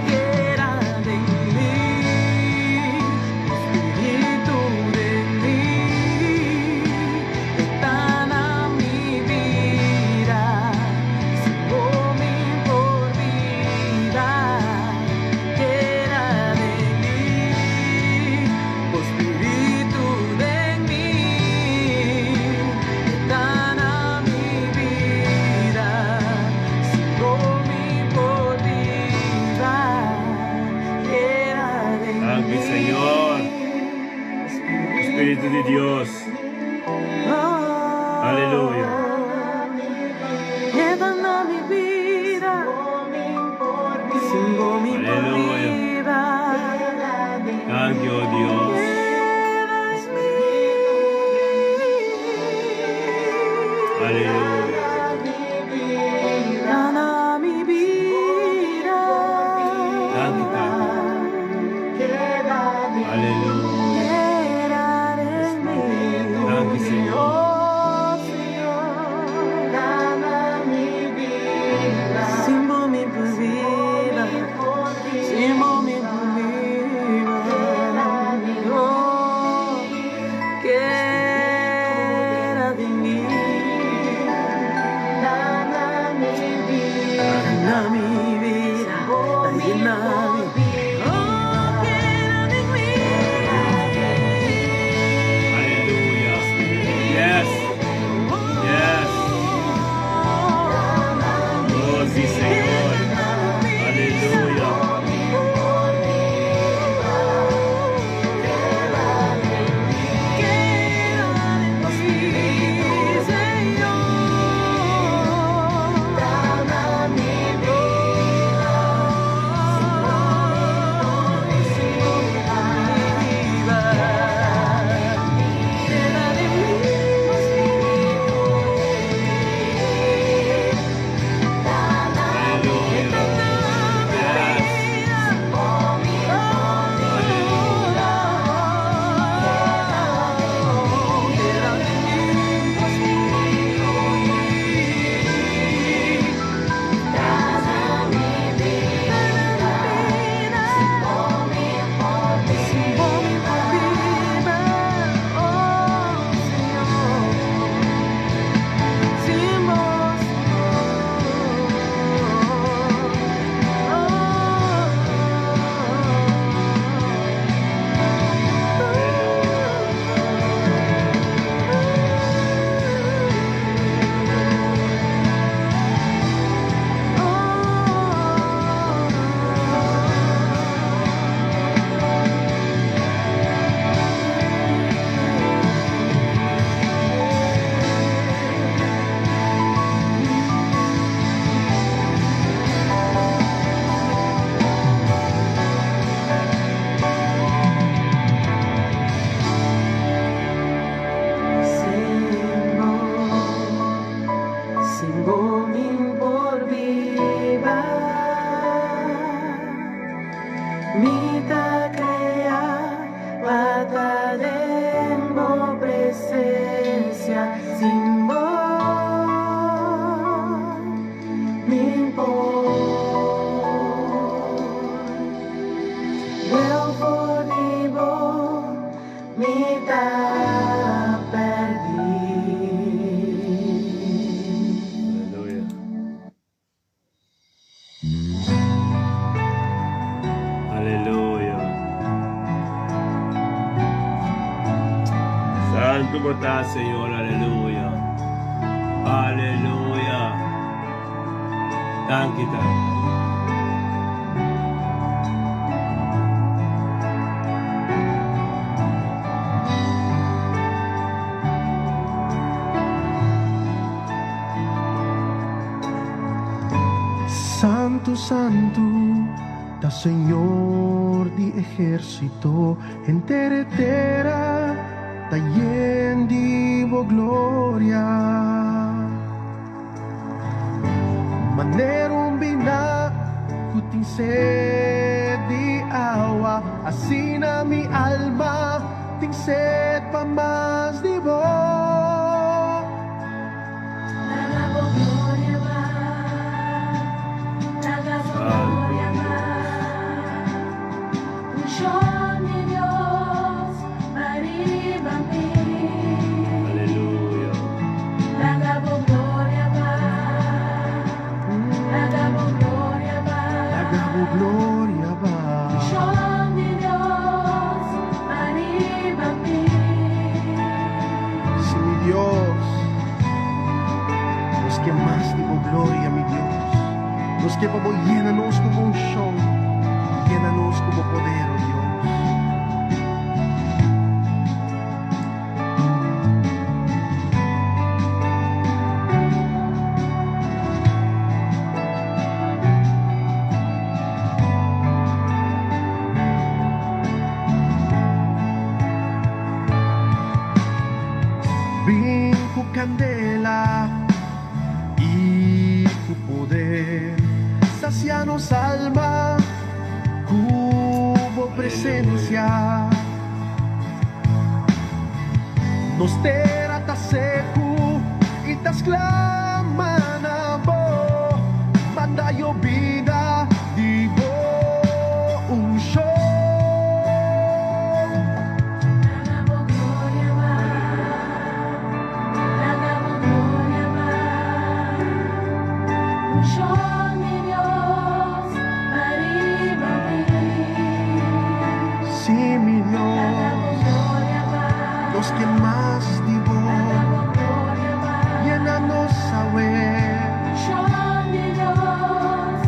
keda den mi, bo spiritu den mi, e ta na mi bida, sin bo mi por biba. Keda den mi, bo spiritu den mi, e ta na mi bida, sin bo mi por biba. Keda den Danki, mi. Señor. Spiritu di Dios. Aleluya. Keda na mi bida, sin bo mi por Aleluya. biba. Danki, oh Dios. Keda en mi. Aleluya. Dana mi bida. Danki, Tata. Aleluya. Keda den mi. Danki, Señor. Oh, Señor. Sin bo mi por biba. Sin bo mi por biba. Oh, keda den mi. Mi ta krea pa ta den bo presensia sin bo mi por. Leu for di bo mi ta pèrdí. Aleluya. Aleluya. Santu bo ta, Señor. Aleluya. Aleluya. Danki, Tata. Santu, santu, ta Señor di ehérsito, henter e tera ta yen di bo gloria. Manera un biná ku tin sed di awa, asina mi alma tin sed pa mas di bo. Laga bo gloria bai, laga bo gloria bai. Unshon di Dios bai riba mi. Aleluya. Laga bo gloria bai, laga bo gloria bai. Laga bo gloria bai. Unshon di Dios bai riba mi. Si mi Dios, nos ke mas di bo gloria, mi Dios. Nos ke pa bo yena nos ku bo unshon, yena nos ku bo poder, oh Dios. Bin ku kandela i ku poder, sasia nos alma ku bo presensia. Nos tera ta seku i ta sklama na bo, manda yobida di bo unshon. Laga bo gloria bai, laga bo gloria bai. Unshon di Dios bai riba mi. Si mi Laga bo Dios, gloria bai, nos ke mas di bo, laga bo gloria bai. yena nos awe. Unshon di Dios.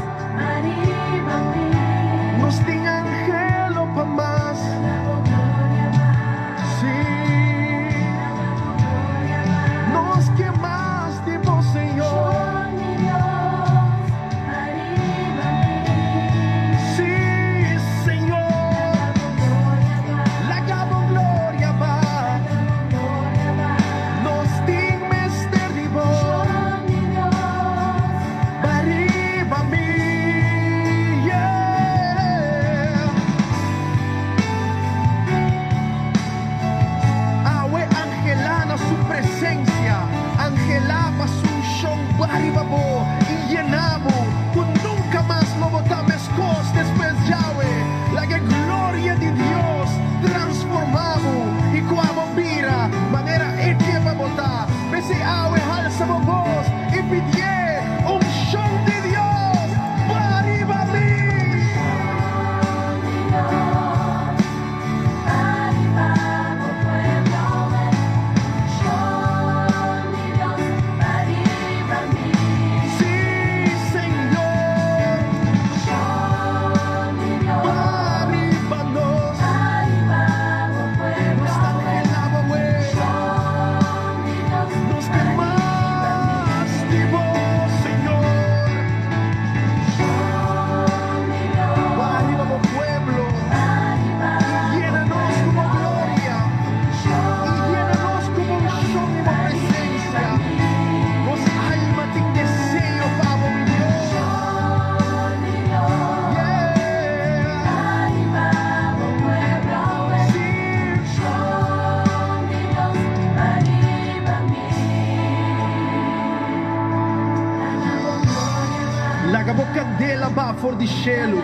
kandela baha for di shelu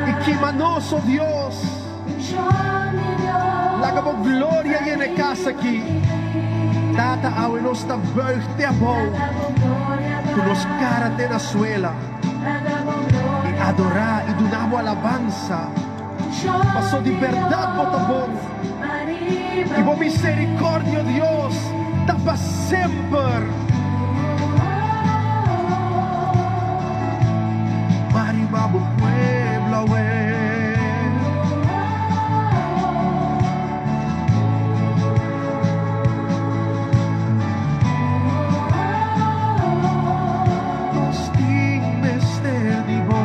i kima nos, o Dios. Laga bo gloria yena e kas aki. Tata, awe nos ta buig te abou, ku nos kara te na suela, i adorá i duna bo alabansa, paso di bèrdat bo ta bon, i bo miserikòrdia, o Dios, ta pa semper. Mariba bo pueblo awe. Nos tin mester di bo.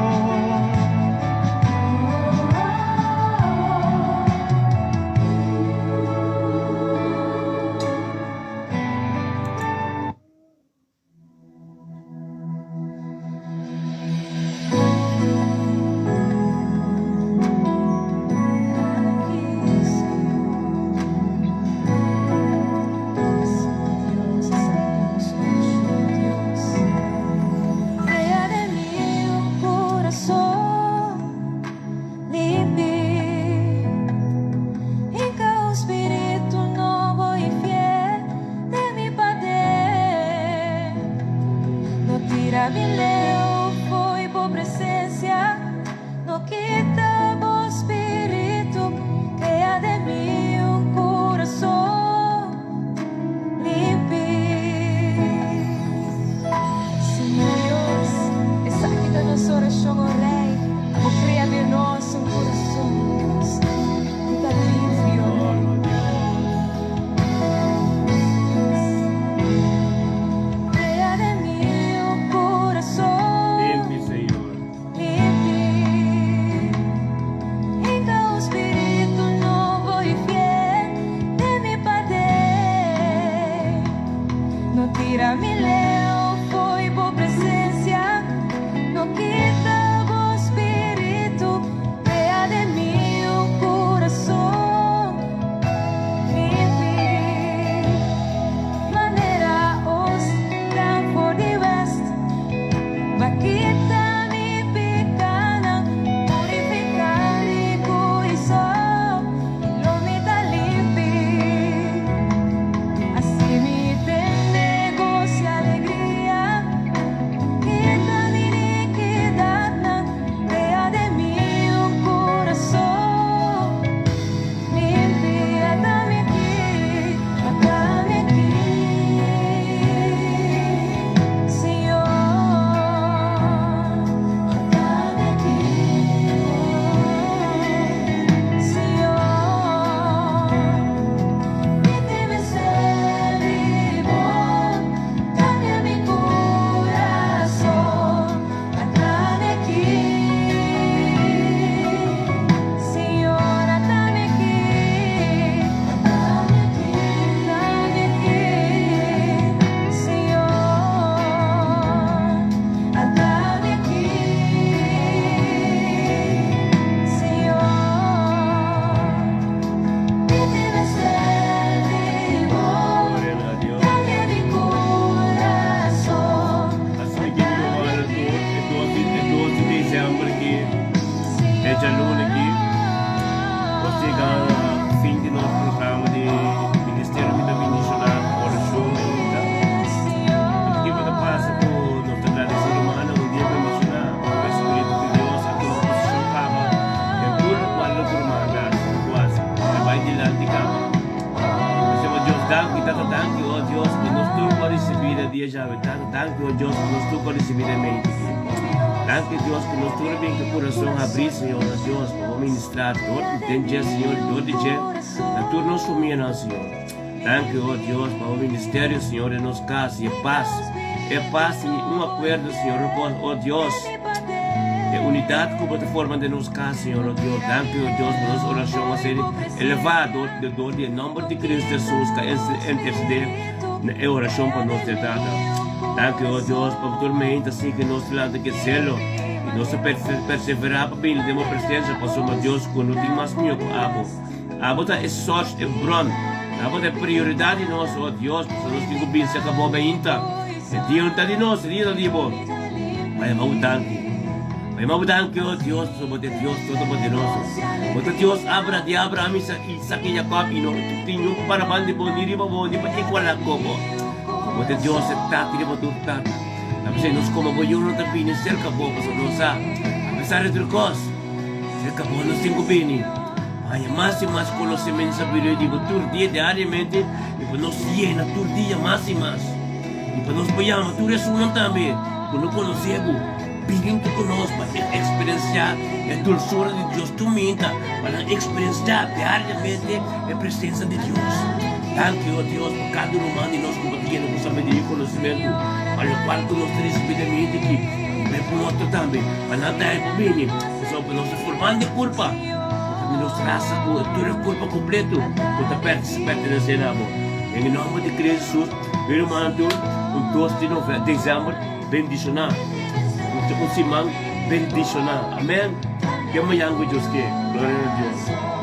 Limpi, Señor. Gloria na Dios. Asina ki mi ora tur e dos di e dos di december ki e djaluna ki nos yega na fin di nos programa di Ministerio Mi Ta Bendiciona Oracion ainda. Anto kico ta pasa cu nos ta gradeci rumannan un dia bendiciona cu e Spiritu di Dios a tuma posicion caba den tur locual lo por manda cu haci ta bay dilanti caba. Nos yama Dios danki, Tata danki, oh Dios, pa nos tur cu a ricibi na dia djawe. Tata danki, oh Dios, pa nos tur cu a ricibi na mente aki. Danki, Dios, cu nos tur a bin cu curason habri, Señor, na Dios, pa bo ministra dor den dje, Señor, y dor di dje na tur nos famianan, Señor. Danki, oh Dios, pa bo ministerio, Señor, den nos cas y e paz, e paz y un acuerdo, Señor, oh Dios. E unidat ku bo ta forma den nos kas, Señor, o Dios. Danki, o Dios, pa nos orashon a ser elevá dor dor di e nòmber di Kristu Hesus ka intersedé na e orashon pa nos, dear Tata. Danki, o Dios, pa bo tur mente a sigui nos dilanti ku e selo i nos ta perseverá pa bini den bo presensia, pasobra, Dios, ku no tin mas mihó ku abo. Abo ta e sòrs, e bron. Abo ta e prioridat di nos, o Dios, pasobra nos tin ku bin serka bo beinta. E dia no ta di nos, e dia ta di bo. Pa yama bo danki. Pa yama bo danki, o Dios, pasobra bo ta e Dios Todopoderoso. Bo ta Dios Abra, di Abraham, Isaac i Jacob, i no tin niun pa para banda di bo, ni riba bo, ni pa igualá ku bo. Bo ta Dios, e Tata riba tur tata. Ta p'esei nos komo bo yu no ta bini serka bo, pasobra nos sa, apesar di tur kos, serka bo nos tin ku bini pa haña mas i mas konosementu i sabiduria di bo tur dia diariamente i pa nos yena tur dia mas i mas. I pa nos por yama tur esunnan tambe ku no konosé bo, bini ku nos pa eksperensiá e dulsura di Dios tur minta, pa nan eksperensiá diariamente e presensia di Dios. Danki, o Dios, pa kada ruman di nos ku bo ta yena ku sabiduria i konosementu, pa lokual ku nos ta risibí den minti aki, i bai pa otro tambe, pa nan tambe por bini, pasobra nos ta formando e kurpa, bo ta di nos rasa ku tur e kurpa kompleto ku ta pertenesé na bo. Den e nòmber di Cristo Jesus. Mi rumannan tur, un dos di nove december bendiciona. Un siman bendiciona. Amen. Ke mañan cu Dios ke. Gloria na Dios.